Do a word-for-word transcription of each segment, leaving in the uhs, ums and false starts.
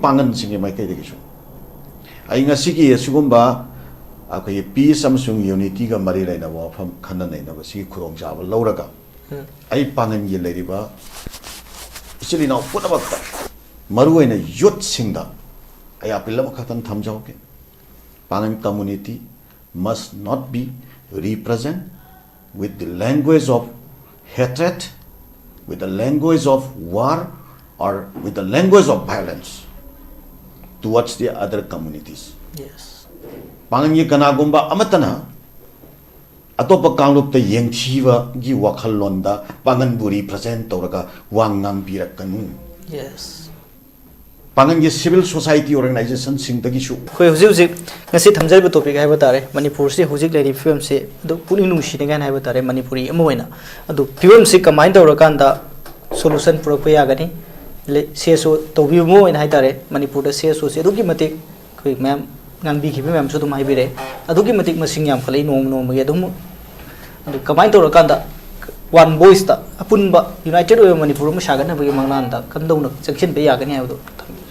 ꯄꯥꯡꯒꯜꯁꯤꯡꯒꯤ ꯃꯥꯏꯀꯩꯗꯒꯤꯁꯨ꯫ ꯑꯩ ꯉꯁꯤꯒꯤ ꯑꯁꯤꯒꯨꯝꯕ ꯑꯩꯈꯣꯏꯒꯤ peace ꯑꯃꯁꯨꯡ unityꯒ ꯃꯔꯤ ꯂꯩꯅꯕ ꯋꯥꯐꯝ ꯈꯟꯅ ꯅꯩꯅꯕꯁꯤꯒꯤ ꯈꯨꯗꯣꯡꯆꯥꯕ ꯂꯧꯔꯒ, ꯎꯝ꯫ ꯑꯩ ꯄꯥꯡꯒꯜꯒꯤ ꯂꯩꯔꯤꯕ ꯏꯆꯤꯜ ꯏꯅꯥꯎ ꯄꯨꯝꯅꯃꯛꯇ, ꯃꯔꯨꯑꯣꯏꯅ youthꯁꯤꯡꯗ ꯑꯩ appeal ꯑꯃꯈꯛꯇꯪ ꯊꯝꯖꯍꯧꯒꯦ꯫ Pangan community must not be represent with the language of hatred, with the language of war, or with the language of violence towards the other communities. Yes. ꯄꯥꯡꯒꯜꯒꯤ ꯀꯅꯥꯒꯨꯝꯕ ꯑꯃꯠꯇꯅ ꯑꯇꯣꯞꯄ ꯀꯥꯡꯂꯨꯞꯇ ꯌꯦꯡꯊꯤꯕꯒꯤ ꯋꯥꯈꯜꯂꯣꯟꯗ ꯄꯥꯡꯒꯜꯕꯨ represent ꯇꯧꯔꯒ ꯋꯥ ꯉꯥꯡꯕꯤꯔꯛꯀꯅꯨ꯫ Yes. ꯄꯥꯡꯒꯜꯒꯤ civil society organizationꯁꯤꯡꯗꯒꯤꯁꯨ꯫ ꯑꯩꯈꯣꯏ ꯍꯧꯖꯤꯛ ꯍꯧꯖꯤꯛ ꯉꯁꯤ ꯊꯝꯖꯔꯤꯕ topic ꯍꯥꯏꯕ ꯇꯥꯔꯦ, ꯃꯅꯤꯄꯨꯔꯁꯤ ꯍꯧꯖꯤꯛ ꯂꯩꯔꯤꯕ ꯐꯤꯕꯝꯁꯤ ꯑꯗꯨ ꯄꯨꯛꯅꯤꯡ ꯅꯨꯡꯁꯤꯅꯤꯡꯉꯥꯏ ꯍꯥꯏꯕ ꯇꯥꯔꯦ꯫ ꯃꯅꯤꯄꯨꯔꯤ ꯑꯃ ꯑꯣꯏꯅ ꯑꯗꯨ ꯐꯤꯕꯝꯁꯤ ꯀꯃꯥꯏꯅ ꯇꯧꯔꯀꯥꯟꯗ solution ꯄꯨꯔꯛꯄ ꯌꯥꯒꯅꯤ? ꯂꯩ-, CSO ꯇꯧꯕꯤꯕ ꯑꯃ ꯑꯣꯏꯅ ꯍꯥꯏ ꯇꯥꯔꯦ, ꯃꯅꯤꯄꯨꯔꯗ CSOꯁꯤ ꯑꯗꯨꯛꯀꯤ ꯃꯇꯤꯛ ꯑꯩꯈꯣꯏ ꯃꯌꯥꯝ ꯉꯥꯡꯕꯤꯈꯤꯕ ꯃꯌꯥꯝꯁꯨ ꯑꯗꯨꯝ ꯍꯥꯏꯕꯤꯔꯛꯑꯦ, ꯑꯗꯨꯛꯀꯤ ꯃꯇꯤꯛ ꯃꯁꯤꯡ ꯌꯥꯝꯈꯠꯂꯛꯏ ꯅꯣꯡꯃ ꯅꯣꯡꯃꯒꯤ꯫ ꯑꯗꯨꯝ ꯑꯗꯨ ꯀꯃꯥꯏꯅ ꯇꯧꯔꯀꯥꯟꯗ one voiceꯇ ꯑꯄꯨꯟꯕ united ꯑꯣꯏꯕ ꯃꯅꯤꯄꯨꯔ ꯑꯃ ꯁꯥꯒꯠꯅꯕꯒꯤ ꯃꯪꯂꯥꯟꯗ ꯀꯝꯗꯧꯅ ꯆꯪꯁꯤꯟꯕ ꯌꯥꯒꯅꯤ ꯍꯥꯏꯕꯗꯨ ꯊꯝꯕꯤꯌꯨ꯫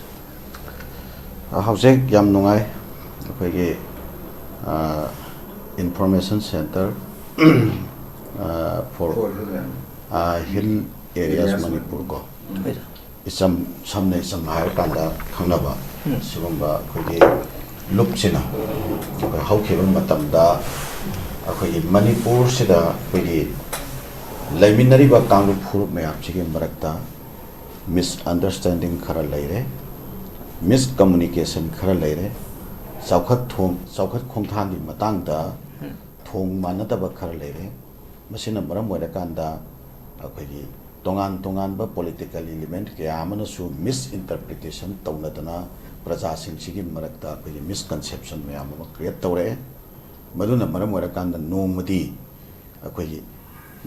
ꯍꯧꯖꯤꯛ ꯌꯥꯝ ꯅꯨꯡꯉꯥꯏ, ꯑꯩꯈꯣꯏꯒꯤ, ꯑ, information centre, ꯑ, for, For hill. ꯑ, hill areas Areas ꯃꯅꯤꯄꯨꯔ ꯀꯣ꯫ ꯎꯝ꯫ ꯍꯣꯏ, ꯁꯥꯔ꯫ ꯏꯆꯝ ꯁꯝꯅ, ꯏꯆꯝꯅ ꯍꯥꯏꯔꯀꯥꯟꯗ ꯈꯪꯅꯕ ꯎꯝ꯫ ꯁꯤꯒꯨꯝꯕ ꯑꯩꯈꯣꯏꯒꯤ ꯂꯨꯞꯁꯤꯅ ꯑꯩꯈꯣꯏ ꯍꯧꯈꯤꯕ ꯃꯇꯝꯗ ꯑꯩꯈꯣꯏꯒꯤ ꯃꯅꯤꯄꯨꯔꯁꯤꯗ ꯑꯩꯈꯣꯏꯒꯤ ꯂꯩꯃꯤꯟꯅꯔꯤꯕ ꯀꯥꯡꯂꯨꯞ ꯐꯨꯔꯨꯞ ꯃꯌꯥꯝꯁꯤꯒꯤ ꯃꯔꯛꯇ misunderstanding ꯈꯔ ꯂꯩꯔꯦ, miscommunication ꯈꯔ ꯂꯩꯔꯦ, ꯆꯥꯎꯈꯠ ꯊꯣꯡ-, ꯆꯥꯎꯈꯠ ꯈꯣꯡꯊꯥꯡꯒꯤ ꯃꯇꯥꯡꯗ ꯎꯝ꯫ ꯊꯣꯡ ꯃꯥꯟꯅꯗꯕ ꯈꯔ ꯂꯩꯔꯦ꯫ ꯃꯁꯤꯅ ꯃꯔꯝ ꯑꯣꯏꯔꯀꯥꯟꯗ ꯑꯩꯈꯣꯏꯒꯤ ꯇꯣꯉꯥꯟ ꯇꯣꯉꯥꯟꯕ political element ꯀꯌꯥ ꯑꯃꯅꯁꯨ misinterpretation ꯇꯧꯅꯗꯅ ꯄ꯭ꯔꯖꯥꯁꯤꯡꯁꯤꯒꯤ ꯃꯔꯛꯇ ꯑꯩꯈꯣꯏꯒꯤ misconception ꯃꯌꯥꯝ ꯑꯃ create ꯇꯧꯔꯛꯑꯦ꯫ ꯃꯗꯨꯅ ꯃꯔꯝ ꯑꯣꯏꯔꯀꯥꯟꯗ ꯅꯣꯡꯃꯗꯤ ꯑꯩꯈꯣꯏꯒꯤ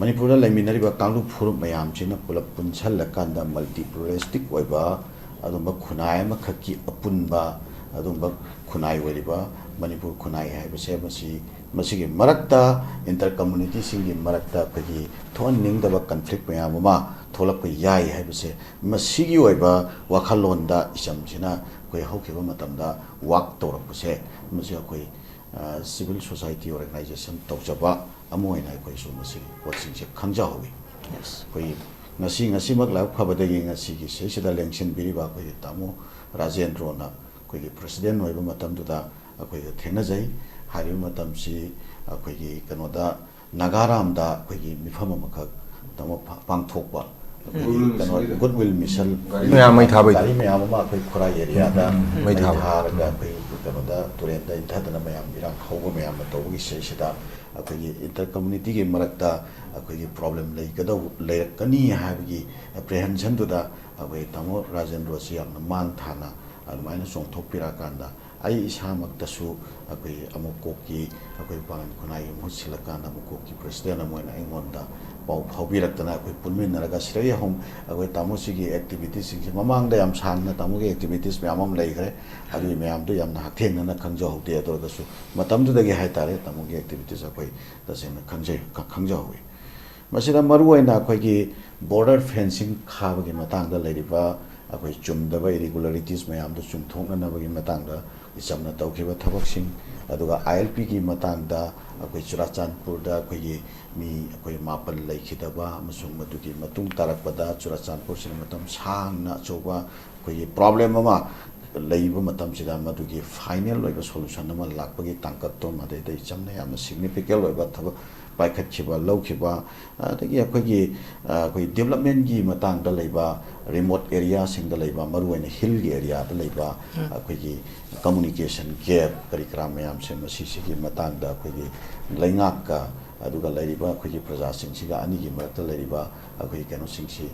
ꯃꯅꯤꯄꯨꯔꯗ ꯂꯩꯃꯤꯟꯅꯔꯤꯕ ꯀꯥꯡꯂꯨꯞ ꯐꯨꯔꯨꯞ ꯃꯌꯥꯝꯁꯤꯅ ꯄꯨꯂꯞ ꯄꯨꯟꯁꯤꯜꯂꯀꯥꯟꯗ multipluralistic ꯑꯣꯏꯕ ꯑꯗꯨꯝꯕ ꯈꯨꯟꯅꯥꯏ ꯑꯃꯈꯛꯀꯤ ꯑꯄꯨꯟꯕ ꯑꯗꯨꯝꯕ ꯈꯨꯟꯅꯥꯏ ꯑꯣꯏꯔꯤꯕ ꯃꯅꯤꯄꯨꯔ ꯈꯨꯟꯅꯥꯏ ꯍꯥꯏꯕꯁꯦ ꯃꯁꯤ, ꯃꯁꯤꯒꯤ ꯃꯔꯛꯇ, inter communityꯁꯤꯡꯒꯤ ꯃꯔꯛꯇ ꯑꯩꯈꯣꯏꯒꯤ ꯊꯣꯛꯍꯟꯅꯤꯡꯗꯕ conflict ꯃꯌꯥꯝ ꯑꯃ ꯊꯣꯛꯂꯛꯄ ꯌꯥꯏ ꯍꯥꯏꯕꯁꯦ, ꯃꯁꯤꯒꯤ ꯑꯣꯏꯕ ꯋꯥꯈꯜꯂꯣꯟꯗ ꯏꯆꯝꯁꯤꯅ ꯑꯩꯈꯣꯏ ꯍꯧꯈꯤꯕ ꯃꯇꯝꯗ ꯋꯥꯛ ꯇꯧꯔꯛꯄꯁꯦ, ꯃꯁꯤ ꯑꯩꯈꯣꯏ, ꯑ, ꯁꯤꯚꯤꯜ ꯁꯣꯁꯥꯏꯇꯤ ꯑꯣꯔꯒꯅꯥꯏꯖꯦꯁꯟ ꯇꯧꯖꯕ ꯑꯃ ꯑꯣꯏꯅ ꯑꯩꯈꯣꯏꯁꯨ ꯃꯁꯤꯒꯤ ꯄꯣꯠꯁꯤꯡꯁꯦ ꯈꯪꯖꯍꯧꯋꯤ꯫ ꯑꯩꯈꯣꯏ ꯉꯁꯤ, ꯉꯁꯤꯃꯛ ꯂꯥꯏꯕꯛ ꯐꯕꯗꯒꯤ ꯉꯁꯤꯒꯤ ꯁꯤꯗꯩꯁꯤꯗ ꯂꯦꯡꯁꯤꯟꯕꯤꯔꯤꯕ ꯑꯩꯈꯣꯏꯒꯤ ꯇꯥꯃꯣ ꯔꯥꯖꯦꯟꯗ꯭ꯔꯣꯅ ꯑꯩꯈꯣꯏꯒꯤ ꯄ꯭ꯔꯁꯤꯗꯦꯟ ꯑꯣꯏꯕ ꯃꯇꯝꯗꯨꯗ ꯑꯩꯈꯣꯏꯒ ꯊꯦꯡꯅꯖꯩ꯫ ꯍꯥꯏꯔꯤꯕ ꯃꯇꯝꯁꯤ ꯑꯩꯈꯣꯏꯒꯤ ꯀꯩꯅꯣꯗ, ꯅꯥꯒꯥꯔꯥꯝꯗ ꯑꯩꯈꯣꯏꯒꯤ ꯃꯤꯐꯝ ꯑꯃꯈꯛ ꯇꯥꯃꯣ ꯄꯥꯡ-, ꯄꯥꯡꯊꯣꯛꯄ꯫ ꯑꯩꯈꯣꯏꯒꯤ ꯀꯩꯅꯣ, ꯒꯨꯗ ꯋꯤꯜ ꯃꯤꯁꯟ, ꯃꯌꯥꯝ ꯃꯩ ꯊꯥꯕꯩꯗꯣ꯫ ꯒꯥꯔꯤ ꯃꯌꯥꯝ ꯑꯃ ꯑꯩꯈꯣꯏ ꯈꯨꯔꯥꯏ ꯑꯦꯔꯤꯌꯥꯗ ꯃꯩ ꯃꯩ ꯊꯥꯕ꯫ ꯊꯥꯔꯒ ꯑꯩꯈꯣꯏ ꯀꯩꯅꯣꯗ, ꯇꯨꯔꯦꯟꯗ ꯏꯟꯊꯗꯅ ꯃꯌꯥꯝ ꯏꯔꯥꯡ ꯍꯧꯕ ꯃꯌꯥꯝ ꯑꯃ ꯇꯧꯕꯒꯤ ꯁꯤꯗꯩꯁꯤꯗ ꯑꯩꯈꯣꯏꯒꯤ ꯏꯟꯇꯔ ꯀꯝꯃꯨꯅꯤꯇꯤꯒꯤ ꯃꯔꯛꯇ ꯑꯩꯈꯣꯏꯒꯤ ꯄ꯭ꯔꯣꯕ꯭ꯂꯦꯝ ꯂꯩꯒꯗꯧ-, ꯂꯩꯔꯛꯀꯅꯤ ꯍꯥꯏꯕꯒꯤ ꯑꯦꯄ꯭ꯔꯤꯍꯦꯟꯁꯟꯗꯨꯗ ꯑꯩꯈꯣꯏ ꯇꯥꯃꯣ ꯔꯥꯖꯦꯟꯗ꯭ꯔꯣꯁꯤ ꯌꯥꯝꯅ ꯃꯥꯡ ꯊꯥꯅ ꯑꯗꯨꯃꯥꯏꯅ ꯆꯣꯡꯊꯣꯛꯄꯤꯔꯛꯑꯀꯥꯟꯗ, ꯑꯩ ꯏꯁꯥꯃꯛꯇꯁꯨ ꯑꯩꯈꯣꯏ ꯑꯃꯨꯛ ꯀꯣꯛꯀꯤ, ꯑꯩꯈꯣꯏ ꯄꯥꯡꯒꯟ ꯈꯨꯟꯅꯥꯏꯒꯤ ꯃꯍꯨꯠ ꯁꯤꯜꯂꯀꯥꯟꯗ ꯑꯃꯨꯛ ꯀꯣꯛꯀꯤ ꯄ꯭ꯔꯁꯤꯗꯦꯟ ꯑꯃ ꯑꯣꯏꯅ ꯑꯩꯉꯣꯟꯗ ꯄꯥꯎ ꯐꯥꯎꯕꯤꯔꯛꯇꯅ, ꯑꯩꯈꯣꯏ ꯄꯨꯟꯃꯤꯟꯅꯔꯒ ꯁꯤꯗꯒꯤ ꯍꯧ-, ꯑꯩꯈꯣꯏ ꯇꯥꯃꯣꯁꯤꯒꯤ ꯑꯦꯛꯇꯤꯚꯤꯇꯤꯁꯁꯤꯡꯁꯦ, ꯃꯃꯥꯡꯗ ꯌꯥꯝ ꯁꯥꯡꯅ ꯇꯥꯃꯣꯒꯤ ꯑꯦꯛꯇꯤꯚꯤꯇꯤꯁ ꯃꯌꯥꯝ ꯑꯃ ꯂꯩꯈ꯭ꯔꯦ, ꯑꯗꯨꯒꯤ ꯃꯌꯥꯝꯗꯨ ꯌꯥꯝꯅ ꯍꯛꯊꯦꯡꯅꯅ ꯈꯪꯖꯍꯧꯗꯦ꯫ ꯑꯗꯨ ꯑꯣꯏꯔꯒꯁꯨ ꯃꯇꯝꯗꯨꯗꯒꯤ ꯍꯥꯏꯇꯥꯔꯦ, ꯇꯥꯃꯣꯒꯤ ꯑꯦꯛꯇꯤꯚꯤꯇꯤꯁ ꯑꯩꯈꯣꯏ ꯇꯁꯦꯡꯅ ꯈꯪꯖꯩ, ꯈ-, ꯈꯪꯖꯍꯧꯋꯤ꯫ ꯃꯁꯤꯗ ꯃꯔꯨꯑꯣꯏꯅ ꯑꯩꯈꯣꯏꯒꯤ ꯕꯣꯔꯗꯔ ꯐꯦꯟꯁꯤꯡ ꯈꯥꯕꯒꯤ ꯃꯇꯥꯡꯗ ꯂꯩꯔꯤꯕ ꯑꯩꯈꯣꯏ ꯆꯨꯝꯗꯕ ꯏꯔꯤꯒꯨꯂꯔꯤꯇꯤꯁ ꯃꯌꯥꯝꯗꯨ ꯆꯨꯝꯊꯣꯛꯅꯅꯕꯒꯤ ꯃꯇꯥꯡꯗ ꯏꯆꯝꯅ ꯇꯧꯈꯤꯕ ꯊꯕꯛꯁꯤꯡ, ꯑꯗꯨꯒ ꯑꯥꯏ ꯑꯦꯜ ꯄꯤꯒꯤ ꯃꯇꯥꯡꯗ ꯑꯩꯈꯣꯏ ꯆꯨꯔꯥꯆꯥꯟꯄꯨꯔꯗ ꯑꯩꯈꯣꯏꯒꯤ ꯃꯤ ꯑꯩꯈꯣꯏ ꯃꯥꯄꯟ ꯂꯩꯈꯤꯗꯕ ꯑꯃꯁꯨꯡ ꯃꯗꯨꯒꯤ ꯃꯇꯨꯡ ꯇꯥꯔꯛꯄꯗ ꯆꯨꯔꯥꯆꯥꯟꯄꯨꯔꯁꯤꯗ ꯃꯇꯝ ꯁꯥꯡꯅ ꯑꯆꯧꯕ ꯑꯩꯈꯣꯏꯒꯤ ꯄ꯭ꯔꯣꯕ꯭ꯂꯦꯝ ꯑꯃ ꯂꯩꯕ ꯃꯇꯝꯁꯤꯗ ꯃꯗꯨꯒꯤ ꯐꯥꯏꯅꯦꯜ ꯑꯣꯏꯕ ꯁꯣꯂꯨꯁꯟ ꯑꯃ ꯂꯥꯛꯄꯒꯤ ꯇꯥꯡꯀꯛꯇꯣ ꯃꯗꯩꯗ ꯏꯆꯝꯅ ꯌꯥꯝꯅ ꯁꯤꯒꯅꯤꯐꯤꯀꯦꯟ ꯑꯣꯏꯕ ꯊꯕꯛ ꯄꯥꯏꯈꯠꯈꯤꯕ, ꯂꯧꯈꯤꯕ, ꯑꯗꯒꯤ ꯑꯩꯈꯣꯏꯒꯤ, ꯑ, ꯑꯩꯈꯣꯏ ꯗꯤꯕꯂꯞꯃꯦꯟꯒꯤ ꯃꯇꯥꯡꯗ ꯂꯩꯕ, ꯔꯤꯃꯣꯠ ꯑꯦꯔꯤꯌꯥꯁꯤꯡꯗ ꯂꯩꯕ, ꯃꯔꯨꯑꯣꯏꯅ ꯍꯤꯜꯒꯤ ꯑꯦꯔꯤꯌꯥꯗ ꯂꯩꯕ ꯑꯩꯈꯣꯏꯒꯤ ꯀꯝꯃꯨꯅꯤꯀꯦꯁꯟ ꯒꯦꯞ ꯀꯔꯤ ꯀꯔꯥ ꯃꯌꯥꯝꯁꯦ, ꯃꯁꯤꯁꯤꯒꯤ ꯃꯇꯥꯡꯗ ꯑꯩꯈꯣꯏꯒꯤ ꯂꯩꯉꯥꯛꯀ ꯑꯗꯨꯒ ꯂꯩꯔꯤꯕ ꯑꯩꯈꯣꯏꯒꯤ ꯄ꯭ꯔꯖꯥꯁꯤꯡꯁꯤꯒ ꯑꯅꯤꯒꯤ ꯃꯔꯛꯇ ꯂꯩꯔꯤꯕ ꯑꯩꯈꯣꯏꯒꯤ ꯀꯩꯅꯣꯁꯤꯡꯁꯤ,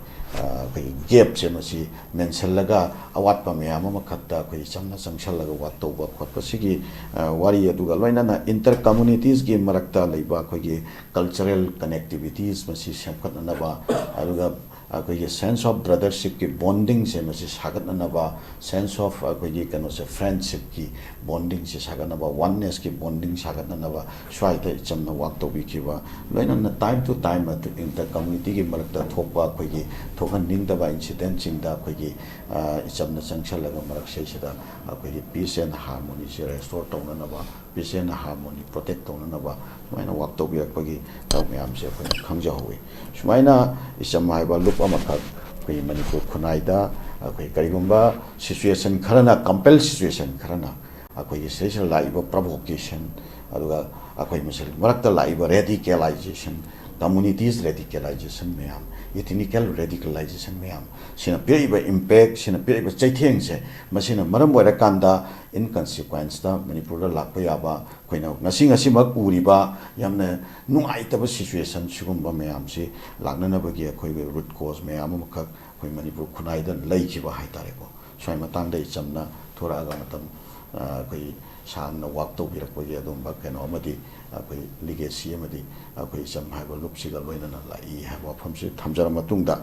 ꯑ, ꯑꯩꯈꯣꯏꯒꯤ ꯒꯦꯞꯁꯦ ꯃꯁꯤ ꯃꯦꯟꯁꯤꯜꯂꯒ ꯑꯋꯥꯠꯄ ꯃꯌꯥꯝ ꯑꯃꯈꯛꯇ ꯑꯩꯈꯣꯏꯒꯤ ꯆꯝꯅ ꯆꯪꯁꯜꯂꯒ ꯋꯥꯛ ꯇꯧꯕ ꯈꯣꯠꯄ ꯁꯤꯒꯤ, ꯑ, ꯋꯥꯔꯤ, ꯑꯗꯨꯒ ꯂꯣꯏꯅꯅ ꯏꯟꯇꯔ ꯀꯝꯃꯨꯅꯤꯇꯤꯁꯀꯤ ꯃꯔꯛꯇ ꯂꯩꯕ ꯑꯩꯈꯣꯏꯒꯤ ꯀꯜꯆꯔꯦꯜ ꯀꯅꯦꯛꯇꯤꯚꯤꯇꯤꯁ ꯃꯁꯤ ꯁꯦꯝꯒꯠꯅꯅꯕ, ꯑꯗꯨꯒ ꯑꯩꯈꯣꯏꯒꯤ sense of brothershipꯀꯤ bondingꯁꯦ ꯃꯁꯤ ꯁꯥꯒꯠꯅꯅꯕ, sense of ꯑꯩꯈꯣꯏꯒꯤ ꯀꯩꯅꯣꯁꯦ, friendshipꯀꯤ bondingꯁꯦ ꯁꯥꯒꯠꯅꯕ, onenessꯀꯤ bonding ꯁꯥꯒꯠꯅꯅꯕ ꯁ꯭ꯋꯥꯏꯗ ꯏꯆꯝꯅ work ꯇꯧꯕꯤꯈꯤꯕ, ꯂꯣꯏꯅꯅ time to time ꯑꯗꯨ inter communityꯒꯤ ꯃꯔꯛꯇ ꯊꯣꯛꯄ ꯑꯩꯈꯣꯏꯒꯤ ꯊꯣꯛꯍꯟꯅꯤꯡꯗꯕ incidentꯁꯤꯡꯗ ꯑꯩꯈꯣꯏꯒꯤ, ꯑ, ꯏꯆꯝꯅ ꯆꯪꯁꯜꯂꯒ ꯃꯔꯛꯁꯤꯗꯩꯁꯤꯗ ꯑꯩꯈꯣꯏꯒꯤ peace and harmonyꯁꯦ restore ꯇꯧꯅꯅꯕ, peace and harmony protect ꯇꯧꯅꯅꯕ ꯁꯨꯃꯥꯏꯅ work ꯇꯧꯕꯤꯔꯛꯄꯒꯤ ꯊꯕꯛ ꯃꯌꯥꯝꯁꯦ ꯑꯩꯈꯣꯏꯅ ꯈꯪꯖꯍꯧꯋꯤ꯫ ꯁꯨꯃꯥꯏꯅ ꯏꯆꯝ ꯍꯥꯏꯕ ꯂꯨꯞ ꯑꯃꯈꯛ ꯑꯩꯈꯣꯏ ꯃꯅꯤꯄꯨꯔ ꯈꯨꯟꯅꯥꯏꯗ ꯑꯩꯈꯣꯏ ꯀꯔꯤꯒꯨꯝꯕ situation ꯈꯔꯅ, compel situation ꯈꯔꯅ ꯑꯩꯈꯣꯏꯒꯤ ꯁꯤꯗꯩꯁꯤꯗ ꯂꯥꯛꯏꯕ provocation, ꯑꯗꯨꯒ ꯑꯩꯈꯣꯏ ꯃꯁꯦꯜꯒꯤ ꯃꯔꯛꯇ ꯂꯥꯛꯏꯕ radicalization, communities radicalization ꯃꯌꯥꯝ, ethnical radicalization ꯃꯌꯥꯝ, ꯁꯤꯅ ꯄꯤꯔꯛꯏꯕ impact, ꯁꯤꯅ ꯄꯤꯔꯛꯏꯕ ꯆꯩꯊꯦꯡꯁꯦ, ꯃꯁꯤꯅ ꯃꯔꯝ ꯑꯣꯏꯔꯀꯥꯟꯗ in consequenceꯇ ꯃꯅꯤꯄꯨꯔꯗ ꯂꯥꯛꯄ ꯌꯥꯕ, ꯑꯩꯈꯣꯏꯅ ꯉꯁꯤ ꯉꯁꯤꯃꯛ ꯎꯔꯤꯕ ꯌꯥꯝꯅ ꯅꯨꯡꯉꯥꯏꯇꯕ situation ꯁꯤꯒꯨꯝꯕ ꯃꯌꯥꯝꯁꯤ ꯂꯥꯛꯅꯅꯕꯒꯤ ꯑꯩꯈꯣꯏꯒꯤ root cause ꯃꯌꯥꯝ ꯑꯃꯈꯛ ꯑꯩꯈꯣꯏ ꯃꯅꯤꯄꯨꯔ ꯈꯨꯟꯅꯥꯏꯗ ꯂꯩꯈꯤꯕ ꯍꯥꯏꯇꯥꯔꯦꯀꯣ꯫ ꯁ꯭ꯋꯥꯏ ꯃꯇꯥꯡꯗ ꯏꯆꯝꯅ ꯊꯣꯔꯛꯑꯒ ꯃꯇꯝ, ꯑ, ꯑꯩꯈꯣꯏ ꯁꯥꯡꯅ work ꯇꯧꯕꯤꯔꯛꯄꯒꯤ ꯑꯗꯨꯝꯕ ꯀꯩꯅꯣ ꯑꯃꯗꯤ ꯑꯩꯈꯣꯏ legacy ꯑꯃꯗꯤ ꯑꯩꯈꯣꯏ ꯏꯆꯝ ꯍꯥꯏꯕ ꯂꯨꯞꯁꯤꯒ ꯂꯣꯏꯅꯅ ꯂꯥꯛꯏ ꯍꯥꯏꯕ ꯋꯥꯐꯝꯁꯤ ꯊꯝꯖꯔ ꯃꯇꯨꯡꯗ,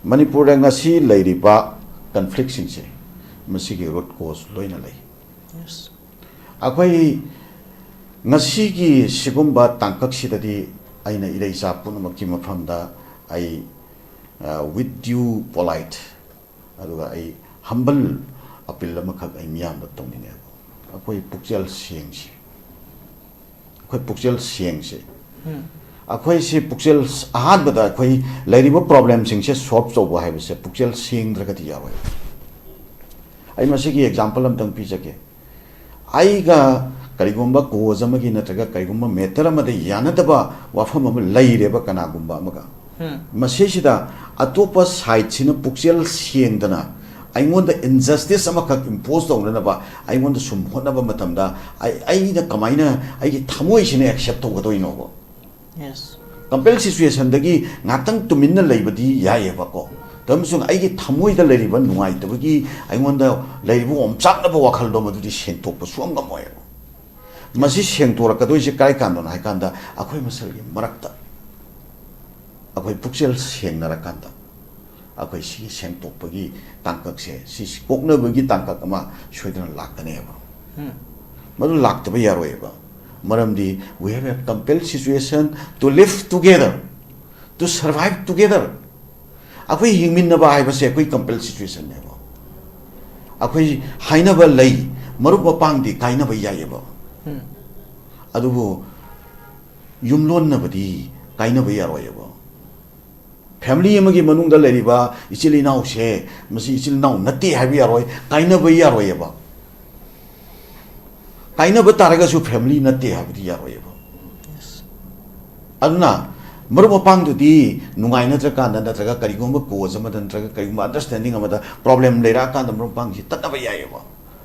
ꯃꯅꯤꯄꯨꯔꯗ ꯉꯁꯤ ꯂꯩꯔꯤꯕ conflictꯁꯤꯡꯁꯦ, ꯃꯁꯤꯒꯤ root cause ꯂꯣꯏꯅ ꯂꯩ꯫ Yes. ꯑꯩꯈꯣꯏ ꯉꯁꯤꯒꯤ ꯁꯤꯒꯨꯝꯕ ꯇꯥꯡꯀꯛꯁꯤꯗꯗꯤ ꯑꯩꯅ ꯏꯔꯩꯆꯥ ꯄꯨꯝꯅꯃꯛꯀꯤ ꯃꯐꯝꯗ ꯑꯩ, ꯑ, with due polite, ꯑꯗꯨꯒ ꯑꯩ humble appeal ꯑꯃꯈꯛ ꯑꯩ ꯃꯤꯌꯥꯝꯗ ꯇꯧꯅꯤꯡꯉꯦꯕ꯫ ꯑꯩꯈꯣꯏ ꯄꯨꯛꯆꯦꯜ ꯁꯦꯡꯁꯤ, ꯑꯩꯈꯣꯏ ꯄꯨꯛꯆꯦꯜ ꯁꯦꯡꯁꯤ꯫ ꯑꯩꯈꯣꯏꯁꯤ ꯄꯨꯛꯆꯦꯜ, ꯑꯍꯥꯟꯕꯗ ꯑꯩꯈꯣꯏ ꯂꯩꯔꯤꯕ problemꯁꯤꯡꯁꯦ solve ꯇꯧꯕ ꯍꯥꯏꯕꯁꯦ ꯄꯨꯛꯆꯦꯜ ꯁꯦꯡꯗ꯭ꯔꯒꯗꯤ ꯌꯥꯔꯣꯏ꯫ ꯑꯩ ꯃꯁꯤꯒꯤ example ꯑꯝꯇꯪ ꯄꯤꯖꯒꯦ꯫ ꯑꯩꯒ ꯀꯔꯤꯒꯨꯝꯕ cause ꯑꯃꯒꯤ ꯅꯠꯇ꯭ꯔꯒ ꯀꯔꯤꯒꯨꯝꯕ matter ꯑꯃꯗ ꯌꯥꯅꯗꯕ ꯋꯥꯐꯝ ꯑꯃ ꯂꯩꯔꯦꯕ ꯀꯅꯥꯒꯨꯝꯕ ꯑꯃꯒ, ꯃꯁꯤꯁꯤꯗ ꯑꯇꯣꯞꯄ sideꯁꯤꯅ ꯄꯨꯛꯆꯦꯜ ꯁꯦꯡꯗꯅ ꯑꯩꯉꯣꯟꯗ injustice ꯑꯃꯈꯛ impose ꯇꯧꯅꯅꯕ ꯑꯩꯉꯣꯟꯗ ꯁꯨꯝ ꯍꯣꯠꯅꯕ ꯃꯇꯝꯗ ꯑꯩ, ꯑꯩꯅ ꯀꯃꯥꯏꯅ ꯑꯩꯒꯤ ꯊꯃꯣꯏꯁꯤꯅ accept ꯇꯧꯒꯗꯣꯏꯅꯣꯕ? Yes. Compel situationꯗꯒꯤ ꯉꯥꯛꯇꯪ ꯇꯨꯃꯤꯟꯅ ꯂꯩꯕꯗꯤ ꯌꯥꯏꯌꯦꯕꯀꯣ, ꯑꯗꯨ ꯑꯃꯁꯨꯡ ꯑꯩꯒꯤ ꯊꯃꯣꯏꯗ ꯂꯩꯔꯤꯕ ꯅꯨꯡꯉꯥꯏꯇꯕꯒꯤ, ꯑꯩꯉꯣꯟꯗ ꯂꯩꯔꯤꯕ ꯑꯣꯝꯆꯥꯛꯅꯕ ꯋꯥꯈꯜꯗꯣ ꯃꯗꯨꯗꯤ ꯁꯦꯡꯇꯣꯛꯄ ꯁꯨꯡꯉꯝ ꯉꯝꯃꯣꯏꯕ꯫ ꯃꯁꯤ ꯁꯦꯡꯇꯣꯔꯛꯀꯗꯣꯏꯁꯦ ꯀꯥꯏ ꯀꯥꯟꯗꯅꯣ ꯍꯥꯏ ꯀꯥꯟꯗ, ꯑꯩꯈꯣꯏ ꯃꯁꯦꯜꯒꯤ ꯃꯔꯛꯇ ꯑꯩꯈꯣꯏ ꯄꯨꯛꯆꯦꯜ ꯁꯦꯡꯅꯔꯀꯥꯟꯗ, ꯑꯩꯈꯣꯏ ꯁꯤꯒꯤ ꯁꯦꯡꯇꯣꯛꯄꯒꯤ ꯇꯥꯡꯀꯛꯁꯦ, ꯁꯤ ꯀꯣꯛꯅꯕꯒꯤ ꯇꯥꯡꯀꯛ ꯑꯃ ꯁꯣꯏꯗꯅ ꯂꯥꯛꯀꯅꯦꯕ꯫ ꯃꯗꯨ ꯂꯥꯛꯇꯕ ꯌꯥꯔꯣꯏꯕ꯫ ꯃꯔꯝꯗꯤ we have a compelled situation to live together, to survive together. ꯑꯩꯈꯣꯏ ꯍꯤꯡꯃꯤꯟꯅꯕ ꯍꯥꯏꯕꯁꯦ ꯑꯩꯈꯣꯏ compelled situationꯅꯦꯕ꯫ ꯑꯩꯈꯣꯏ ꯍꯥꯏꯅꯕ ꯂꯩ, ꯃꯔꯨꯞ ꯃꯄꯥꯡꯗꯤ ꯀꯥꯏꯅꯕ ꯌꯥꯏꯑꯕ꯫ ꯑꯗꯨꯕꯨ ꯌꯨꯝꯂꯣꯟꯅꯕꯗꯤ ꯀꯥꯏꯅꯕ ꯌꯥꯔꯣꯏꯑꯕ꯫ ꯐꯦꯃꯤꯂꯤ ꯑꯃꯒꯤ ꯃꯅꯨꯡꯗ ꯂꯩꯔꯤꯕ ꯏꯆꯤꯜ ꯏꯅꯥꯎꯁꯦ, ꯃꯁꯤ ꯏꯆꯤꯜ ꯏꯅꯥꯎ ꯅꯠꯇꯦ ꯍꯥꯏꯕ ꯌꯥꯔꯣꯏ, ꯀꯥꯏꯅꯕ ꯌꯥꯔꯣꯏꯑꯕ꯫ ꯀꯥꯏꯅꯕ ꯇꯥꯔꯒꯁꯨ ꯐꯦꯃꯤꯂꯤ ꯅꯠꯇꯦ ꯍꯥꯏꯕꯗꯤ ꯌꯥꯔꯣꯏꯑꯕ꯫ ꯑꯗꯨꯅ ꯃꯔꯨꯞ ꯃꯄꯥꯡꯗꯨꯗꯤ ꯅꯨꯡꯉꯥꯏꯅꯗ꯭ꯔꯀꯥꯟꯗ, ꯅꯠꯇ꯭ꯔꯒ ꯀꯔꯤꯒꯨꯝꯕ ꯀꯣꯖ ꯑꯃꯗ, ꯅꯠꯇ꯭ꯔꯒ ꯀꯔꯤꯒꯨꯝꯕ ꯑꯟꯗꯔꯁ꯭ꯇꯦꯟꯗꯤꯡ ꯑꯃꯗ ꯄ꯭ꯔꯣꯕ꯭ꯂꯦꯝ ꯂꯩꯔꯛꯑꯀꯥꯟꯗ ꯃꯔꯨꯞ ꯃꯄꯥꯡꯁꯤ ꯇꯠꯅꯕ ꯌꯥꯏꯑꯕ꯫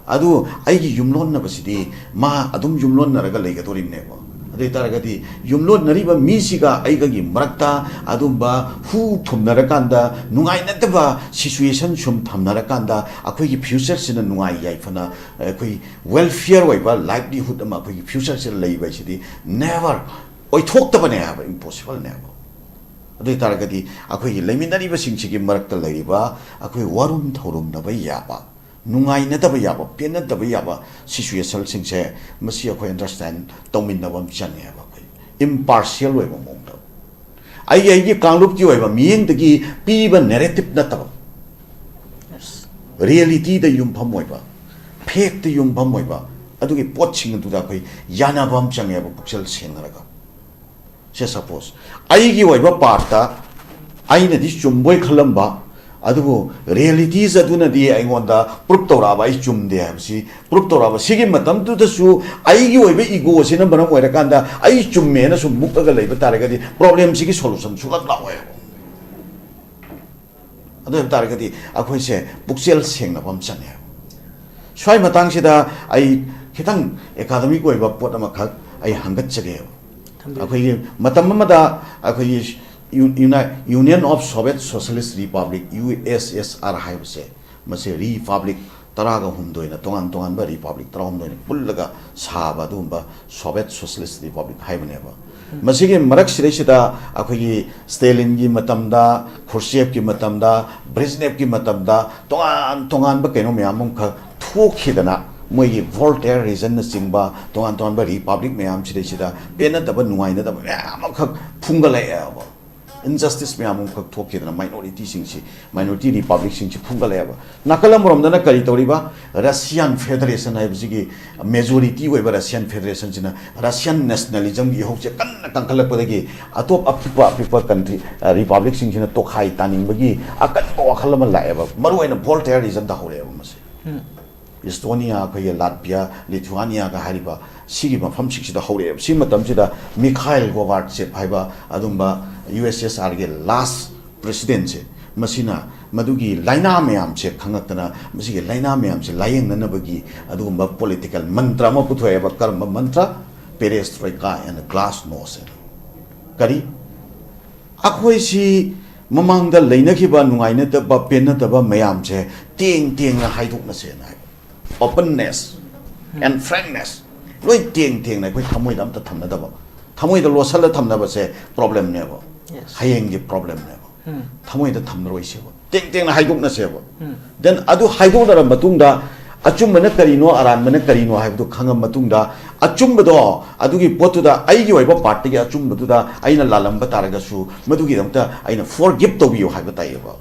ꯑꯗꯨ ꯑꯩꯒꯤ ꯌꯨꯝꯂꯣꯟꯅꯕꯁꯤꯗꯤ ꯃꯥ ꯑꯗꯨꯝ ꯌꯨꯝꯂꯣꯟꯅꯔꯒ ꯂꯩꯒꯗꯣꯔꯤꯕꯅꯦꯕ꯫ ꯑꯗꯨ ꯑꯣꯏ ꯇꯥꯔꯒꯗꯤ ꯌꯨꯝꯂꯣꯟꯅꯔꯤꯕ ꯃꯤꯁꯤꯒ ꯑꯩꯒꯒꯤ ꯃꯔꯛꯇ ꯑꯗꯨꯝꯕ ꯍꯨ ꯊꯨꯝꯅꯔꯀꯥꯟꯗ, ꯅꯨꯡꯉꯥꯏꯅꯗꯕ ꯁꯤꯆꯨꯋꯦꯁꯟ ꯁꯨꯝ ꯊꯝꯅꯔꯀꯥꯟꯗ ꯑꯩꯈꯣꯏꯒꯤ ꯐ꯭ꯌꯨꯆꯔꯁꯤꯅ ꯅꯨꯡꯉꯥꯏ ꯌꯥꯏꯐꯅ, ꯑꯩꯈꯣꯏ ꯋꯦꯜꯐꯤꯌꯔ ꯑꯣꯏꯕ ꯂꯥꯏꯚꯂꯤꯍꯨꯗ ꯑꯃ ꯑꯩꯈꯣꯏꯒꯤ ꯐ꯭ꯌꯨꯆꯔꯁꯤꯗ ꯂꯩꯕ ꯍꯥꯏꯁꯤꯗꯤ ꯅꯦꯚꯔ ꯑꯣꯏꯊꯣꯛꯇꯕꯅꯦ ꯍꯥꯏꯕ, ꯏꯝꯄꯣꯁꯤꯕꯜꯅꯦ ꯍꯥꯏꯕ꯫ ꯑꯗꯨ ꯑꯣꯏ ꯇꯥꯔꯒꯗꯤ ꯑꯩꯈꯣꯏꯒꯤ ꯂꯩꯃꯤꯟꯅꯔꯤꯕꯁꯤꯡꯁꯤꯒꯤ ꯃꯔꯛꯇ ꯂꯩꯔꯤꯕ ꯑꯩꯈꯣꯏ ꯋꯥꯔꯨꯝ ꯊꯧꯔꯨꯝꯅꯕ ꯌꯥꯕ, ꯅꯨꯡꯉꯥꯏꯅꯗꯕ ꯌꯥꯕ, ꯄꯦꯟꯅꯗꯕ ꯌꯥꯕ ꯁꯤꯆꯨꯋꯦꯁꯟꯁꯤꯡꯁꯦ, ꯃꯁꯤ ꯑꯩꯈꯣꯏ ꯑꯟꯗꯔꯁ꯭ꯇꯦꯟ ꯇꯧꯃꯤꯟꯅꯕ ꯑꯃ ꯆꯪꯉꯦ ꯍꯥꯏꯕ꯫ ꯑꯩꯈꯣꯏ ꯏꯝꯄꯥꯔꯁꯤꯌꯦꯜ ꯑꯣꯏꯕ ꯃꯑꯣꯡꯗ, ꯑꯩꯒꯤ, ꯑꯩꯒꯤ ꯀꯥꯡꯂꯨꯞꯀꯤ ꯑꯣꯏꯕ ꯃꯤꯠꯌꯦꯡꯗꯒꯤ ꯄꯤꯕ ꯅꯦꯔꯦꯇꯤꯞ ꯅꯠꯇꯕ, ꯔꯤꯌꯦꯂꯤꯇꯤꯗ ꯌꯨꯝꯐꯝ ꯑꯣꯏꯕ, ꯐꯦꯛꯇ ꯌꯨꯝꯐꯝ ꯑꯣꯏꯕ, ꯑꯗꯨꯒꯤ ꯄꯣꯠꯁꯤꯡ ꯑꯗꯨꯗ ꯑꯩꯈꯣꯏ ꯌꯥꯅꯕ ꯑꯃ ꯆꯪꯉꯦꯕ, ꯄꯨꯛꯆꯦꯜ ꯁꯦꯡꯅꯔꯒ꯫ ꯁꯦ ꯁꯄꯣꯁ ꯑꯩꯒꯤ ꯑꯣꯏꯕ ꯄꯥꯔꯠꯇ ꯑꯩꯅꯗꯤ ꯆꯨꯝꯕꯣꯏ ꯈꯜꯂꯝꯕ, ꯑꯗꯨꯕꯨ ꯔꯤꯌꯦꯂꯤꯇꯤꯁ ꯑꯗꯨꯅꯗꯤ ꯑꯩꯉꯣꯟꯗ ꯄ꯭ꯔꯨꯞ ꯇꯧꯔꯛꯑꯕ ꯑꯩ ꯆꯨꯝꯗꯦ ꯍꯥꯏꯕꯁꯤ꯫ ꯄ꯭ꯔꯨꯞ ꯇꯧꯔꯛꯑꯕ ꯁꯤꯒꯤ ꯃꯇꯝꯗꯨꯗꯁꯨ ꯑꯩꯒꯤ ꯑꯣꯏꯕ ꯏꯒꯣꯁꯤꯅ ꯃꯔꯝ ꯑꯣꯏꯔꯀꯥꯟꯗ ꯑꯩ ꯆꯨꯝꯃꯦꯅ ꯁꯨꯝ ꯃꯨꯛꯂꯒ ꯂꯩꯕ ꯇꯥꯔꯒꯗꯤ ꯄ꯭ꯔꯣꯕ꯭ꯂꯦꯝꯁꯤꯒꯤ ꯁꯣꯂꯨꯁꯟ ꯁꯨꯡꯂꯥꯛ ꯂꯥꯛꯑꯣꯏꯕ꯫ ꯑꯗꯨ ꯑꯣꯏꯕ ꯇꯥꯔꯒꯗꯤ ꯑꯩꯈꯣꯏꯁꯦ ꯄꯨꯛꯆꯦꯜ ꯁꯦꯡꯅꯕ ꯑꯃ ꯆꯪꯉꯦ꯫ ꯁ꯭ꯋꯥꯏ ꯃꯇꯥꯡꯁꯤꯗ ꯑꯩ ꯈꯤꯇꯪ ꯑꯦꯀꯥꯗꯃꯤꯛ ꯑꯣꯏꯕ ꯄꯣꯠ ꯑꯃꯈꯛ ꯑꯩ ꯍꯪꯒꯠꯆꯒꯦꯕ꯫ ꯊꯝꯕꯤꯌꯨ꯫ ꯑꯩꯈꯣꯏꯒꯤ ꯃꯇꯝ ꯑꯃꯗ ꯑꯩꯈꯣꯏꯒꯤ ꯌꯨ-, ꯌꯨꯅꯥꯏ-, Union of Soviet Socialist Republic, U S S R ꯍꯥꯏꯕꯁꯦ, ꯃꯁꯤ ꯔꯤꯄꯕ꯭ꯂꯤꯛ ꯇꯔꯥꯒ ꯍꯨꯝꯗꯣꯏꯅ ꯇꯣꯉꯥꯟ ꯇꯣꯉꯥꯟꯕ ꯔꯤꯄꯕ꯭ꯂꯤꯛ ꯇꯔꯥꯍꯨꯝꯗꯣꯏꯅ ꯄꯨꯜꯂꯒ ꯁꯥꯕ ꯑꯗꯨꯒꯨꯝꯕ ꯁꯣꯚꯤꯌꯦꯠ ꯁꯣꯁꯤꯌꯦꯂꯤꯁ ꯔꯤꯄꯕ꯭ꯂꯤꯛ ꯍꯥꯏꯕꯅꯦꯕ꯫ ꯃꯁꯤꯒꯤ ꯃꯔꯛꯁꯤꯗꯩꯁꯤꯗ ꯑꯩꯈꯣꯏꯒꯤ ꯁ꯭ꯇꯦꯂꯤꯟꯒꯤ ꯃꯇꯝꯗ, ꯈꯨꯔꯆꯦꯞꯀꯤ ꯃꯇꯝꯗ, ꯕ꯭ꯔꯤꯖꯅꯦꯞꯀꯤ ꯃꯇꯝꯗ ꯇꯣꯉꯥꯟ ꯇꯣꯉꯥꯟꯕ ꯀꯩꯅꯣ ꯃꯌꯥꯝ ꯑꯃꯈꯛ ꯊꯣꯛꯈꯤꯗꯅ, ꯃꯣꯏꯒꯤ ꯚꯣꯜꯇꯦꯌꯔ ꯔꯤꯖꯟꯅꯆꯤꯡꯕ ꯇꯣꯉꯥꯟ ꯇꯣꯉꯥꯟꯕ ꯔꯤꯄꯕ꯭ꯂꯤꯛ ꯃꯌꯥꯝꯁꯤꯗꯩꯁꯤꯗ ꯄꯦꯟꯅꯗꯕ, ꯅꯨꯡꯉꯥꯏꯅꯗꯕ ꯃꯌꯥꯝ ꯑꯃꯈꯛ ꯐꯨꯝꯒꯠꯂꯛꯑꯦꯕ꯫ ꯏꯟꯖꯁꯇꯤꯁ ꯃꯌꯥꯝ ꯑꯃꯈꯛ ꯊꯣꯛꯈꯤꯗꯅ, ꯃꯥꯏꯅꯣꯔꯤꯇꯤꯁꯤꯡꯁꯤ, ꯃꯥꯏꯅꯣꯔꯤꯇꯤ ꯔꯤꯄꯕ꯭ꯂꯤꯛꯁꯤꯡꯁꯤ ꯐꯨꯝꯒꯠꯂꯛꯑꯦꯕ꯫ ꯅꯥꯀꯜ ꯑꯃꯔꯣꯝꯗꯅ ꯀꯔꯤ ꯇꯧꯔꯤꯕ? ꯔꯁꯤꯌꯥꯟ ꯐꯦꯗꯔꯦꯁꯟ ꯍꯥꯏꯕꯁꯤꯒꯤ, ꯃꯦꯖꯣꯔꯤꯇꯤ ꯑꯣꯏꯕ ꯔꯁꯤꯌꯥꯟ ꯐꯦꯗꯔꯦꯁꯟꯁꯤꯅ ꯔꯁꯤꯌꯥꯟ ꯅꯦꯁꯅꯦꯂꯤꯖꯝꯒꯤ ꯏꯍꯧꯁꯦ ꯀꯟꯅ ꯀꯟꯈꯠꯂꯛꯄꯗꯒꯤ ꯑꯇꯣꯞ ꯑꯄꯤꯛꯄ ꯑꯄꯤꯛꯄ ꯀꯟꯇ꯭ꯔꯤ, ꯑ, ꯔꯤꯄꯕ꯭ꯂꯤꯛꯁꯤꯡꯁꯤꯅ ꯇꯣꯈꯥꯏ ꯇꯥꯅꯤꯡꯕꯒꯤ ꯑꯀꯟꯕ ꯋꯥꯈꯜ ꯑꯃ ꯂꯥꯛꯑꯦꯕ꯫ ꯃꯔꯨꯑꯣꯏꯅ ꯚꯣꯜꯇꯦꯌꯔ ꯔꯤꯖꯟꯗ ꯍꯧꯔꯛꯑꯦꯕ ꯃꯁꯤ꯫ ꯏꯁꯇꯣꯅꯤꯌꯥ, ꯑꯩꯈꯣꯏꯒꯤ ꯂꯥꯠꯚꯤꯌꯥ, ꯂꯤꯊꯨꯋꯥꯅꯤꯌꯥꯒ ꯍꯥꯏꯔꯤꯕ ꯁꯤꯒꯤ ꯃꯐꯝꯁꯤꯡꯁꯤꯗ ꯍꯧꯔꯛꯑꯦꯕ꯫ ꯁꯤ ꯃꯇꯝꯁꯤꯗ ꯃꯤꯈꯥꯏꯜ ꯒꯣꯕꯥꯔꯆꯦꯞ ꯍꯥꯏꯕ ꯑꯗꯨꯝꯕ ꯌꯨ ꯑꯦꯁ ꯑꯦꯁ ꯑꯥꯔꯒꯤ ꯂꯥꯁ ꯄ꯭ꯔꯦꯁꯤꯗꯦꯟꯁꯦ, ꯃꯁꯤꯅ ꯃꯗꯨꯒꯤ ꯂꯥꯏꯅꯥ ꯃꯌꯥꯝꯁꯦ ꯈꯪꯉꯛꯇꯅ, ꯃꯁꯤꯒꯤ ꯂꯥꯏꯅꯥ ꯃꯌꯥꯝꯁꯦ ꯂꯥꯌꯦꯡꯅꯅꯕꯒꯤ ꯑꯗꯨꯒꯨꯝꯕ ꯄꯣꯂꯤꯇꯤꯀꯦꯜ ꯃꯟꯇ꯭ꯔ ꯑꯃ ꯄꯨꯊꯣꯛꯑꯦꯕ꯫ ꯀꯔꯝꯕ ꯃꯟꯇ꯭ꯔ? Perestroika and glasnost ꯍꯥꯏꯅ꯫ ꯀꯔꯤ? ꯑꯩꯈꯣꯏꯁꯤ ꯃꯃꯥꯡꯗ ꯂꯩꯅꯈꯤꯕ ꯅꯨꯡꯉꯥꯏꯅꯗꯕ, ꯄꯦꯟꯅꯗꯕ ꯃꯌꯥꯝꯁꯦ ꯇꯦꯡ ꯇꯦꯡꯅ ꯍꯥꯏꯗꯣꯛꯅꯁꯦꯅ ꯍꯥꯏꯕ꯫ Openness and frankness, ꯂꯣꯏ ꯇꯦꯡ ꯇꯦꯡꯅ ꯑꯩꯈꯣꯏ ꯊꯃꯣꯏꯗ ꯑꯝꯇ ꯊꯝꯅꯗꯕ꯫ ꯊꯃꯣꯏꯗ ꯂꯣꯠꯁꯜꯂ ꯊꯝꯅꯕꯁꯦ ꯄ꯭ꯔꯣꯕ꯭ꯂꯦꯝꯅꯦꯕ꯫ Yes. ꯍꯌꯦꯡꯒꯤ ꯄ꯭ꯔꯣꯕ꯭ꯂꯦꯝꯅꯦꯕ꯫ ꯎꯝ꯫ ꯊꯃꯣꯏꯗ ꯊꯝꯅꯔꯣꯏꯁꯦꯕ, ꯇꯦꯡ ꯇꯦꯡꯅ ꯍꯥꯏꯗꯣꯛꯅꯁꯦꯕ꯫ ꯎꯝ꯫ Then ꯑꯗꯨ ꯍꯥꯏꯗꯣꯛꯅꯔ ꯃꯇꯨꯡꯗ ꯑꯆꯨꯝꯕꯅ ꯀꯔꯤꯅꯣ, ꯑꯔꯥꯟꯕꯅ ꯀꯔꯤꯅꯣ ꯍꯥꯏꯕꯗꯨ ꯈꯪꯉ ꯃꯇꯨꯡꯗ, ꯑꯆꯨꯝꯕꯗꯣ, ꯑꯗꯨꯒꯤ ꯄꯣꯠꯇꯨꯗ ꯑꯩꯒꯤ ꯑꯣꯏꯕ ꯄꯥꯔꯠꯇꯒꯤ ꯑꯆꯨꯝꯕꯗꯨꯗ ꯑꯩꯅ ꯂꯥꯜꯂꯝꯕ ꯇꯥꯔꯒꯁꯨ, ꯃꯗꯨꯒꯤꯗꯃꯛꯇ ꯑꯩꯅ ꯐꯣꯔꯒꯤꯞ ꯇꯧꯕꯤꯌꯨ ꯍꯥꯏꯕ ꯇꯥꯏꯌꯦꯕ꯫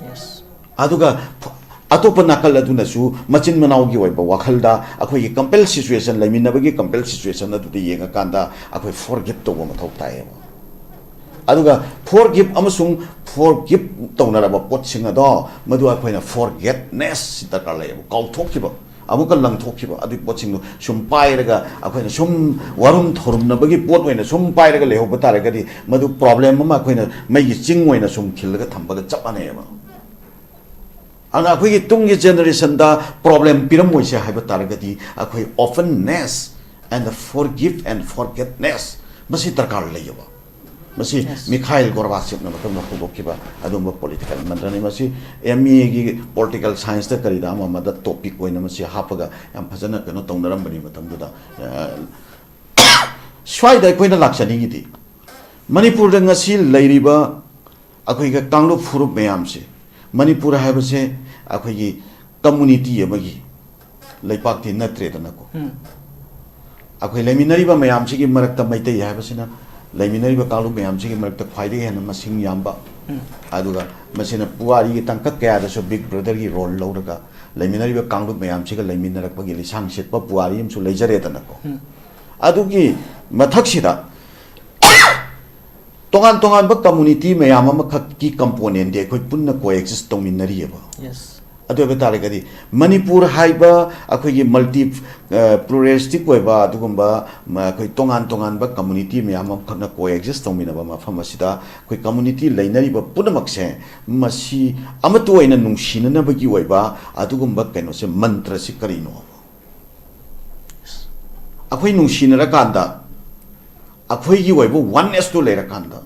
Yes. ꯑꯗꯨꯒ ꯑꯇꯣꯞꯄ ꯅꯥꯀꯜ ꯑꯗꯨꯅꯁꯨ ꯃꯆꯤꯟ ꯃꯅꯥꯎꯒꯤ ꯑꯣꯏꯕ ꯋꯥꯈꯜꯗ ꯑꯩꯈꯣꯏꯒꯤ ꯀꯝꯄꯦꯜ ꯁꯤꯆꯨꯋꯦꯁꯟ, ꯂꯩꯃꯤꯟꯅꯕꯒꯤ ꯀꯝꯄꯦꯜ ꯁꯤꯆꯨꯋꯦꯁꯟ ꯑꯗꯨꯗ ꯌꯦꯡꯉꯀꯥꯟꯗ ꯑꯩꯈꯣꯏ ꯐꯣꯔꯒꯤꯞ ꯇꯧꯕ ꯃꯊꯧ ꯇꯥꯏꯌꯦꯕ꯫ ꯑꯗꯨꯒ ꯐꯣꯔꯒꯤꯞ ꯑꯃꯁꯨꯡ ꯐꯣꯔꯒꯤꯞ ꯇꯧꯅꯔꯕ ꯄꯣꯠꯁꯤꯡ ꯑꯗꯣ, ꯃꯗꯨ ꯑꯩꯈꯣꯏꯅ ꯐꯣꯔꯒꯦꯠꯅꯦꯁ ꯗꯔꯀꯥꯔ ꯂꯩꯌꯦꯕ, ꯀꯥꯎꯊꯣꯛꯈꯤꯕ, ꯑꯃꯨꯛꯀ ꯂꯪꯊꯣꯛꯈꯤꯕ꯫ ꯑꯗꯨꯒꯤ ꯄꯣꯠꯁꯤꯡꯗꯣ ꯁꯨꯝ ꯄꯥꯏꯔꯒ ꯑꯩꯈꯣꯏꯅ ꯁꯨꯝ ꯋꯥꯔꯨꯝ ꯊꯧꯔꯨꯝꯅꯕꯒꯤ ꯄꯣꯠ ꯑꯣꯏꯅ ꯁꯨꯝ ꯄꯥꯏꯔꯒ ꯂꯩꯍꯧꯕ ꯇꯥꯔꯒꯗꯤ, ꯃꯗꯨ ꯄ꯭ꯔꯣꯕ꯭ꯂꯦꯝ ꯑꯃ ꯑꯩꯈꯣꯏꯅ ꯃꯩꯒꯤ ꯆꯤꯡ ꯑꯣꯏꯅ ꯁꯨꯝ ꯈꯤꯜꯂꯒ ꯊꯝꯕꯒ ꯆꯞ ꯃꯥꯟꯅꯩꯌꯦꯕ꯫ ꯑꯗꯨꯅ ꯑꯩꯈꯣꯏꯒꯤ ꯇꯨꯡꯒꯤ ꯖꯦꯅꯦꯔꯦꯁꯟꯗ ꯄ꯭ꯔꯣꯕ꯭ꯂꯦꯝ ꯄꯤꯔꯝꯃꯣꯏꯁꯦ ꯍꯥꯏꯕ ꯇꯥꯔꯒꯗꯤ, ꯑꯩꯈꯣꯏ openness and forgive and forgetness ꯃꯁꯤ ꯗꯔꯀꯥꯔ ꯂꯩꯌꯦꯕ꯫ ꯃꯁꯤ Yes. ꯃꯤꯈꯥꯏꯜ ꯒꯣꯔꯕꯥꯆꯦꯞꯅ ꯃꯇꯝꯗ ꯍꯧꯗꯣꯛꯈꯤꯕ ꯑꯗꯨꯒꯨꯝꯕ ꯄꯣꯂꯤꯇꯤꯀꯦꯜ ꯃꯟꯇ꯭ꯔꯅꯤ꯫ ꯃꯁꯤ ꯑꯦꯝ ꯑꯦꯒꯤ ꯄꯣꯂꯤꯇꯤꯀꯦꯜ ꯁꯥꯏꯟꯁꯇ ꯀꯔꯤꯗ ꯑꯃ ꯑꯃꯗ ꯇꯣꯄꯤꯛ ꯑꯣꯏꯅ ꯃꯁꯤ ꯍꯥꯞꯄꯒ ꯌꯥꯝ ꯐꯖꯅ ꯀꯩꯅꯣ ꯇꯧꯅꯔꯝꯕꯅꯤ ꯃꯇꯝꯗꯨꯗ꯫ ꯑ, ꯁ꯭ꯋꯥꯏꯗ ꯑꯩꯈꯣꯏꯅ ꯂꯥꯛꯆꯅꯤꯡꯉꯤꯗꯤ, ꯃꯅꯤꯄꯨꯔꯗ ꯉꯁꯤ ꯂꯩꯔꯤꯕ ꯑꯩꯈꯣꯏꯒꯤ ꯀꯥꯡꯂꯨꯞ ꯐꯨꯔꯨꯞ ꯃꯌꯥꯝꯁꯦ, ꯃꯅꯤꯄꯨꯔ ꯍꯥꯏꯕꯁꯦ ꯑꯩꯈꯣꯏꯒꯤ ꯀꯝꯃꯨꯅꯤꯇꯤ ꯑꯃꯒꯤ ꯂꯩꯄꯥꯛꯇꯤ ꯅꯠꯇ꯭ꯔꯦꯗꯅꯀꯣ꯫ ꯎꯝ꯫ ꯑꯩꯈꯣꯏ ꯂꯩꯃꯤꯟꯅꯔꯤꯕ ꯃꯌꯥꯝꯁꯤꯒꯤ ꯃꯔꯛꯇ, ꯃꯩꯇꯩ ꯍꯥꯏꯕꯁꯤꯅ ꯂꯩꯃꯤꯟꯅꯔꯤꯕ ꯀꯥꯡꯂꯨꯞ ꯃꯌꯥꯝꯁꯤꯒꯤ ꯃꯔꯛꯇ ꯈ꯭ꯋꯥꯏꯗꯒꯤ ꯍꯦꯟꯅ ꯃꯁꯤꯡ ꯌꯥꯝꯕ, ꯎꯝ꯫ ꯑꯗꯨꯒ ꯃꯁꯤꯅ ꯄꯨꯋꯥꯔꯤꯒꯤ ꯇꯥꯡꯀꯛ ꯀꯌꯥꯗꯁꯨ ꯕꯤꯛ ꯕ꯭ꯔꯗꯔꯒꯤ ꯔꯣꯜ ꯂꯧꯔꯒ ꯂꯩꯃꯤꯟꯅꯔꯤꯕ ꯀꯥꯡꯂꯨꯞ ꯃꯌꯥꯝꯁꯤꯒ ꯂꯩꯃꯤꯟꯅꯔꯛꯄꯒꯤ ꯂꯤꯁꯥꯡ ꯁꯤꯠꯄ ꯄꯨꯋꯥꯔꯤ ꯑꯃꯁꯨ ꯂꯩꯖꯔꯦꯗꯅꯀꯣ꯫ ꯎꯝ꯫ ꯑꯗꯨꯒꯤ ꯃꯊꯛꯁꯤꯗ ꯇꯣꯉꯥꯟ ꯇꯣꯉꯥꯟꯕ ꯀꯝꯃꯨꯅꯤꯇꯤ ꯃꯌꯥꯝ ꯑꯃꯈꯛꯀꯤ ꯀꯝꯄꯣꯅꯦꯟꯗꯤ ꯑꯩꯈꯣꯏ ꯄꯨꯟꯅ ꯀꯣꯑꯦꯛꯖꯤꯁ ꯇꯧꯃꯤꯟꯅꯔꯤꯑꯕ꯫ Yes. ꯑꯗꯨ ꯑꯣꯏꯕ ꯇꯥꯔꯒꯗꯤ ꯃꯅꯤꯄꯨꯔ ꯍꯥꯏꯕ ꯑꯩꯈꯣꯏꯒꯤ ꯃꯜꯇꯤ ꯄ꯭ꯂꯨꯔꯦꯁꯇꯤꯛ ꯑꯣꯏꯕ ꯑꯗꯨꯒꯨꯝꯕ ꯃ-, ꯑꯩꯈꯣꯏ ꯇꯣꯉꯥꯟ ꯇꯣꯉꯥꯟꯕ ꯀꯝꯃꯨꯅꯤꯇꯤ ꯃꯌꯥꯝ ꯑꯃꯈꯛꯅ ꯀꯣꯑꯦꯛꯖꯤꯁ ꯇꯧꯃꯤꯟꯅꯕ ꯃꯐꯝ ꯑꯁꯤꯗ ꯑꯩꯈꯣꯏ ꯀꯝꯃꯨꯅꯤꯇꯤ ꯂꯩꯅꯔꯤꯕ ꯄꯨꯝꯅꯃꯛꯁꯦ ꯃꯁꯤ ꯑꯃꯠꯇ ꯑꯣꯏꯅ ꯅꯨꯡꯁꯤꯅꯅꯕꯒꯤ ꯑꯣꯏꯕ ꯑꯗꯨꯒꯨꯝꯕ ꯀꯩꯅꯣꯁꯦ, ꯃꯟꯇ꯭ꯔꯁꯤ ꯀꯔꯤꯅꯣ? ꯑꯩꯈꯣꯏ ꯅꯨꯡꯁꯤꯅꯔꯀꯥꯟꯗ, ꯑꯩꯈꯣꯏꯒꯤ ꯑꯣꯏꯕ ꯋꯥꯟꯅꯦꯁꯇꯨ ꯂꯩꯔꯀꯥꯟꯗ,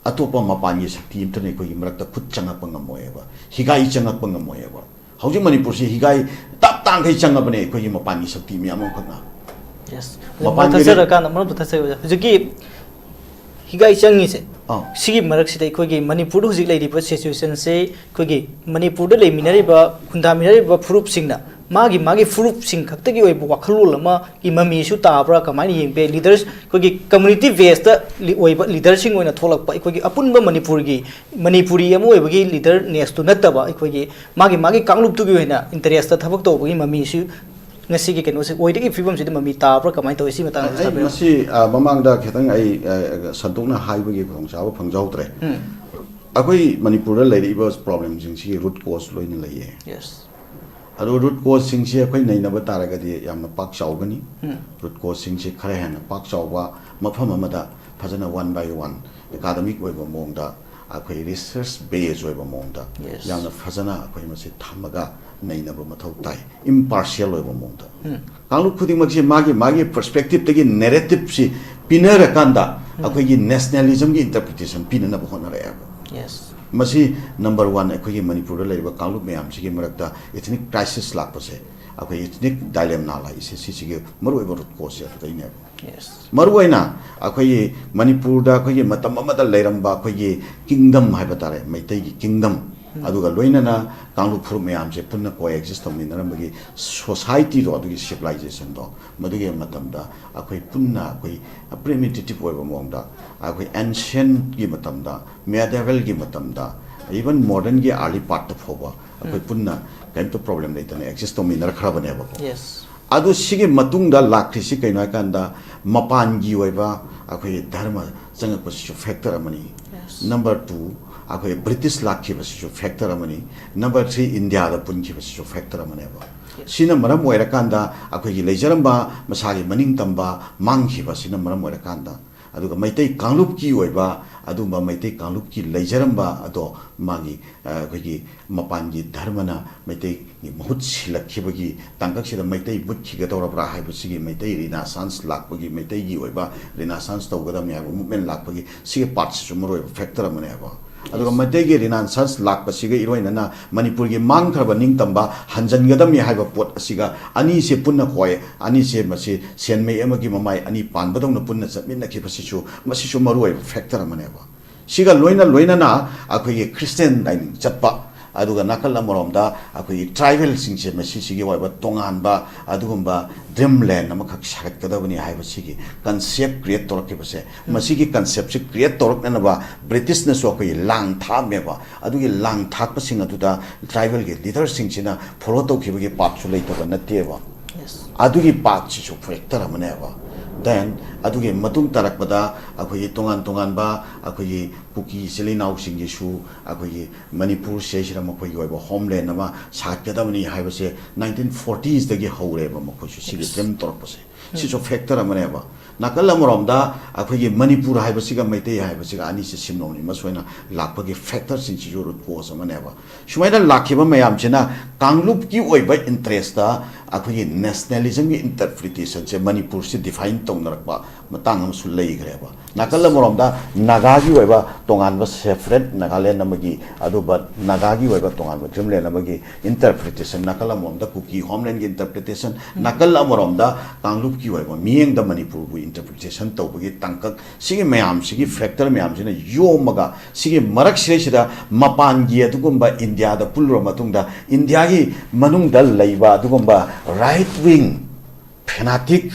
ꯑꯇꯣꯞꯄ ꯃꯄꯥꯟꯒꯤ ꯁꯛꯇꯤ ꯑꯝꯇꯅ ꯑꯩꯈꯣꯏꯒꯤ ꯃꯔꯛꯇ ꯈꯨꯠ ꯆꯪꯉꯛꯄ ꯉꯝꯃꯣꯏꯑꯕ, ꯍꯤꯒꯥꯏ ꯆꯪꯉꯛꯄ ꯉꯝꯃꯣꯏꯑꯕ꯫ ꯍꯧꯖꯤꯛ ꯃꯅꯤꯄꯨꯔꯁꯤ ꯍꯤꯒꯥꯏ ꯇꯞ ꯇꯥꯡꯈꯩ ꯆꯪꯉꯕꯅꯦ, ꯑꯩꯈꯣꯏꯒꯤ ꯃꯄꯥꯟꯒꯤ ꯁꯛꯇꯤ ꯃꯌꯥꯝ ꯑꯃꯈꯛꯅ꯫ Yes. ꯃꯄꯥꯟꯒꯤ ꯊꯥꯖꯔꯀꯥꯟꯗ ꯃꯔꯝꯗ ꯊꯥꯖꯩ ꯑꯣꯖꯥ꯫ ꯍꯧꯖꯤꯛꯀꯤ ꯍꯤꯒꯥꯏ ꯆꯪꯉꯤꯁꯦ, ꯑꯥ꯫ ꯁꯤꯒꯤ ꯃꯔꯛꯁꯤꯗ ꯑꯩꯈꯣꯏꯒꯤ ꯃꯅꯤꯄꯨꯔꯗ ꯍꯧꯖꯤꯛ ꯂꯩꯔꯤꯕ ꯁꯤꯆꯨꯋꯦꯁꯟꯁꯦ, ꯑꯩꯈꯣꯏꯒꯤ ꯃꯅꯤꯄꯨꯔꯗ ꯂꯩꯃꯤꯟꯅꯔꯤꯕ, ꯈꯨꯟꯗꯥꯃꯤꯟꯅꯔꯤꯕ ꯐꯨꯔꯨꯞꯁꯤꯡꯅ ꯃꯥꯒꯤ ꯃꯥꯒꯤ ꯐꯨꯔꯨꯞꯁꯤꯡ ꯈꯛꯇꯒꯤ ꯑꯣꯏꯕ ꯋꯥꯈꯜꯂꯣꯟ ꯑꯃꯒꯤ ꯃꯃꯤꯁꯨ ꯇꯥꯕ꯭ꯔꯥ, ꯀꯃꯥꯏꯅ ꯌꯦꯡꯕ ꯌꯥꯏ? ꯂꯤꯗꯔꯁ, ꯑꯩꯈꯣꯏꯒꯤ ꯀꯝꯃꯨꯅꯤꯇꯤ ꯕꯦꯁꯇ ꯂꯤ-, ꯑꯣꯏꯕ ꯂꯤꯗꯔꯁꯤꯡ ꯑꯣꯏꯅ ꯊꯣꯛꯂꯛꯄ, ꯑꯩꯈꯣꯏꯒꯤ ꯑꯄꯨꯟꯕ ꯃꯅꯤꯄꯨꯔꯒꯤ, ꯃꯅꯤꯄꯨꯔꯤ ꯑꯃ ꯑꯣꯏꯕꯒꯤ ꯂꯤꯗꯔꯅꯦꯁꯇꯨ ꯅꯠꯇꯕ, ꯑꯩꯈꯣꯏꯒꯤ ꯃꯥꯒꯤ ꯃꯥꯒꯤ ꯀꯥꯡꯂꯨꯞꯇꯨꯒꯤ ꯑꯣꯏꯅ ꯏꯟꯇꯔꯦꯁꯇ ꯊꯕꯛ ꯇꯧꯕꯒꯤ ꯃꯃꯤꯁꯨ ꯉꯁꯤꯒꯤ ꯀꯩꯅꯣꯁꯦ, ꯑꯣꯏꯔꯤꯕ ꯐꯤꯕꯝꯁꯤꯗ ꯃꯃꯤ ꯇꯥꯕ꯭ꯔꯥ, ꯀꯃꯥꯏꯅ ꯇꯧꯋꯤ? ꯁꯤ ꯃꯇꯥꯡꯗꯁꯨ ꯑꯩ ꯊꯝꯕꯤꯌꯨ꯫ ꯃꯁꯤ, ꯑ, ꯃꯃꯥꯡꯗ ꯈꯤꯇꯪ ꯑꯩ, ꯑ, ꯁꯟꯗꯣꯛꯅ ꯍꯥꯏꯕꯒꯤ ꯈꯨꯗꯣꯡꯆꯥꯕ ꯐꯪꯖꯍꯧꯗ꯭ꯔꯦ꯫ ꯎꯝ꯫ ꯑꯩꯈꯣꯏ ꯃꯅꯤꯄꯨꯔꯗ ꯂꯩꯔꯛꯏꯕ ꯄ꯭ꯔꯣꯕ꯭ꯂꯦꯝꯁꯤꯡꯁꯤꯒꯤ ꯔꯨꯠ ꯀꯣꯁ ꯂꯣꯏꯅ ꯂꯩꯌꯦ꯫ Yes. ꯑꯗꯣ ꯔꯨꯠ ꯀꯣꯁꯁꯤꯡꯁꯤ ꯑꯩꯈꯣꯏ ꯅꯩꯅꯕ ꯇꯥꯔꯒꯗꯤ ꯌꯥꯝꯅ ꯄꯥꯛ ꯆꯥꯎꯒꯅꯤ꯫ ꯎꯝ꯫ ꯔꯨꯠ ꯀꯣꯁꯁꯤꯡꯁꯤ ꯈꯔ ꯍꯦꯟꯅ ꯄꯥꯛ ꯆꯥꯎꯕ ꯃꯐꯝ ꯑꯃꯗ ꯐꯖꯅ one by one academic ꯑꯣꯏꯕ ꯃꯑꯣꯡꯗ, ꯑꯩꯈꯣꯏ research base ꯑꯣꯏꯕ ꯃꯑꯣꯡꯗ Yes. ꯌꯥꯝꯅ ꯐꯖꯅ ꯑꯩꯈꯣꯏ ꯃꯁꯤ ꯊꯝꯃꯒ ꯅꯩꯅꯕ ꯃꯊꯧ ꯇꯥꯏ, impartial ꯑꯣꯏꯕ ꯃꯑꯣꯡꯗ꯫ ꯎꯝ꯫ ꯀꯥꯡꯂꯨꯞ ꯈꯨꯗꯤꯡꯃꯛꯁꯤ ꯃꯥꯒꯤ ꯃꯥꯒꯤ ꯄꯔꯁꯄꯦꯛꯇꯤꯞꯇꯒꯤ ꯅꯦꯔꯦꯇꯤꯞꯁꯤ ꯄꯤꯅꯔꯀꯥꯟꯗ ꯎꯝ꯫ ꯑꯩꯈꯣꯏꯒꯤ ꯅꯦꯁꯅꯦꯂꯤꯖꯝꯒꯤ ꯏꯟꯇꯔꯄ꯭ꯔꯤꯇꯦꯁꯟ ꯄꯤꯅꯅꯕ ꯍꯣꯠꯅꯔꯛꯑꯦꯕ꯫ Yes. ꯃꯁꯤ ꯅꯝꯕꯔ ꯋꯥꯟ, ꯑꯩꯈꯣꯏꯒꯤ ꯃꯅꯤꯄꯨꯔꯗ ꯂꯩꯔꯤꯕ ꯀꯥꯡꯂꯨꯞ ꯃꯌꯥꯝꯁꯤꯒꯤ ꯃꯔꯛꯇ ꯏꯊꯅꯤꯛ ꯀ꯭ꯔꯥꯏꯁꯤꯁ ꯂꯥꯛꯄꯁꯦ, ꯑꯩꯈꯣꯏ ethnic dilemma ꯂꯥꯛꯏꯁꯦ ꯁꯤꯁꯤꯒꯤ ꯃꯔꯨꯑꯣꯏꯕ root cause ꯁꯦ ꯑꯗꯨꯗꯩꯅꯦꯕ꯫ Yes. ꯃꯔꯨꯑꯣꯏꯅ ꯑꯩꯈꯣꯏꯒꯤ ꯃꯅꯤꯄꯨꯔꯗ ꯑꯩꯈꯣꯏꯒꯤ ꯃꯇꯝ ꯑꯃꯗ ꯂꯩꯔꯝꯕ ꯑꯩꯈꯣꯏꯒꯤ kingdom ꯍꯥꯏꯕ ꯇꯥꯔꯦ, ꯃꯩꯇꯩꯒꯤ kingdom, ꯑꯗꯨꯒ ꯂꯣꯏꯅꯅ ꯀꯥꯡꯂꯨꯞ ꯐꯨꯔꯨꯞ ꯃꯌꯥꯝꯁꯦ ꯄꯨꯟꯅ coexist ꯇꯧꯃꯤꯟꯅꯔꯝꯕꯒꯤ society ꯗꯣ, ꯑꯗꯨꯒꯤ civilization ꯗꯣ, ꯃꯗꯨꯒꯤ ꯃꯇꯝꯗ ꯑꯩꯈꯣꯏ ꯄꯨꯟꯅ ꯑꯩꯈꯣꯏ primitive ꯑꯣꯏꯕ ꯃꯑꯣꯡꯗ, ꯑꯩꯈꯣꯏ ancient ꯀꯤ ꯃꯇꯝꯗ, medieval ꯒꯤ ꯃꯇꯝꯗ, even modern ꯒꯤ early part ꯇ ꯐꯥꯎꯕ ꯑꯩꯈꯣꯏ ꯄꯨꯟꯅ ꯀꯔꯤꯝꯇ problem ꯂꯩꯇꯅ exist ꯇꯧꯃꯤꯟꯅꯔꯛꯈ꯭ꯔꯕꯅꯦꯕꯀꯣ꯫ Yes. ꯑꯗꯨ ꯁꯤꯒꯤ ꯃꯇꯨꯡꯗ ꯂꯥꯛꯈ꯭ꯔꯤꯁꯤ ꯀꯩꯅꯣ ꯍꯥꯏꯀꯥꯟꯗ, ꯃꯄꯥꯟꯒꯤ ꯑꯣꯏꯕ ꯑꯩꯈꯣꯏꯒꯤ ꯙꯔꯃ ꯆꯪꯉꯛꯄꯁꯤꯁꯨ factor ꯑꯃꯅꯤ꯫ Yes. Number two, ꯑꯩꯈꯣꯏ British ꯂꯥꯛꯈꯤꯕꯁꯤꯁꯨ factor ꯑꯃꯅꯤ꯫ Number three, ꯏꯟꯗꯤꯌꯥꯗ ꯄꯨꯟꯈꯤꯕꯁꯤꯁꯨ factor ꯑꯃꯅꯦꯕ꯫ Yes. ꯁꯤꯅ ꯃꯔꯝ ꯑꯣꯏꯔꯀꯥꯟꯗ ꯑꯩꯈꯣꯏꯒꯤ ꯂꯩꯖꯔꯝꯕ ꯃꯁꯥꯒꯤ ꯃꯅꯤꯡ ꯇꯝꯕ ꯃꯥꯡꯈꯤꯕꯁꯤꯅ ꯃꯔꯝ ꯑꯣꯏꯔꯀꯥꯟꯗ, ꯑꯗꯨꯒ ꯃꯩꯇꯩ ꯀꯥꯡꯂꯨꯞꯀꯤ ꯑꯣꯏꯕ ꯑꯗꯨꯒꯨꯝꯕ ꯃꯩꯇꯩ ꯀꯥꯡꯂꯨꯞꯀꯤ ꯂꯩꯖꯔꯝꯕ ꯑꯗꯣ ꯃꯥꯒꯤ, ꯑ, ꯑꯩꯈꯣꯏꯒꯤ ꯃꯄꯥꯟꯒꯤ ꯙꯔꯃꯅ ꯃꯩꯇꯩꯒꯤ ꯃꯍꯨꯠ ꯁꯤꯜꯂꯛꯈꯤꯕꯒꯤ ꯇꯥꯡꯀꯛꯁꯤꯗ ꯃꯩꯇꯩ ꯃꯨꯠꯈꯤꯒꯗꯧꯔꯕ꯭ꯔꯥ ꯍꯥꯏꯕꯁꯤꯒꯤ, ꯃꯩꯇꯩ Renaissance ꯂꯥꯛꯄꯒꯤ, ꯃꯩꯇꯩꯒꯤ ꯑꯣꯏꯕ Renaissance ꯇꯧꯒꯗꯕꯅꯤ ꯍꯥꯏꯕ movement ꯂꯥꯛꯄꯒꯤ ꯁꯤꯒꯤ part ꯁꯤꯁꯨ ꯃꯔꯨꯑꯣꯏꯕ factor ꯑꯃꯅꯦꯕ꯫ ꯑꯗꯨꯒ ꯃꯩꯇꯩꯒꯤ Renaissance ꯂꯥꯛꯄꯁꯤꯒ ꯏꯔꯣꯏꯅꯅ ꯃꯅꯤꯄꯨꯔꯒꯤ ꯃꯥꯡꯈ꯭ꯔꯕ ꯅꯤꯡꯇꯝꯕ ꯍꯟꯖꯤꯟꯒꯗꯕꯅꯤ ꯍꯥꯏꯕ ꯄꯣꯠ ꯑꯁꯤꯒ ꯑꯅꯤꯁꯦ ꯄꯨꯟꯅ ꯀꯣꯏ, ꯑꯅꯤꯁꯦ ꯃꯁꯤ ꯁꯦꯟꯃꯩ ꯑꯃꯒꯤ ꯃꯃꯥꯏ ꯑꯅꯤ ꯄꯥꯟꯕꯗꯧꯅ ꯄꯨꯟꯅ ꯆꯠꯃꯤꯟꯅꯈꯤꯕꯁꯤꯁꯨ, ꯃꯁꯤꯁꯨ ꯃꯔꯨꯑꯣꯏꯕ factor ꯑꯃꯅꯦꯕ꯫ ꯁꯤꯒ ꯂꯣꯏꯅ ꯂꯣꯏꯅꯅ ꯑꯩꯈꯣꯏꯒꯤ Christian ꯂꯥꯏꯅꯤꯡ ꯆꯠꯄ, ꯑꯗꯨꯒ ꯅꯥꯀꯜ ꯑꯃꯔꯣꯝꯗ ꯑꯩꯈꯣꯏꯒꯤ tribal ꯁꯤꯡꯁꯦ ꯃꯁꯤꯁꯤꯒꯤ ꯑꯣꯏꯕ ꯇꯣꯉꯥꯟꯕ ꯑꯗꯨꯒꯨꯝꯕ dreamland ꯑꯃꯈꯛ ꯁꯥꯒꯠꯀꯗꯕꯅꯤ ꯍꯥꯏꯕꯁꯤꯒꯤ concept create ꯇꯧꯔꯛꯈꯤꯕꯁꯦ, ꯃꯁꯤꯒꯤ concept ꯁꯤ create ꯇꯧꯔꯛꯅꯅꯕ British ꯅꯁꯨ ꯑꯩꯈꯣꯏꯒꯤ ꯂꯥꯡ ꯊꯥꯛꯑꯝꯃꯦꯕ꯫ ꯑꯗꯨꯒꯤ ꯂꯥꯡ ꯊꯥꯛꯄꯁꯤꯡ ꯑꯗꯨꯗ tribal ꯒꯤ leader ꯁꯤꯡꯁꯤꯅ follow ꯇꯧꯈꯤꯕꯒꯤ part ꯁꯨ ꯂꯩꯇꯕ ꯅꯠꯇꯦꯕ꯫ Yes. ꯑꯗꯨꯒꯤ part ꯁꯤꯁꯨ factor ꯑꯃꯅꯦꯕ꯫ Then ꯑꯗꯨꯒꯤ ꯃꯇꯨꯡ ꯇꯥꯔꯛꯄꯗ ꯑꯩꯈꯣꯏꯒꯤ ꯇꯣꯉꯥꯟ ꯇꯣꯉꯥꯟꯕ ꯑꯩꯈꯣꯏꯒꯤ ꯀꯨꯀꯤ ꯏꯆꯤꯜ ꯏꯅꯥꯎꯁꯤꯡꯒꯤꯁꯨ ꯑꯩꯈꯣꯏꯒꯤ ꯃꯅꯤꯄꯨꯔ ꯁꯤꯗꯩꯁꯤꯗ ꯃꯈꯣꯏꯒꯤ ꯑꯣꯏꯕ homeland ꯑꯃ ꯁꯥꯒꯠꯀꯗꯕꯅꯤ ꯍꯥꯏꯕꯁꯦ nineteen forties ꯗꯒꯤ ꯍꯧꯔꯦꯕ ꯃꯈꯣꯏꯁꯨ ꯁꯤꯒꯤ Yes. dream ꯇꯧꯔꯛꯄꯁꯦ꯫ ꯁꯤꯁꯨ ꯐꯦꯛꯇꯔ ꯑꯃꯅꯦꯕ꯫ ꯅꯥꯀꯜ ꯑꯃꯔꯣꯝꯗ ꯑꯩꯈꯣꯏꯒꯤ ꯃꯅꯤꯄꯨꯔ ꯍꯥꯏꯕꯁꯤꯒ ꯃꯩꯇꯩ ꯍꯥꯏꯕꯁꯤꯒ ꯑꯅꯤꯁꯤ ꯁꯤꯟꯅꯣꯝꯅꯤ ꯃꯁꯣꯏꯅ ꯂꯥꯛꯄꯒꯤ ꯐꯦꯛꯇꯔꯁꯤꯡꯁꯤꯁꯨ ꯔꯨꯠ ꯀꯣꯁ ꯑꯃꯅꯦꯕ꯫ ꯁꯨꯃꯥꯏꯅ ꯂꯥꯛꯈꯤꯕ ꯃꯌꯥꯝꯁꯤꯅ ꯀꯥꯡꯂꯨꯞꯀꯤ ꯑꯣꯏꯕ ꯏꯟꯇꯔꯦꯁꯇ ꯑꯩꯈꯣꯏꯒꯤ ꯅꯦꯁꯅꯦꯂꯤꯖꯝꯒꯤ ꯏꯟꯇꯔꯄ꯭ꯔꯤꯇꯦꯁꯟꯁꯦ ꯃꯅꯤꯄꯨꯔꯁꯤ ꯗꯤꯐꯥꯏꯟ ꯇꯧꯅꯔꯛꯄ ꯃꯇꯥꯡ ꯑꯃꯁꯨ ꯂꯩꯈ꯭ꯔꯦꯕ꯫ ꯅꯥꯀꯜ ꯑꯃꯔꯣꯝꯗ ꯅꯥꯒꯥꯒꯤ ꯑꯣꯏꯕ ꯇꯣꯉꯥꯟꯕ ꯁꯦꯄꯔꯦꯠ ꯅꯥꯒꯥꯂꯦꯟ ꯑꯃꯒꯤ, ꯑꯗꯨꯒ ꯅꯥꯒꯥꯒꯤ ꯑꯣꯏꯕ ꯇꯣꯉꯥꯟꯕ ꯗ꯭ꯔꯤꯝꯂꯦꯟ ꯑꯃꯒꯤ ꯏꯟꯇꯔꯄ꯭ꯔꯤꯇꯦꯁꯟ, ꯅꯥꯀꯜ ꯑꯃꯔꯣꯝꯗ ꯀꯨꯀꯤ ꯍꯣꯝꯂꯦꯟꯒꯤ ꯏꯟꯇꯔꯄ꯭ꯔꯤꯇꯦꯁꯟ, ꯅꯥꯀꯜ ꯑꯃꯔꯣꯝꯗ ꯀꯥꯡꯂꯨꯞꯀꯤ ꯑꯣꯏꯕ ꯃꯤꯠꯌꯦꯡꯗ ꯃꯅꯤꯄꯨꯔꯕꯨ ꯏꯟꯇꯔꯄ꯭ꯔꯤꯇꯦꯁꯟ ꯇꯧꯕꯒꯤ ꯇꯥꯡꯀꯛ, ꯁꯤꯒꯤ ꯃꯌꯥꯝꯁꯤꯒꯤ ꯐꯦꯛꯇꯔ ꯃꯌꯥꯝꯁꯤꯅ ꯌꯣꯝꯃꯒ ꯁꯤꯒꯤ ꯃꯔꯛꯁꯤꯗꯩꯁꯤꯗ ꯃꯄꯥꯟꯒꯤ ꯑꯗꯨꯒꯨꯝꯕ ꯏꯟꯗꯤꯌꯥꯗ ꯄꯨꯜꯂꯨꯔ ꯃꯇꯨꯡꯗ ꯏꯟꯗꯤꯌꯥꯒꯤ ꯃꯅꯨꯡꯗ ꯂꯩꯕ ꯑꯗꯨꯒꯨꯝꯕ ꯔꯥꯏꯠ ꯋꯤꯡ ꯐꯦꯅꯥꯇꯤꯛ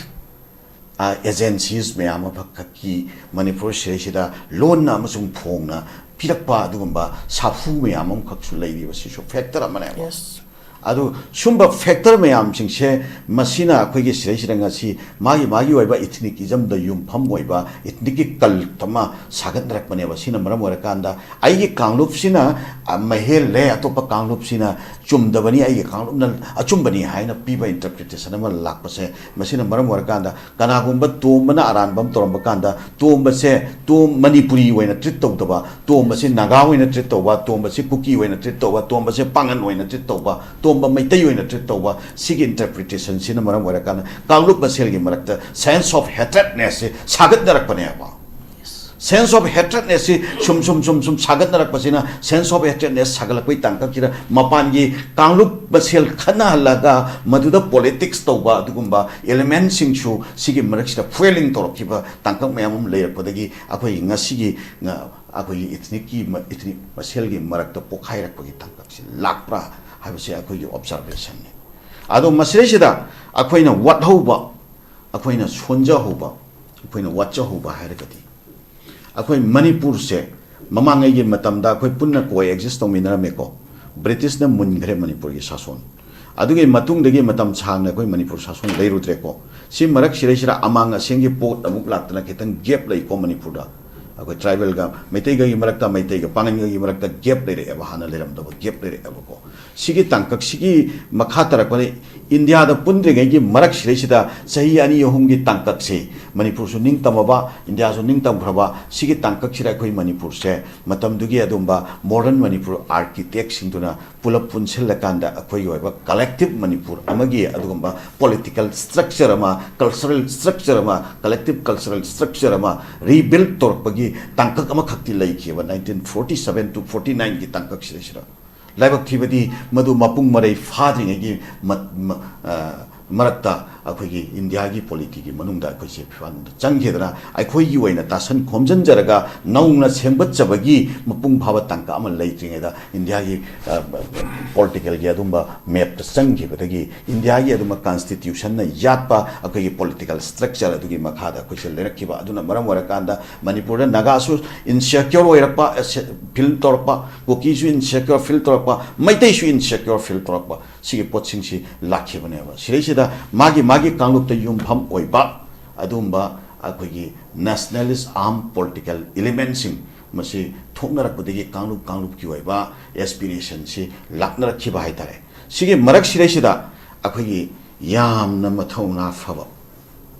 ꯑꯦꯖꯦꯟꯁꯤꯁ ꯃꯌꯥꯝ ꯑꯃꯈꯛꯀꯤ ꯃꯅꯤꯄꯨꯔ ꯁꯤꯗꯩꯁꯤꯗ ꯂꯣꯟꯅ ꯑꯃꯁꯨꯡ ꯐꯣꯡꯅ ꯄꯤꯔꯛꯄ ꯑꯗꯨꯒꯨꯝꯕ ꯁꯥꯐꯨ ꯃꯌꯥꯝ ꯑꯃꯈꯛꯁꯨ ꯂꯩꯔꯤꯕ, ꯁꯤꯁꯨ ꯐꯦꯛꯇꯔ ꯑꯃꯅꯦꯕ꯫ ꯌꯦꯁ꯫ ꯑꯗꯨ ꯁꯨꯝꯕ ꯐꯦꯛꯇꯔ ꯃꯌꯥꯝꯁꯤꯡꯁꯦ ꯃꯁꯤꯅ ꯑꯩꯈꯣꯏꯒꯤ ꯁꯤꯗꯩꯁꯤꯗ ꯉꯁꯤ ꯃꯥꯒꯤ ꯃꯥꯒꯤ ꯑꯣꯏꯕ ꯏꯊꯅꯤꯛ ꯏꯖꯝꯗ ꯌꯨꯝꯐꯝ ꯑꯣꯏꯕ ꯏꯊꯅꯤꯛꯀꯤ ꯀꯜꯠ ꯑꯃ ꯁꯥꯒꯠꯅꯔꯛꯄꯅꯦꯕ꯫ ꯁꯤꯅ ꯃꯔꯝ ꯑꯣꯏꯔꯀꯥꯟꯗ ꯑꯩꯒꯤ ꯀꯥꯡꯂꯨꯞꯁꯤꯅ ꯑ, ꯃꯍꯦꯜꯂꯦ, ꯑꯇꯣꯞꯄ ꯀꯥꯡꯂꯨꯞꯁꯤꯅ ꯆꯨꯝꯗꯕꯅꯤ, ꯑꯩꯒꯤ ꯀꯥꯡꯂꯨꯞꯅ ꯑꯆꯨꯝꯕꯅꯤ ꯍꯥꯏꯅ ꯄꯤꯕ ꯏꯟꯇꯔꯄ꯭ꯔꯤꯇꯦꯁꯟ ꯑꯃ ꯂꯥꯛꯄꯁꯦ, ꯃꯁꯤꯅ ꯃꯔꯝ ꯑꯣꯏꯔꯀꯥꯟꯗ ꯀꯅꯥꯒꯨꯝꯕ ꯇꯣꯝꯕꯅ ꯑꯔꯥꯟꯕ ꯑꯃ ꯇꯧꯔꯝꯕ ꯀꯥꯟꯗ ꯇꯣꯝꯕꯁꯦ ꯇꯣꯝ ꯃꯅꯤꯄꯨꯔꯤ ꯑꯣꯏꯅ ꯇ꯭ꯔꯤꯠ ꯇꯧꯗꯕ, ꯇꯣꯝꯕꯁꯤ ꯅꯥꯒꯥ ꯑꯣꯏꯅ ꯇ꯭ꯔꯤꯠ ꯇꯧꯕ, ꯇꯣꯝꯕꯁꯤ ꯀꯨꯀꯤ ꯑꯣꯏꯅ ꯇ꯭ꯔꯤꯠ ꯇꯧꯕ, ꯇꯣꯝꯕꯁꯤ ꯄꯥꯉꯟ ꯑꯣꯏꯅ ꯇ꯭ꯔꯤꯠ ꯇꯧꯕ, ꯇꯣꯝꯕ ꯃꯩꯇꯩ ꯑꯣꯏꯅ ꯇ꯭ꯔꯤꯠ ꯇꯧꯕ, ꯁꯤꯒꯤ ꯏꯟꯇꯔꯄ꯭ꯔꯤꯇꯦꯁꯟꯁꯤꯅ ꯃꯔꯝ ꯑꯣꯏꯔꯀꯥꯟꯗ ꯀꯥꯡꯂꯨꯞ ꯃꯁꯦꯜꯒꯤ ꯃꯔꯛꯇ ꯁꯦꯟꯁ ꯑꯣꯐ ꯍꯦꯇ꯭ꯔꯦꯠꯅꯦꯁꯁꯦ ꯁꯥꯒꯠꯅꯔꯛꯄꯅꯦꯕ꯫ ꯁꯦꯟꯁ ꯑꯣꯐ ꯍꯦꯇ꯭ꯔꯦꯠꯅꯦꯁꯁꯤ ꯁꯨꯝ ꯁꯨꯝ ꯁꯨꯝ ꯁꯨꯝ ꯁꯥꯒꯠꯅꯔꯛꯄꯁꯤꯅ, ꯁꯦꯟꯁ ꯑꯣꯐ ꯍꯦꯇ꯭ꯔꯦꯠꯅꯦꯁ ꯁꯥꯒꯠꯂꯛꯄꯒꯤ ꯇꯥꯡꯀꯛꯁꯤꯗ ꯃꯄꯥꯟꯒꯤ ꯀꯥꯡꯂꯨꯞ ꯃꯁꯦꯜ ꯈꯠꯅꯍꯜꯂꯒ ꯃꯗꯨꯗ ꯄꯣꯂꯤꯇꯤꯛꯁ ꯇꯧꯕ ꯑꯗꯨꯒꯨꯝꯕ ꯏꯂꯤꯃꯦꯟꯁꯤꯡꯁꯨ ꯁꯤꯒꯤ ꯃꯔꯛꯁꯤꯗ ꯐꯨꯑꯦꯂꯤꯡ ꯇꯧꯔꯛꯈꯤꯕ ꯇꯥꯡꯀꯛ ꯃꯌꯥꯝ ꯑꯃ ꯂꯩꯔꯛꯄꯗꯒꯤ ꯑꯩꯈꯣꯏꯒꯤ ꯉꯁꯤꯒꯤ ꯑ, ꯑꯩꯈꯣꯏꯒꯤ ꯏꯊꯅꯤꯛꯀꯤ ꯃ-, ꯏꯊꯅꯤꯛ ꯃꯁꯦꯜꯒꯤ ꯃꯔꯛꯇ ꯄꯣꯛꯈꯥꯏꯔꯛꯄꯒꯤ ꯇꯥꯡꯀꯛꯁꯤ ꯂꯥꯛꯄ꯭ꯔꯥ ꯍꯥꯏꯕꯁꯤ ꯑꯩꯈꯣꯏꯒꯤ ꯑꯣꯕꯖꯥꯔꯕꯦꯁꯟꯅꯤ꯫ ꯑꯗꯣ ꯃꯁꯤꯗꯩꯁꯤꯗ ꯑꯩꯈꯣꯏꯅ ꯋꯥꯠꯍꯧꯕ, ꯑꯩꯈꯣꯏꯅ ꯁꯣꯟꯖꯍꯧꯕ, ꯑꯩꯈꯣꯏꯅ ꯋꯥꯠꯆꯍꯧꯕ ꯍꯥꯏꯔꯒꯗꯤ ꯑꯩꯈꯣꯏ ꯃꯅꯤꯄꯨꯔꯁꯦ ꯃꯃꯥꯡꯉꯩꯒꯤ ꯃꯇꯝꯗ ꯑꯩꯈꯣꯏ ꯄꯨꯟꯅ ꯀꯣ ꯑꯦꯛꯖꯤꯁ ꯇꯧꯃꯤꯟꯅꯔꯝꯃꯦꯀꯣ꯫ ꯕ꯭ꯔꯤꯇꯤꯁꯅ ꯃꯨꯟꯈ꯭ꯔꯦ ꯃꯅꯤꯄꯨꯔꯒꯤ ꯁꯥꯁꯣꯟ꯫ ꯑꯗꯨꯒꯤ ꯃꯇꯨꯡꯗꯒꯤ ꯃꯇꯝ ꯁꯥꯡꯅ ꯑꯩꯈꯣꯏ ꯃꯅꯤꯄꯨꯔ ꯁꯥꯁꯣꯟ ꯂꯩꯔꯨꯗ꯭ꯔꯦꯀꯣ꯫ ꯁꯤ ꯃꯔꯛꯁꯤꯗꯩꯁꯤꯗ ꯑꯃꯥꯡ ꯑꯁꯦꯡꯒꯤ ꯄꯣꯠ ꯑꯃꯨꯛ ꯂꯥꯛꯇꯅ ꯈꯤꯇꯪ ꯒꯦꯞ ꯂꯩꯀꯣ ꯃꯅꯤꯄꯨꯔꯗ꯫ ꯑꯩꯈꯣꯏ ꯇ꯭ꯔꯥꯏꯕꯦꯜꯒ ꯃꯩꯇꯩꯒꯒꯤ ꯃꯔꯛꯇ, ꯃꯩꯇꯩꯒ ꯄꯥꯉꯟꯒꯒꯤ ꯃꯔꯛꯇ ꯒꯦꯞ ꯂꯩꯔꯛꯑꯦꯕ, ꯍꯥꯟꯅ ꯂꯩꯔꯝꯗꯕ ꯒꯦꯞ ꯂꯩꯔꯛꯑꯦꯕꯀꯣ꯫ ꯁꯤꯒꯤ ꯇꯥꯡꯀꯛꯁꯤꯒꯤ ꯃꯈꯥ ꯇꯥꯔꯛꯄꯗ ꯏꯟꯗꯤꯌꯥꯗ ꯄꯨꯟꯗ꯭ꯔꯤꯉꯩꯒꯤ ꯃꯔꯛꯁꯤꯗꯩꯁꯤꯗ ꯆꯍꯤ ꯑꯅꯤ ꯑꯍꯨꯝꯒꯤ ꯇꯥꯡꯀꯛꯁꯦ ꯃꯅꯤꯄꯨꯔꯁꯨ ꯅꯤꯡꯇꯝꯃꯕ, ꯏꯟꯗꯤꯌꯥꯁꯨ ꯅꯤꯡꯇꯝꯈ꯭ꯔꯕ, ꯁꯤꯒꯤ ꯇꯥꯡꯀꯛꯁꯤꯗ ꯑꯩꯈꯣꯏ ꯃꯅꯤꯄꯨꯔꯁꯦ ꯃꯇꯝꯗꯨꯒꯤ ꯑꯗꯨꯝꯕ ꯃꯣꯗꯔꯟ ꯃꯅꯤꯄꯨꯔ ꯑꯥꯔꯀꯤꯇꯦꯛꯁꯤꯡꯗꯨꯅ ꯄꯨꯂꯞ ꯄꯨꯟꯁꯤꯜꯂꯀꯥꯟꯗ ꯑꯩꯈꯣꯏꯒꯤ ꯑꯣꯏꯕ ꯀꯂꯦꯛꯇꯤꯞ ꯃꯅꯤꯄꯨꯔ ꯑꯃꯒꯤ ꯑꯗꯨꯒꯨꯝꯕ ꯄꯣꯂꯤꯇꯤꯀꯦꯜ ꯁ꯭ꯇ꯭ꯔꯛꯆꯔ ꯑꯃ, ꯀꯜꯆꯔꯦꯜ ꯁ꯭ꯇ꯭ꯔꯛꯆꯔ ꯑꯃ, ꯀꯂꯦꯛꯇꯤꯞ ꯀꯜꯆꯔꯦꯜ ꯁ꯭ꯇ꯭ꯔꯛꯆꯔ ꯑꯃ ꯔꯤꯕꯤꯜꯗ ꯇꯧꯔꯛꯄꯒꯤ ꯇꯥꯡꯀꯛ ꯑꯃꯈꯛꯇꯤ ꯂꯩꯈꯤꯕ, nineteen forty seven to forty nineꯒꯤ ꯇꯥꯡꯀꯛꯁꯤꯗꯩꯁꯤꯗ꯫ ꯂꯥꯏꯕꯛ ꯊꯤꯕꯗꯤ ꯃꯗꯨ ꯃꯄꯨꯡ ꯃꯔꯩ ꯐꯥꯗ꯭ꯔꯤꯉꯩꯒꯤ ꯃ-, ꯃ-, ꯑ, ꯃꯔꯛꯇ ꯑꯩꯈꯣꯏꯒꯤ ꯏꯟꯗꯤꯌꯥꯒꯤ ꯄꯣꯂꯤꯇꯤꯒꯤ ꯃꯅꯨꯡꯗ ꯑꯩꯈꯣꯏꯁꯦ ꯐꯤꯕꯥꯛꯅꯨꯡꯗ ꯆꯪꯈꯤꯗꯅ, ꯑꯩꯈꯣꯏꯒꯤ ꯑꯣꯏꯅ ꯇꯥꯁꯟ ꯈꯣꯝꯖꯤꯟꯖꯔꯒ ꯅꯧꯅ ꯁꯦꯝꯒꯠꯆꯕꯒꯤ ꯃꯄꯨꯡ ꯐꯥꯕ ꯇꯥꯡꯀꯛ ꯑꯃ ꯂꯩꯇ꯭ꯔꯤꯉꯩꯗ ꯏꯟꯗꯤꯌꯥꯒꯤ, ꯑ, ꯄꯣꯂꯤꯇꯤꯀꯦꯜꯒꯤ ꯑꯗꯨꯝꯕ ꯃꯦꯞꯇ ꯆꯪꯈꯤꯕꯗꯒꯤ ꯏꯟꯗꯤꯌꯥꯒꯤ ꯑꯗꯨꯝꯕ ꯀꯟꯁꯇꯤꯇ꯭ꯌꯨꯁꯟꯅ ꯌꯥꯠꯄ ꯑꯩꯈꯣꯏꯒꯤ ꯄꯣꯂꯤꯇꯤꯀꯦꯜ ꯁ꯭ꯇ꯭ꯔꯛꯆꯔ ꯑꯗꯨꯒꯤ ꯃꯈꯥꯗ ꯑꯩꯈꯣꯏꯁꯦ ꯂꯩꯔꯛꯈꯤꯕ꯫ ꯑꯗꯨꯅ ꯃꯔꯝ ꯑꯣꯏꯔꯀꯥꯟꯗ ꯃꯅꯤꯄꯨꯔꯗ ꯅꯥꯒꯥꯁꯨ ꯏꯟꯁꯦꯀ꯭ꯌꯣꯔ ꯑꯣꯏꯔꯛꯄ, ꯑꯦ, ꯁꯦ-, ꯐꯤꯜ ꯇꯧꯔꯛꯄ, ꯀꯨꯀꯤꯁꯨ ꯏꯟꯁꯦꯀ꯭ꯌꯣꯔ ꯐꯤꯜ ꯇꯧꯔꯛꯄ, ꯃꯩꯇꯩꯁꯨ ꯏꯟꯁꯦꯀ꯭ꯌꯣꯔ ꯐꯤꯜ ꯇꯧꯔꯛꯄ, ꯁꯤꯒꯤ ꯄꯣꯠꯁꯤꯡꯁꯤ ꯂꯥꯛꯈꯤꯕꯅꯦꯕ꯫ ꯁꯤꯗꯩꯁꯤꯗ ꯃꯥꯒꯤ ꯃꯥꯒꯤ ꯀꯥꯡꯂꯨꯞꯇ ꯌꯨꯝꯐꯝ ꯑꯣꯏꯕ ꯑꯗꯨꯒꯨꯝꯕ ꯑꯩꯈꯣꯏꯒꯤ ꯅꯦꯁꯅꯦꯂꯤꯁ ꯑꯥꯔꯝ ꯄꯣꯂꯤꯇꯤꯀꯦꯜ ꯏꯂꯤꯃꯦꯟꯁꯤꯡ ꯃꯁꯤ ꯊꯣꯛꯅꯔꯛꯄꯗꯒꯤ ꯀꯥꯡꯂꯨꯞ ꯀꯥꯡꯂꯨꯞꯀꯤ ꯑꯣꯏꯕ ꯑꯦꯁꯄꯤꯔꯦꯁꯟꯁꯤ ꯂꯥꯛꯅꯔꯛꯈꯤꯕ ꯍꯥꯏꯇꯥꯔꯦ꯫ ꯁꯤꯒꯤ ꯃꯔꯛꯁꯤꯗꯩꯁꯤꯗ ꯑꯩꯈꯣꯏꯒꯤ ꯌꯥꯝꯅ ꯃꯊꯧꯅꯥ ꯐꯕ,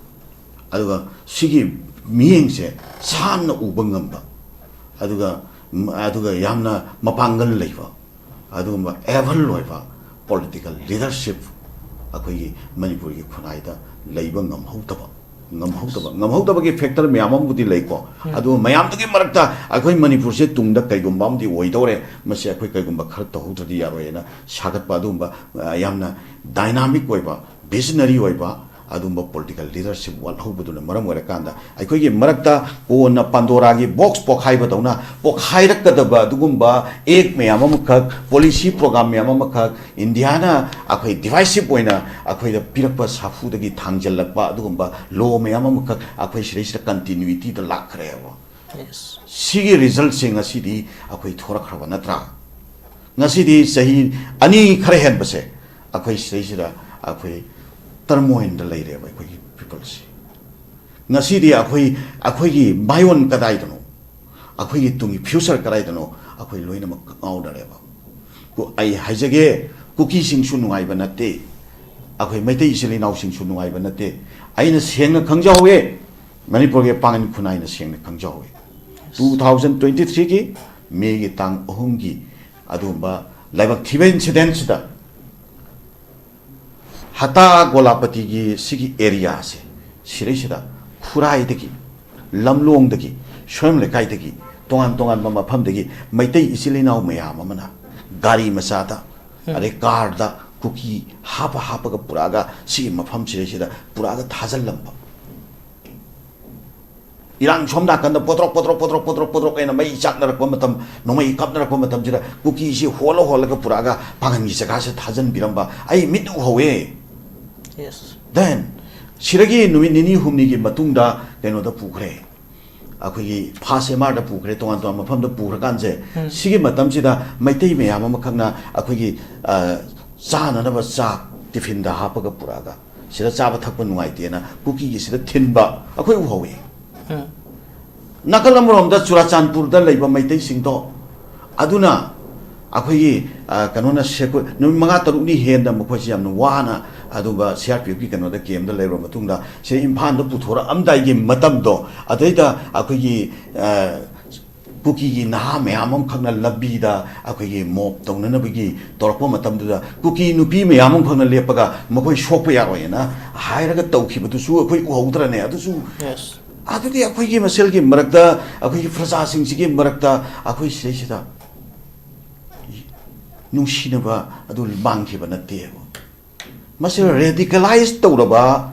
ꯑꯗꯨꯒ ꯁꯤꯒꯤ ꯃꯤꯠꯌꯦꯡꯁꯦ ꯁꯥꯟꯅ ꯎꯕ ꯉꯝꯕ, ꯑꯗꯨꯒ, ꯑꯗꯨꯒ ꯌꯥꯝꯅ ꯃꯄꯥꯡꯒꯜ ꯂꯩꯕ, ꯑꯗꯨꯒꯨꯝꯕ ꯑꯦꯕꯜ ꯑꯣꯏꯕ ꯄꯣꯂꯤꯇꯤꯀꯦꯜ ꯂꯤꯗꯔꯁꯤꯞ ꯑꯩꯈꯣꯏꯒꯤ ꯃꯅꯤꯄꯨꯔꯒꯤ ꯈꯨꯟꯅꯥꯏꯗ ꯂꯩꯕ ꯉꯝꯍꯧꯗꯕ, ꯉꯝꯍꯧꯗꯕ, ꯉꯝꯍꯧꯗꯕꯒꯤ ꯐꯦꯛꯇꯔ ꯃꯌꯥꯝ ꯑꯃꯕꯨꯗꯤ ꯂꯩꯀꯣ꯫ ꯎꯝ꯫ ꯑꯗꯨ ꯃꯌꯥꯝꯗꯨꯒꯤ ꯃꯔꯛꯇ ꯑꯩꯈꯣꯏ ꯃꯅꯤꯄꯨꯔꯁꯦ ꯇꯨꯡꯗ ꯀꯩꯒꯨꯝꯕ ꯑꯃꯗꯤ ꯑꯣꯏꯗꯧꯔꯦ, ꯃꯁꯤ ꯑꯩꯈꯣꯏ ꯀꯩꯒꯨꯝꯕ ꯈꯔ ꯇꯧꯍꯧꯗ꯭ꯔꯗꯤ ꯌꯥꯔꯣꯏꯅ ꯁꯥꯒꯠꯄ, ꯑꯗꯨꯒꯨꯝꯕ, ꯑ, ꯌꯥꯝꯅ ꯗꯥꯏꯅꯥꯃꯤꯛ ꯑꯣꯏꯕ, ꯚꯤꯖꯅꯔꯤ ꯑꯣꯏꯕ ꯑꯗꯨꯒꯨꯝꯕ ꯄꯣꯂꯤꯇꯤꯀꯦꯜ ꯂꯤꯗꯔꯁꯤꯞ ꯋꯥꯠꯍꯧꯕꯗꯨꯅ ꯃꯔꯝ ꯑꯣꯏꯔꯀꯥꯟꯗ ꯑꯩꯈꯣꯏꯒꯤ ꯃꯔꯛꯇ ꯀꯣꯟꯅ ꯄꯥꯟꯗꯣꯔꯥꯒꯤ ꯕꯣꯛꯁ ꯄꯣꯈꯥꯏꯕꯗꯧꯅ ꯄꯣꯈꯥꯏꯔꯛꯀꯗꯕ ꯑꯗꯨꯒꯨꯝꯕ ꯑꯦꯛ ꯃꯌꯥꯝ ꯑꯃꯈꯛ, ꯄꯣꯂꯤꯁꯤ ꯄ꯭ꯔꯣꯒ꯭ꯔꯥꯝ ꯃꯌꯥꯝ ꯑꯃꯈꯛ, ꯏꯟꯗꯤꯌꯥꯅ ꯑꯩꯈꯣꯏ ꯗꯤꯚꯥꯏꯁꯤꯞ ꯑꯣꯏꯅ ꯑꯩꯈꯣꯏꯗ ꯄꯤꯔꯛꯄ ꯁꯥꯐꯨꯗꯒꯤ ꯊꯥꯡꯖꯜꯂꯛꯄ ꯑꯗꯨꯒꯨꯝꯕ ꯂꯣ ꯃꯌꯥꯝ ꯑꯃꯈꯛ ꯑꯩꯈꯣꯏ ꯁꯤꯗꯩꯁꯤꯗ ꯀꯟꯇꯤꯅ꯭ꯌꯨꯏꯇꯤꯗ ꯂꯥꯛꯈ꯭ꯔꯦꯕ꯫ Yes꯫ ꯁꯤꯒꯤ ꯔꯤꯖꯜꯁꯦ ꯉꯁꯤꯗꯤ ꯑꯩꯈꯣꯏ ꯊꯣꯔꯛꯈ꯭ꯔꯕ ꯅꯠꯇ꯭ꯔꯥ? ꯉꯁꯤꯗꯤ ꯆꯍꯤ ꯑꯅꯤ ꯈꯔ ꯍꯦꯟꯕꯁꯦ ꯑꯩꯈꯣꯏ ꯁꯤꯗꯩꯁꯤꯗ ꯑꯩꯈꯣꯏ ꯇꯔꯃꯣꯏꯟꯗ ꯂꯩꯔꯦꯕ ꯑꯩꯈꯣꯏꯒꯤ ꯄꯤꯄꯜꯁꯦ꯫ ꯉꯁꯤꯗꯤ ꯑꯩꯈꯣꯏ, ꯑꯩꯈꯣꯏꯒꯤ ꯃꯥꯏꯑꯣꯟ ꯀꯗꯥꯏꯗꯅꯣ? ꯑꯩꯈꯣꯏꯒꯤ ꯇꯨꯡꯒꯤ future ꯀꯗꯥꯏꯗꯅꯣ ꯑꯩꯈꯣꯏ ꯂꯣꯏꯅꯃꯛ ꯉꯥꯎꯅꯔꯦꯕ꯫ ꯀꯨ-, ꯑꯩ ꯍꯥꯏꯖꯒꯦ, ꯀꯨꯀꯤꯁꯤꯡꯁꯨ ꯅꯨꯡꯉꯥꯏꯕ ꯅꯠꯇꯦ, ꯑꯩꯈꯣꯏ ꯃꯩꯇꯩ ꯏꯆꯤꯜ ꯏꯅꯥꯎꯁꯤꯡꯁꯨ ꯅꯨꯡꯉꯥꯏꯕ ꯅꯠꯇꯦ꯫ ꯑꯩꯅ ꯁꯦꯡꯅ ꯈꯪꯖꯍꯧꯋꯦ, ꯃꯅꯤꯄꯨꯔꯒꯤ ꯄꯥꯡꯒꯜ ꯈꯨꯟꯅꯥꯏꯅ ꯁꯦꯡꯅ ꯈꯪꯖꯍꯧꯋꯦ꯫ Two thousand twenty threeꯒꯤ Mayꯒꯤ ꯇꯥꯡ ꯑꯍꯨꯝꯒꯤ ꯑꯗꯨꯒꯨꯝꯕ ꯂꯥꯏꯕꯛ ꯊꯤꯕ incidentꯁꯤꯗ ꯍꯇꯥ ꯒꯣꯂꯥꯄꯇꯤꯒꯤ ꯁꯤꯒꯤ areaꯁꯦ, ꯁꯤꯔꯩꯁꯤꯗ ꯈꯨꯔꯥꯏꯗꯒꯤ, ꯂꯝꯂꯣꯡꯗꯒꯤ, ꯁꯣꯌꯝ ꯂꯩꯀꯥꯏꯗꯒꯤ, ꯇꯣꯉꯥꯟ ꯇꯣꯉꯥꯟꯕ ꯃꯐꯝꯗꯒꯤ ꯃꯩꯇꯩ ꯏꯆꯤꯜ ꯏꯅꯥꯎ ꯃꯌꯥꯝ ꯑꯃꯅ ꯒꯥꯔꯤ ꯃꯆꯥꯗ, ꯑꯗꯩ ꯀꯥꯔꯗ ꯀꯨꯀꯤ ꯍꯥꯞꯄ ꯍꯥꯞꯄꯒ ꯄꯨꯔꯛꯑꯒ ꯁꯤꯒꯤ ꯃꯐꯝ ꯁꯤꯔꯩꯁꯤꯗ ꯄꯨꯔꯛꯑꯒ ꯊꯥꯖꯤꯜꯂꯝꯕ꯫ ꯏꯔꯥꯡ ꯁꯣꯝ ꯅꯥꯀꯟꯗ ꯄꯣꯗ꯭ꯔꯣꯛ ꯄꯣꯗ꯭ꯔꯣꯛ ꯄꯣꯗ꯭ꯔꯣꯛ ꯄꯣꯗ꯭ꯔꯣꯛ ꯄꯣꯗ꯭ꯔꯣꯛ ꯍꯥꯏꯅ ꯃꯩ ꯆꯥꯛꯅꯔꯛꯄ ꯃꯇꯝ, ꯅꯣꯡꯃꯩ ꯀꯥꯞꯅꯔꯛꯄ ꯃꯇꯝꯁꯤꯗ ꯀꯨꯀꯤꯁꯤ ꯍꯣꯜꯂ ꯍꯣꯜꯂꯒ ꯄꯨꯔꯛꯑꯒ ꯄꯥꯡꯒꯟꯒꯤ ꯖꯒꯥꯁꯤꯗ ꯊꯥꯖꯤꯟꯕꯤꯔꯝꯕ ꯑꯩ ꯃꯤꯠ ꯎꯍꯧꯋꯦ꯫ Yes. Then ꯁꯤꯗꯒꯤ ꯅꯨꯃꯤꯠ ꯅꯤꯅꯤ ꯍꯨꯝꯅꯤꯒꯤ ꯃꯇꯨꯡꯗ ꯀꯩꯅꯣꯗ ꯄꯨꯈ꯭ꯔꯦ, ꯑꯩꯈꯣꯏꯒꯤ first MRꯗ ꯄꯨꯈ꯭ꯔꯦ, ꯇꯣꯉꯥꯟ ꯇꯣꯉꯥꯟꯕ ꯃꯐꯝꯗ ꯄꯨꯈ꯭ꯔꯀꯥꯟꯁꯦ, ꯁꯤꯒꯤ ꯃꯇꯝꯁꯤꯗ ꯃꯩꯇꯩ ꯃꯌꯥꯝ ꯑꯃꯈꯛꯅ ꯑꯩꯈꯣꯏꯒꯤ, ꯑ, ꯆꯥꯅꯅꯕ ꯆꯥꯛ ꯇꯤꯐꯤꯟꯗ ꯍꯥꯞꯄꯒ ꯄꯨꯔꯛꯑꯒ ꯁꯤꯗ ꯆꯥꯕ ꯊꯛꯄ ꯅꯨꯡꯉꯥꯏꯇꯦꯅ ꯀꯨꯀꯤꯒꯤ ꯁꯤꯗ ꯊꯤꯟꯕ ꯑꯩꯈꯣꯏ ꯎꯍꯧꯋꯤ꯫ ꯅꯥꯀꯜ ꯑꯃꯔꯣꯝꯗ ꯆꯨꯔꯥꯆꯥꯟꯄꯨꯔꯗ ꯂꯩꯕ ꯃꯩꯇꯩꯁꯤꯡꯗꯣ ꯑꯗꯨꯅ ꯑꯩꯈꯣꯏꯒꯤ, ꯑ, ꯀꯩꯅꯣꯅ ꯁꯦꯀꯨ-, ꯅꯨꯃꯤꯠ ꯃꯉꯥ ꯇꯔꯨꯛꯅꯤ ꯍꯦꯟꯅ ꯃꯈꯣꯏꯁꯤ ꯌꯥꯝꯅ ꯋꯥꯅ ꯑꯗꯨꯒ CRPFꯀꯤ ꯀꯩꯅꯣꯗ campꯗ ꯂꯩꯔꯨꯔ ꯃꯇꯨꯡꯗ ꯁꯤꯗ ꯏꯝꯐꯥꯜꯗ ꯄꯨꯊꯣꯔꯛꯑꯝꯗꯥꯏꯒꯤ ꯃꯇꯝꯗꯣ, ꯑꯗꯩꯗ ꯑꯩꯈꯣꯏꯒꯤ, ꯑ, ꯀꯨꯀꯤꯒꯤ ꯅꯍꯥ ꯃꯌꯥꯝ ꯑꯃꯈꯛꯅ ꯂꯝꯕꯤꯗ ꯑꯩꯈꯣꯏꯒꯤ mob ꯇꯧꯅꯅꯕꯒꯤ ꯇꯧꯔꯛꯄ ꯃꯇꯝꯗꯨꯗ ꯀꯨꯀꯤ ꯅꯨꯄꯤ ꯃꯌꯥꯝ ꯑꯃꯈꯛꯅ ꯂꯦꯞꯄꯒ ꯃꯈꯣꯏ ꯁꯣꯛꯄ ꯌꯥꯔꯣꯏꯅ ꯍꯥꯏꯔꯒ ꯇꯧꯈꯤꯕꯗꯨꯁꯨ ꯑꯩꯈꯣꯏ ꯎꯍꯧꯗ꯭ꯔꯅꯦ? ꯑꯗꯨꯁꯨ Yes. ꯑꯗꯨꯗꯤ ꯑꯩꯈꯣꯏꯒꯤ ꯃꯁꯦꯜꯒꯤ ꯃꯔꯛꯇ, ꯑꯩꯈꯣꯏꯒꯤ ꯄ꯭ꯔꯖꯥꯁꯤꯡꯁꯤꯒꯤ ꯃꯔꯛꯇ ꯑꯩꯈꯣꯏ ꯁꯤꯗꯩꯁꯤꯗ ꯅꯨꯡꯁꯤꯅꯕ ꯑꯗꯨ ꯃꯥꯡꯈꯤꯕ ꯅꯠꯇꯦꯕ꯫ ꯃꯁꯤ radicalize ꯇꯧꯔꯕ,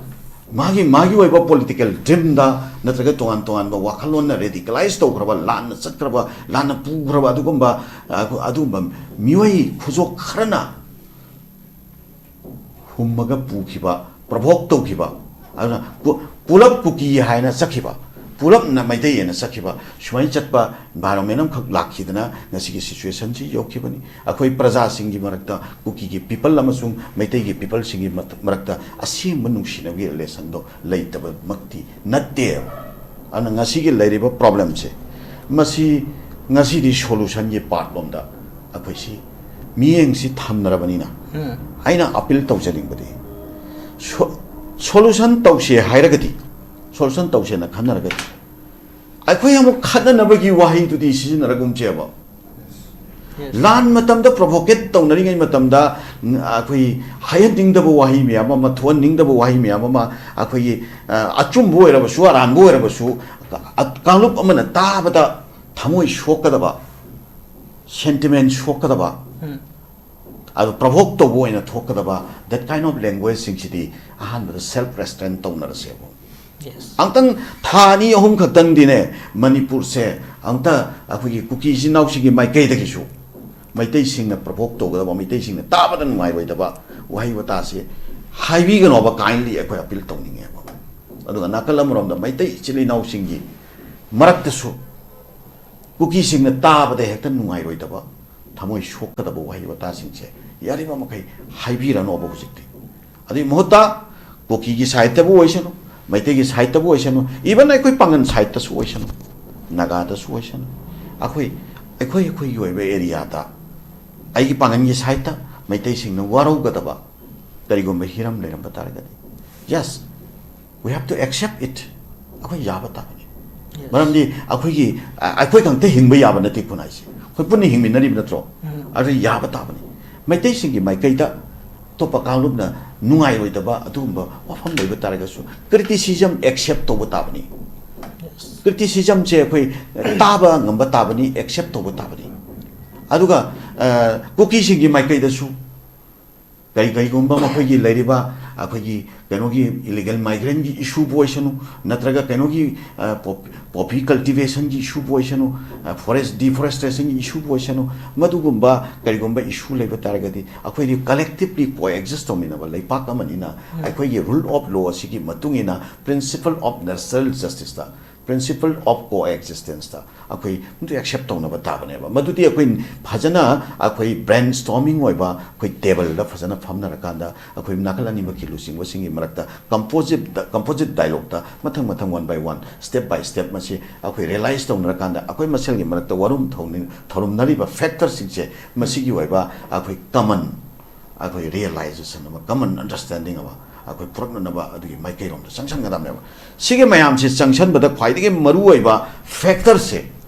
ꯃꯥꯒꯤ, ꯃꯥꯒꯤ ꯑꯣꯏꯕ political dreamꯗ ꯅꯠꯇ꯭ꯔꯒ ꯇꯣꯉꯥꯟ ꯇꯣꯉꯥꯟꯕ ꯋꯥꯈꯜꯂꯣꯟꯅ radicalize ꯇꯧꯈ꯭ꯔꯕ, ꯂꯥꯟꯅ ꯆꯠꯈ꯭ꯔꯕ, ꯂꯥꯟꯅ ꯄꯨꯈ꯭ꯔꯕ ꯑꯗꯨꯒꯨꯝꯕ, ꯑ, ꯑꯗꯨꯒꯨꯝꯕ ꯃꯤꯑꯣꯏ ꯈꯨꯖꯣꯛ ꯈꯔꯅ ꯍꯨꯝꯃꯒ ꯄꯨꯈꯤꯕ, provoke ꯇꯧꯈꯤꯕ, ꯑꯗꯨꯅ ꯄꯨ-, ꯄꯨꯂꯞ ꯀꯨꯀꯤ ꯍꯥꯏꯅ ꯆꯠꯈꯤꯕ, ꯄꯨꯂꯞꯅ ꯃꯩꯇꯩ ꯍꯥꯏꯅ ꯆꯠꯈꯤꯕ, ꯁꯨꯃꯥꯏꯅ ꯆꯠꯄ environment ꯑꯃꯈꯛ ꯂꯥꯛꯈꯤꯗꯅ ꯉꯁꯤꯒꯤ situationꯁꯤ ꯌꯧꯈꯤꯕꯅꯤ꯫ ꯑꯩꯈꯣꯏ ꯄ꯭ꯔꯖꯥꯁꯤꯡꯒꯤ ꯃꯔꯛꯇ, ꯀꯨꯀꯤꯒꯤ people ꯑꯃꯁꯨꯡ ꯃꯩꯇꯩꯒꯤ peopleꯁꯤꯡꯒꯤ ꯃꯔꯛꯇ ꯑꯁꯦꯡꯕ ꯅꯨꯡꯁꯤꯅꯕꯒꯤ relationꯗꯣ ꯂꯩꯇꯕꯃꯛꯇꯤ ꯅꯠꯇꯦꯕ꯫ ꯑꯗꯨꯅ ꯉꯁꯤꯒꯤ ꯂꯩꯔꯤꯕ problemꯁꯦ, ꯃꯁꯤ ꯉꯁꯤꯗꯤ solution ꯒꯤ part ꯂꯣꯝꯗ ꯑꯩꯈꯣꯏꯁꯤ ꯃꯤꯠꯌꯦꯡꯁꯤ ꯊꯝꯅꯔꯕꯅꯤꯅ, ꯎꯝ꯫ ꯑꯩꯅ appeal ꯇꯧꯖꯅꯤꯡꯕꯗꯤ, so-, solution ꯇꯧꯁꯦ ꯍꯥꯏꯔꯒꯗꯤ, solution ꯇꯧꯁꯦꯅ ꯈꯟꯅꯔꯒꯗꯤ, ꯑꯩꯈꯣꯏ ꯑꯃꯨꯛ ꯈꯠꯅꯅꯕꯒꯤ ꯋꯥꯍꯩꯗꯨꯗꯤ ꯁꯤꯖꯤꯟꯅꯔꯒꯨꯝꯁꯦꯕ꯫ Yes. ꯂꯥꯟ ꯃꯇꯝꯗ provocate ꯇꯧꯅꯔꯤꯉꯩ ꯃꯇꯝꯗ, ꯎꯝ, ꯑꯩꯈꯣꯏ ꯍꯥꯏꯍꯟꯅꯤꯡꯗꯕ ꯋꯥꯍꯩ ꯃꯌꯥꯝ ꯑꯃ, ꯊꯣꯛꯍꯟꯅꯤꯡꯗꯕ ꯋꯥꯍꯩ ꯃꯌꯥꯝ ꯑꯃ, ꯑꯩꯈꯣꯏꯒꯤ, ꯑ, ꯑꯆꯨꯝꯕ ꯑꯣꯏꯔꯕꯁꯨ, ꯑꯔꯥꯟꯕ ꯑꯣꯏꯔꯕꯁꯨ, ꯑ, ꯀꯥꯡꯂꯨꯞ ꯑꯃꯅ ꯇꯥꯕꯗ ꯊꯃꯣꯏ ꯁꯣꯛꯀꯗꯕ, sentiment ꯁꯣꯛꯀꯗꯕ, ꯎꯝ꯫ ꯑꯗꯨ provoke ꯇꯧꯕ ꯑꯣꯏꯅ ꯊꯣꯛꯀꯗꯕ, that kind of language ꯁꯤꯡꯁꯤꯗꯤ ꯑꯍꯥꯟꯕꯗ self restraint ꯇꯧꯅꯔꯁꯦꯕ꯫ Yes. ꯑꯃꯨꯛꯇꯪ ꯊꯥ ꯑꯅꯤ ꯑꯍꯨꯝ ꯈꯛꯇꯪꯗꯤꯅꯦ, ꯃꯅꯤꯄꯨꯔꯁꯦ ꯑꯃꯨꯛꯇ ꯑꯩꯈꯣꯏꯒꯤ ꯀꯨꯀꯤ ꯏꯆꯤꯟ ꯏꯅꯥꯎꯁꯤꯡꯒꯤ ꯃꯥꯏꯀꯩꯗꯒꯤꯁꯨ ꯃꯩꯇꯩꯁꯤꯡꯅ provoke ꯇꯧꯒꯗꯕ, ꯃꯩꯇꯩꯁꯤꯡꯅ ꯇꯥꯕꯗ ꯅꯨꯡꯉꯥꯏꯔꯣꯏꯗꯕ ꯋꯥꯍꯩ ꯋꯥꯇꯥꯁꯦ ꯍꯥꯏꯕꯤꯒꯅꯣꯕ, kindly ꯑꯩꯈꯣꯏ appeal ꯇꯧꯅꯤꯡꯉꯦꯕ꯫ ꯑꯗꯨꯒ ꯅꯥꯀꯜ ꯑꯃꯔꯣꯝꯗ ꯃꯩꯇꯩ ꯏꯆꯤꯜ ꯏꯅꯥꯎꯁꯤꯡꯒꯤ ꯃꯔꯛꯇꯁꯨ ꯀꯨꯀꯤꯁꯤꯡꯅ ꯇꯥꯕꯗ ꯍꯦꯛꯇ ꯅꯨꯡꯉꯥꯏꯔꯣꯏꯗꯕ, ꯊꯃꯣꯏ ꯁꯣꯛꯀꯗꯕ ꯋꯥꯍꯩ ꯋꯥꯇꯥꯁꯤꯡꯁꯦ ꯌꯥꯔꯤꯕ ꯃꯈꯩ ꯍꯥꯏꯕꯤꯔꯅꯣꯕ ꯍꯧꯖꯤꯛꯇꯤ꯫ ꯑꯗꯨꯒꯤ ꯃꯍꯨꯠꯇ ꯀꯨꯀꯤꯒꯤ side ꯇꯕꯨ ꯑꯣꯏꯁꯅꯨ, ꯃꯩꯇꯩꯒꯤ side ꯇꯕꯨ ꯑꯣꯏꯁꯅꯨ, even ꯑꯩꯈꯣꯏ ꯄꯥꯉꯟ side ꯇꯁꯨ ꯑꯣꯏꯁꯅꯨ, ꯅꯥꯒꯥꯗꯁꯨ ꯑꯣꯏꯁꯅꯨ, ꯑꯩꯈꯣꯏ, ꯑꯩꯈꯣꯏ, ꯑꯩꯈꯣꯏꯒꯤ ꯑꯣꯏꯕ area ꯗ, ꯑꯩꯒꯤ ꯄꯥꯉꯟꯒꯤ side ꯇ ꯃꯩꯇꯩꯁꯤꯡꯅ ꯋꯥꯔꯧꯒꯗꯕ ꯀꯔꯤꯒꯨꯝꯕ ꯍꯤꯔꯝ ꯂꯩꯔꯝꯕ ꯇꯥꯔꯒꯗꯤ, yes, we have to accept it. ꯑꯩꯈꯣꯏ ꯌꯥꯕ ꯇꯥꯕꯅꯤ꯫ Yes. ꯃꯔꯝꯗꯤ ꯑꯩꯈꯣꯏꯒꯤ, ꯑ-, ꯑꯩꯈꯣꯏ ꯈꯛꯇ ꯍꯤꯡꯕ ꯌꯥꯕ ꯅꯠꯇꯦ ꯈꯨꯟꯅꯥꯏꯁꯦ꯫ ꯑꯩꯈꯣꯏ ꯄꯨꯟꯅ ꯍꯤꯡꯃꯤꯟꯅꯔꯤꯕ ꯅꯠꯇ꯭ꯔꯣ? ꯎꯝ꯫ ꯑꯗꯨ ꯌꯥꯕ ꯇꯥꯕꯅꯤ꯫ ꯃꯩꯇꯩꯁꯤꯡꯒꯤ ꯃꯥꯏꯀꯩꯗ ꯑꯇꯣꯞꯄ ꯀꯥꯡꯂꯨꯞꯅ ꯅꯨꯡꯉꯥꯏꯔꯣꯏꯗꯕ ꯑꯗꯨꯒꯨꯝꯕ ꯋꯥꯐꯝ ꯂꯩꯕ ꯇꯥꯔꯒꯁꯨ, criticism accept ꯇꯧꯕ ꯇꯥꯕꯅꯤ꯫ Yes. Criticism ꯁꯦ ꯑꯩꯈꯣꯏ ꯇꯥꯕ ꯉꯝꯕ ꯇꯥꯕꯅꯤ, accept ꯇꯧꯕ ꯇꯥꯕꯅꯤ꯫ ꯑꯗꯨꯒ, ꯑ, ꯀꯨꯀꯤꯁꯤꯡꯒꯤ ꯃꯥꯏꯀꯩꯗꯁꯨ ꯀꯔꯤ-, ꯀꯔꯤꯒꯨꯝꯕ ꯃꯈꯣꯏꯒꯤ ꯂꯩꯔꯤꯕ ꯑꯩꯈꯣꯏꯒꯤ ꯀꯩꯅꯣꯒꯤ illegal migrant ꯀꯤ issue ꯕꯨ ꯑꯣꯏꯁꯅꯨ, ꯅꯠꯇ꯭ꯔꯒ ꯀꯩꯅꯣꯒꯤ, ꯑ, pop-, poppy cultivation ꯒꯤ issue ꯕꯨ ꯑꯣꯏꯁꯅꯨ, ꯑ, forest deforestation ꯒꯤ issue ꯕꯨ ꯑꯣꯏꯁꯅꯨ, ꯃꯗꯨꯒꯨꯝꯕ ꯀꯔꯤꯒꯨꯝꯕ issue ꯂꯩꯕ ꯇꯥꯔꯒꯗꯤ, ꯑꯩꯈꯣꯏꯗꯤ collectively coexist ꯇꯧꯃꯤꯟꯅꯕ ꯂꯩꯄꯥꯛ ꯑꯃꯅꯤꯅ, ꯎꯝ꯫ ꯑꯩꯈꯣꯏꯒꯤ rule of law ꯑꯁꯤꯒꯤ ꯃꯇꯨꯡ ꯏꯟꯅ, principle of natural justice ꯇ Principle of coexistence ꯇ ꯑꯩꯈꯣꯏ ꯑꯗꯨ accept ꯇꯧꯅꯕ ꯇꯥꯕꯅꯦꯕ꯫ ꯃꯗꯨꯗꯤ ꯑꯩꯈꯣꯏ ꯐꯖꯅ ꯑꯩꯈꯣꯏ brainstorming ꯑꯣꯏꯕ ꯑꯩꯈꯣꯏ table ꯗ ꯐꯖꯅ ꯐꯝꯅꯔꯀꯥꯟꯗ ꯑꯩꯈꯣꯏ ꯅꯥꯀꯜ ꯑꯅꯤꯃꯛꯀꯤ ꯂꯨꯆꯤꯡꯕꯁꯤꯡꯒꯤ ꯃꯔꯛꯇ composite composite dialogue ꯇ ꯃꯊꯪ ꯃꯊꯪ one by one, step by step ꯃꯁꯤ ꯑꯩꯈꯣꯏ realize ꯇꯧꯅꯔꯀꯥꯟꯗ ꯑꯩꯈꯣꯏ ꯃꯁꯦꯜꯒꯤ ꯃꯔꯛꯇ ꯋꯥꯔꯨꯝ ꯊꯧꯅꯤ-, ꯊꯧꯔꯨꯝꯅꯔꯤꯕ factor ꯁꯤꯡꯁꯦ ꯃꯁꯤꯒꯤ ꯑꯣꯏꯕ ꯑꯩꯈꯣꯏ common ꯑꯩꯈꯣꯏ realization ꯑꯃ, common understanding ꯑꯃ ꯑꯩꯈꯣꯏ ꯄꯨꯔꯛꯅꯅꯕ ꯑꯗꯨꯒꯤ ꯃꯥꯏꯀꯩꯔꯣꯝꯗ ꯆꯪꯁꯟꯒꯗꯕꯅꯦꯕ꯫ ꯁꯤꯒꯤ ꯃꯌꯥꯝꯁꯤ ꯆꯪꯁꯟꯕꯗ ꯈ꯭ꯋꯥꯏꯗꯒꯤ ꯃꯔꯨꯑꯣꯏꯕ factor ꯁꯦ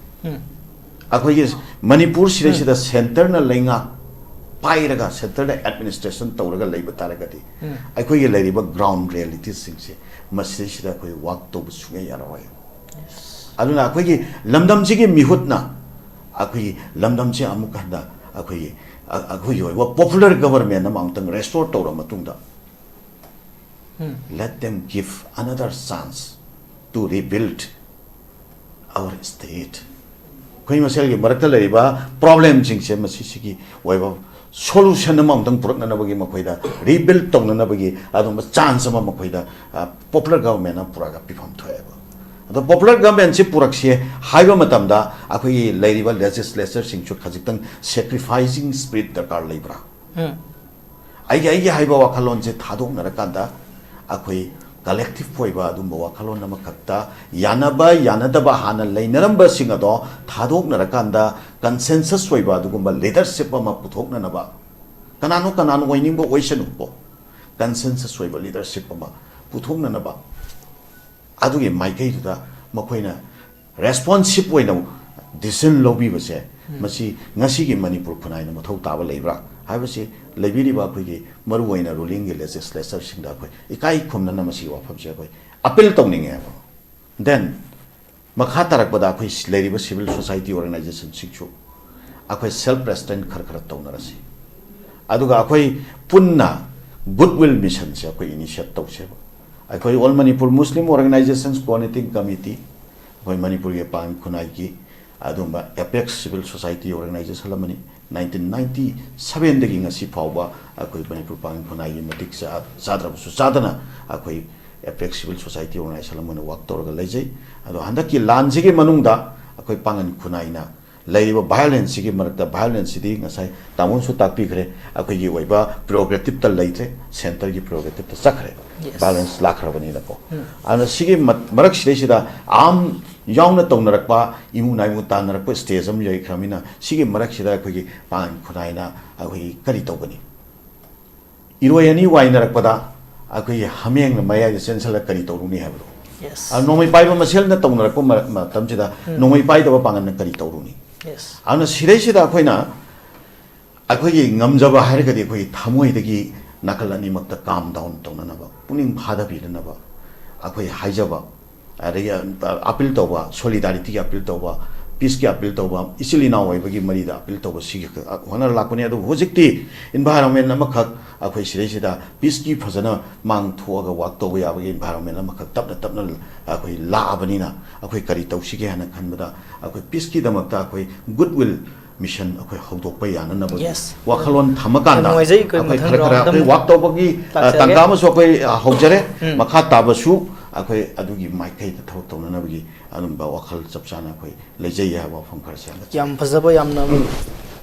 ꯎꯝ꯫ ꯑꯩꯈꯣꯏꯒꯤ ꯃꯅꯤꯄꯨꯔ ꯁꯤꯗꯩꯁꯤꯗ centre ꯅ ꯂꯩꯉꯥꯛ ꯄꯥꯏꯔꯒ, centre ꯅ administration ꯇꯧꯔꯒ ꯂꯩꯕ ꯇꯥꯔꯒꯗꯤ ꯎꯝ꯫ ꯑꯩꯈꯣꯏꯒꯤ ꯂꯩꯔꯤꯕ ground reality ꯁꯤꯡꯁꯦ ꯃꯁꯤꯗꯩꯁꯤꯗ ꯑꯩꯈꯣꯏ work ꯇꯧꯕ ꯁꯨꯡꯌꯥ ꯌꯥꯔꯣꯏ꯫ ꯑꯗꯨꯅ ꯑꯩꯈꯣꯏꯒꯤ ꯂꯝꯗꯝꯁꯤꯒꯤ ꯃꯤꯍꯨꯠꯅ ꯑꯩꯈꯣꯏꯒꯤ ꯂꯝꯗꯝꯁꯦ ꯑꯃꯨꯛ ꯍꯟꯅ ꯑꯩꯈꯣꯏꯒꯤ, ꯑ-, ꯑꯩꯈꯣꯏꯒꯤ ꯑꯣꯏꯕ popular government ꯑꯃ ꯑꯃꯨꯛꯇꯪ restore ꯇꯧꯔ ꯃꯇꯨꯡꯗ, ꯎꯝ꯫ Let them give another chance to rebuild our state. ꯑꯩꯈꯣꯏ ꯃꯁꯦꯜꯒꯤ ꯃꯔꯛꯇ ꯂꯩꯔꯤꯕ problem ꯁꯤꯡꯁꯦ ꯃꯁꯤꯁꯤꯒꯤ ꯑꯣꯏꯕ solution ꯑꯃ ꯑꯃꯨꯛꯇꯪ ꯄꯨꯔꯛꯅꯅꯕꯒꯤ, ꯃꯈꯣꯏꯗ rebuild ꯇꯧꯅꯅꯕꯒꯤ ꯑꯗꯨꯝꯕ chance ꯑꯃ ꯃꯈꯣꯏꯗ, ꯑ, popular government ꯑꯃ ꯄꯨꯔꯛꯑꯒ ꯄꯤꯐꯝ ꯊꯣꯛꯑꯦꯕ꯫ ꯑꯗꯣ popular government ꯁꯤ ꯄꯨꯔꯛꯁꯤ ꯍꯥꯏꯕ ꯃꯇꯝꯗ ꯑꯩꯈꯣꯏꯒꯤ ꯂꯩꯔꯤꯕ legislature ꯁꯤꯡꯁꯨ ꯈꯖꯤꯛꯇꯪ sacrificing spirit ꯗꯔꯀꯥꯔ ꯂꯩꯕ꯭ꯔꯥ? ꯎꯝ꯫ ꯑꯩꯒꯤ, ꯑꯩꯒꯤ ꯍꯥꯏꯕ ꯋꯥꯈꯜꯂꯣꯟꯁꯦ ꯊꯥꯗꯣꯛꯅꯔꯀꯥꯟꯗ ꯑꯩꯈꯣꯏ collective ꯑꯣꯏꯕ ꯑꯗꯨꯝꯕ ꯋꯥꯈꯜꯂꯣꯟ ꯑꯃꯈꯛꯇ ꯌꯥꯅꯕ ꯌꯥꯅꯗꯕ ꯍꯥꯟꯅ ꯂꯩꯅꯔꯝꯕꯁꯤꯡ ꯑꯗꯣ ꯊꯥꯗꯣꯛꯅꯔꯀꯥꯟꯗ consensus ꯑꯣꯏꯕ ꯑꯗꯨꯒꯨꯝꯕ leadership ꯑꯃ ꯄꯨꯊꯣꯛꯅꯅꯕ, ꯀꯅꯥꯅꯣ ꯀꯅꯥꯅꯣ ꯑꯣꯏꯅꯤꯡꯕ ꯑꯣꯏꯁꯅꯨꯀꯣ, consensus ꯑꯣꯏꯕ leadership ꯑꯃ ꯄꯨꯊꯣꯛꯅꯅꯕ ꯑꯗꯨꯒꯤ ꯃꯥꯏꯀꯩꯗꯨꯗ ꯃꯈꯣꯏꯅ responsive ꯑꯣꯏꯅ decision ꯂꯧꯕꯤꯕꯁꯦ, ꯎꯝ꯫ ꯃꯁꯤ ꯉꯁꯤꯒꯤ ꯃꯅꯤꯄꯨꯔ ꯈꯨꯟꯅꯥꯏꯅ ꯃꯊꯧ ꯇꯥꯕ ꯂꯩꯕ꯭ꯔꯥ ꯍꯥꯏꯕꯁꯤ ꯂꯩꯕꯤꯔꯤꯕ ꯑꯩꯈꯣꯏꯒꯤ ꯃꯔꯨꯑꯣꯏꯅ ruling ꯒꯤ legislature ꯁꯤꯡꯗ ꯑꯩꯈꯣꯏ ꯏꯀꯥꯏ ꯈꯨꯝꯅꯅ ꯃꯁꯤꯒꯤ ꯋꯥꯐꯝꯁꯦ ꯑꯩꯈꯣꯏ appeal ꯇꯧꯅꯤꯡꯉꯦꯕ꯫ Then ꯃꯈꯥ ꯇꯥꯔꯛꯄꯗ ꯑꯩꯈꯣꯏ ꯂꯩꯔꯤꯕ civil society organization ꯁꯤꯡꯁꯨ ꯑꯩꯈꯣꯏ self restraint ꯈꯔ ꯈꯔ ꯇꯧꯅꯔꯁꯤ꯫ ꯑꯗꯨꯒ ꯑꯩꯈꯣꯏ ꯄꯨꯟꯅ goodwill mission ꯁꯦ ꯑꯩꯈꯣꯏ initiate ꯇꯧꯁꯦꯕ꯫ ꯑꯩꯈꯣꯏ All Manipur Muslim Organizations Coordinating Committee, ꯑꯩꯈꯣꯏ ꯃꯅꯤꯄꯨꯔꯒꯤ ꯄꯥꯡꯒꯜ ꯈꯨꯟꯅꯥꯏꯒꯤ ꯑꯗꯨꯒꯨꯝꯕ apex civil society organization ꯑꯃꯅꯤ꯫ Nineteen ninety seven ꯗꯒꯤ ꯉꯁꯤ ꯐꯥꯎꯕ ꯑꯩꯈꯣꯏ ꯃꯅꯤꯄꯨꯔ ꯄꯥꯡꯒꯜ ꯈꯨꯟꯅꯥꯏꯒꯤ ꯃꯇꯤꯛ ꯆꯥ-, ꯆꯥꯗ꯭ꯔꯕꯁꯨ ꯆꯥꯗꯅ ꯑꯩꯈꯣꯏ ꯑꯦꯄꯦꯛꯁ ꯁꯤꯚꯤꯜ ꯁꯣꯁꯥꯏꯇꯤ ꯑꯣꯔꯒꯅꯥꯏꯖꯦꯁꯟ ꯑꯃ ꯑꯣꯏꯅ ꯋꯥꯛ ꯇꯧꯔꯒ ꯂꯩꯖꯩ꯫ ꯑꯗꯣ ꯍꯟꯗꯛꯀꯤ ꯂꯥꯟꯁꯤꯒꯤ ꯃꯅꯨꯡꯗ ꯑꯩꯈꯣꯏ ꯄꯥꯡꯒꯟ ꯈꯨꯟꯅꯥꯏꯅ ꯂꯩꯔꯤꯕ ꯚꯥꯏꯑꯣꯂꯦꯟꯁꯁꯤꯒꯤ ꯃꯔꯛꯇ, ꯚꯥꯏꯑꯣꯂꯦꯟꯁꯁꯤꯗꯤ ꯉꯁꯥꯏ ꯇꯥꯃꯣꯅꯁꯨ ꯇꯥꯛꯄꯤꯈ꯭ꯔꯦ, ꯑꯩꯈꯣꯏꯒꯤ ꯑꯣꯏꯕ ꯄ꯭ꯔꯤꯔꯣꯒꯦꯇꯤꯞꯇ ꯂꯩꯇ꯭ꯔꯦ, ꯁꯦꯟꯇꯔꯒꯤ ꯄ꯭ꯔꯤꯔꯣꯒꯦꯇꯤꯞꯇ ꯆꯠꯈ꯭ꯔꯦ꯫ Yes. ꯚꯥꯏꯑꯣꯂꯦꯟꯁ ꯂꯥꯛꯈ꯭ꯔꯕꯅꯤꯅꯀꯣ꯫ ꯎꯝ꯫ ꯑꯗꯨꯅ ꯁꯤꯒꯤ ꯃ-, ꯃꯔꯛꯁꯤꯗꯩꯁꯤꯗ ꯑꯥꯝ ꯌꯥꯎꯅ ꯇꯧꯅꯔꯛꯄ, ꯏꯃꯨ ꯅꯥꯏꯃꯨ ꯇꯥꯟꯅꯔꯛꯄ ꯁ꯭ꯇꯦꯖ ꯑꯃ ꯌꯩꯈ꯭ꯔꯕꯅꯤꯅ, ꯁꯤꯒꯤ ꯃꯔꯛꯁꯤꯗ ꯑꯩꯈꯣꯏꯒꯤ ꯄꯥꯡꯒꯟ ꯈꯨꯟꯅꯥꯏꯅ ꯑꯩꯈꯣꯏꯒꯤ ꯀꯔꯤ ꯇꯧꯒꯅꯤ? ꯏꯔꯣꯏ ꯑꯅꯤ ꯋꯥꯏꯅꯔꯛꯄꯗ ꯑꯩꯈꯣꯏꯒꯤ ꯍꯥꯃꯦꯡꯅ ꯃꯌꯥꯏꯗ ꯆꯦꯟꯁꯤꯜꯂꯒ ꯀꯔꯤ ꯇꯧꯔꯨꯅꯤ ꯍꯥꯏꯕꯗꯣ꯫ Yes. ꯑ, ꯅꯣꯡꯃꯩ ꯄꯥꯏꯕ ꯃꯁꯦꯜꯅ ꯇꯧꯅꯔꯛꯄ ꯃ-, ꯃꯇꯝꯁꯤꯗ ꯎꯝ꯫ ꯅꯣꯡꯃꯩ ꯄꯥꯏꯗꯕ ꯄꯥꯡꯒꯟꯅ ꯀꯔꯤ ꯇꯧꯔꯨꯅꯤ? Yes. ꯑꯗꯨꯅ ꯁꯤꯗꯩꯁꯤꯗ ꯑꯩꯈꯣꯏꯅ ꯑꯩꯈꯣꯏꯒꯤ ꯉꯝꯖꯕ ꯍꯥꯏꯔꯒꯗꯤ ꯑꯩꯈꯣꯏꯒꯤ ꯊꯃꯣꯏꯗꯒꯤ ꯅꯥꯀꯜ ꯑꯅꯤꯃꯛꯇ calm down ꯇꯧꯅꯅꯕ, ꯄꯨꯛꯅꯤꯡ ꯐꯥꯊꯕꯤꯗꯅꯕ ꯑꯩꯈꯣꯏ ꯍꯥꯏꯖꯕ, ꯑꯗꯒꯤ, ꯑ, ꯑꯄꯤꯜ ꯇꯧꯕ, ꯁꯣꯂꯤꯗꯥꯔꯤꯇꯤꯒꯤ ꯑꯄꯤꯜ ꯇꯧꯕ, ꯄꯤꯁꯀꯤ ꯑꯄꯤꯜ ꯇꯧꯕ, ꯏꯆꯤꯜ ꯏꯅꯥꯎ ꯑꯣꯏꯕꯒꯤ ꯃꯔꯤꯗ ꯑꯄꯤꯜ ꯇꯧꯕ, ꯁꯤꯒꯤ ꯈꯛ ꯍꯣꯠꯅꯔ ꯂꯥꯛꯄꯅꯤ꯫ ꯑꯗꯨꯕꯨ ꯍꯧꯖꯤꯛꯇꯤ ꯏꯟꯚꯥꯏꯔꯣꯟꯃꯦꯟ ꯑꯃꯈꯛ ꯑꯩꯈꯣꯏ ꯁꯤꯗꯩꯁꯤꯗ ꯄꯤꯁꯀꯤ ꯐꯖꯅ ꯃꯥꯡ ꯊꯣꯛꯑꯒ ꯋꯥꯛ ꯇꯧꯕ ꯌꯥꯕꯒꯤ ꯏꯟꯚꯥꯏꯔꯣꯟꯃꯦꯟ ꯑꯃꯈꯛ ꯇꯞꯅ ꯇꯞꯅ ꯑꯩꯈꯣꯏ ꯂꯥꯛꯑꯕꯅꯤꯅ, ꯑꯩꯈꯣꯏ ꯀꯔꯤ ꯇꯧꯁꯤꯒꯦ ꯍꯥꯏꯅ ꯈꯟꯕꯗ, ꯑꯩꯈꯣꯏ ꯄꯤꯁꯀꯤꯗꯃꯛꯇ ꯑꯩꯈꯣꯏ ꯒꯨꯗ ꯋꯤꯜ ꯃꯤꯁꯟ ꯑꯩꯈꯣꯏ ꯍꯧꯗꯣꯛꯄ ꯌꯥꯅꯅꯕꯒꯤ Yes. ꯋꯥꯈꯜꯂꯣꯟ ꯊꯝꯃꯀꯥꯟꯗ ꯌꯥꯝ ꯅꯨꯡꯉꯥꯏꯖꯩ꯫ ꯑꯩꯈꯣꯏ ꯑꯩꯈꯣꯏ ꯃꯊꯪ ꯈꯔ ꯈꯔ round ꯑꯩꯈꯣꯏ ꯑꯃꯨꯛ ꯋꯥꯛ ꯇꯧꯕꯒꯤ, ꯑ, ꯂꯥꯛꯆꯔꯒꯦ꯫ ꯇꯥꯟꯖꯥ ꯑꯃꯁꯨ ꯑꯩꯈꯣꯏ, ꯑ, ꯍꯧꯖꯔꯦ꯫ ꯎꯝ꯫ ꯃꯈꯥ ꯇꯥꯕꯁꯨ ꯑꯩꯈꯣꯏ ꯑꯗꯨꯒꯤ ꯃꯥꯏꯀꯩꯗ ꯊꯕꯛ ꯇꯧꯅꯅꯕꯒꯤ ꯑꯗꯨꯝꯕ ꯋꯥꯈꯜ ꯆꯞ ꯆꯥꯅ ꯑꯩꯈꯣꯏ ꯂꯩꯖꯩ ꯍꯥꯏꯕ ꯋꯥꯐꯝ ꯈꯔꯁꯦ ꯍꯟꯗꯛ ꯌꯥꯝ ꯐꯖꯕ, ꯌꯥꯝꯅ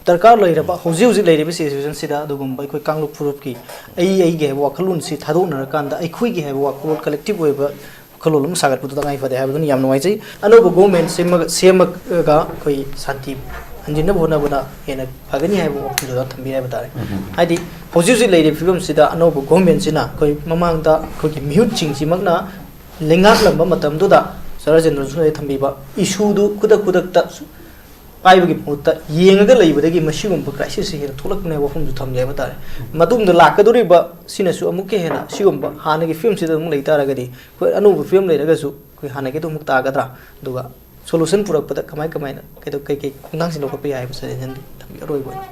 ꯗꯔꯀꯥꯔ ꯂꯩꯔꯕ ꯍꯧꯖꯤꯛ ꯍꯧꯖꯤꯛ ꯂꯩꯔꯤꯕ ꯁꯤꯆꯨꯋꯦꯁꯟꯁꯤꯗ ꯑꯗꯨꯒꯨꯝꯕ ꯑꯩꯈꯣꯏ ꯀꯥꯡꯂꯨꯞ ꯐꯨꯔꯨꯞꯀꯤ ꯑꯩ ꯑꯩꯒꯤ ꯍꯥꯏꯕ ꯋꯥꯈꯜꯂꯣꯟꯁꯤ ꯊꯥꯗꯣꯛꯅꯔꯀꯥꯟꯗ ꯑꯩꯈꯣꯏꯒꯤ ꯍꯥꯏꯕ ꯋꯥꯈꯜꯂꯣꯟ, ꯀꯂꯦꯛꯇꯤꯞ ꯑꯣꯏꯕ ꯋꯥꯈꯜꯂꯣꯟ ꯑꯃ ꯁꯥꯒꯠꯄꯗꯨ ꯇꯉꯥꯏ ꯐꯗꯦ ꯍꯥꯏꯕꯗꯨꯅ ꯌꯥꯝ ꯅꯨꯡꯉꯥꯏꯖꯩ꯫ ꯑꯅꯧꯕ ꯒꯣꯚꯔꯟꯃꯦꯟꯠ ꯁꯦꯝꯃꯒ, ꯁꯦꯝꯃꯒ ꯑꯩꯈꯣꯏ ꯁꯥꯟꯇꯤ ꯍꯟꯖꯤꯟꯅꯕ ꯍꯣꯠꯅꯕꯅ ꯍꯦꯟꯅ ꯐꯒꯅꯤ ꯍꯥꯏꯕ ꯋꯥꯐꯝꯗꯨꯗ ꯊꯝꯕꯤꯔꯦ ꯍꯥꯏꯕ ꯇꯥꯔꯦ꯫ ꯎꯝ꯫ ꯍꯥꯏꯗꯤ ꯍꯧꯖꯤꯛ ꯍꯧꯖꯤꯛ ꯂꯩꯔꯤꯕ ꯐꯤꯕꯝꯁꯤꯗ ꯑꯅꯧꯕ ꯒꯣꯚꯔꯟꯃꯦꯟꯠꯁꯤꯅ ꯑꯩꯈꯣꯏ ꯃꯃꯥꯡꯗ ꯑꯩꯈꯣꯏꯒꯤ ꯃꯤꯍꯨꯠꯁꯤꯡꯁꯤꯃꯛꯅ ꯂꯩꯉꯥꯛꯂꯝꯕ ꯃꯇꯝꯗꯨꯗ ꯆꯨꯔꯥꯆꯥꯟꯄꯨꯔ ꯊꯝꯕꯤꯕ ꯏꯁꯨꯗꯨ ꯈꯨꯗꯛ ꯈꯨꯗꯛꯇ ꯄꯥꯏꯕꯒꯤ ꯃꯍꯨꯠꯇ ꯌꯦꯡꯉꯒ ꯂꯩꯕꯗꯒꯤ ꯃꯁꯤꯒꯨꯝꯕ ꯀ꯭ꯔꯥꯏꯁꯤꯁꯁꯤ ꯍꯦꯟꯅ ꯊꯣꯛꯂꯛꯄꯅꯦ ꯋꯥꯐꯝꯁꯨ ꯊꯝꯖꯩ ꯍꯥꯏꯕ ꯇꯥꯔꯦ꯫ ꯃꯇꯨꯡꯗ ꯂꯥꯛꯀꯗꯧꯔꯤꯕ ꯁꯤꯅꯁꯨ ꯑꯃꯨꯛꯀ ꯍꯦꯟꯅ ꯁꯤꯒꯨꯝꯕ ꯍꯥꯟꯅꯒꯤ ꯐꯤꯕꯝꯁꯤꯗ ꯑꯃꯨꯛ ꯂꯩ ꯇꯥꯔꯒꯗꯤ ꯑꯩꯈꯣꯏ ꯑꯅꯧꯕ ꯐꯤꯕꯝ ꯂꯩꯔꯒꯁꯨ ꯑꯩꯈꯣꯏ ꯍꯥꯟꯅꯒꯤ ꯑꯗꯨꯃꯨꯛ ꯇꯥꯒꯗ꯭ꯔꯥ? ꯑꯗꯨꯒ ꯁꯣꯂꯨꯁꯟ ꯄꯨꯔꯛꯄꯗ ꯀꯃꯥꯏ ꯀꯃꯥꯏꯅ ꯀꯩꯗꯧ-, ꯀꯩ ꯀꯩ ꯈꯣꯡꯊꯥꯡꯁꯤ ꯂꯧꯈꯠꯄ ꯌꯥꯏ ꯍꯥꯏꯕ ꯁꯖꯦꯁꯟ ꯊꯝꯕꯤꯌꯨ ꯑꯔꯣꯏꯕ ꯑꯣꯏꯅ꯫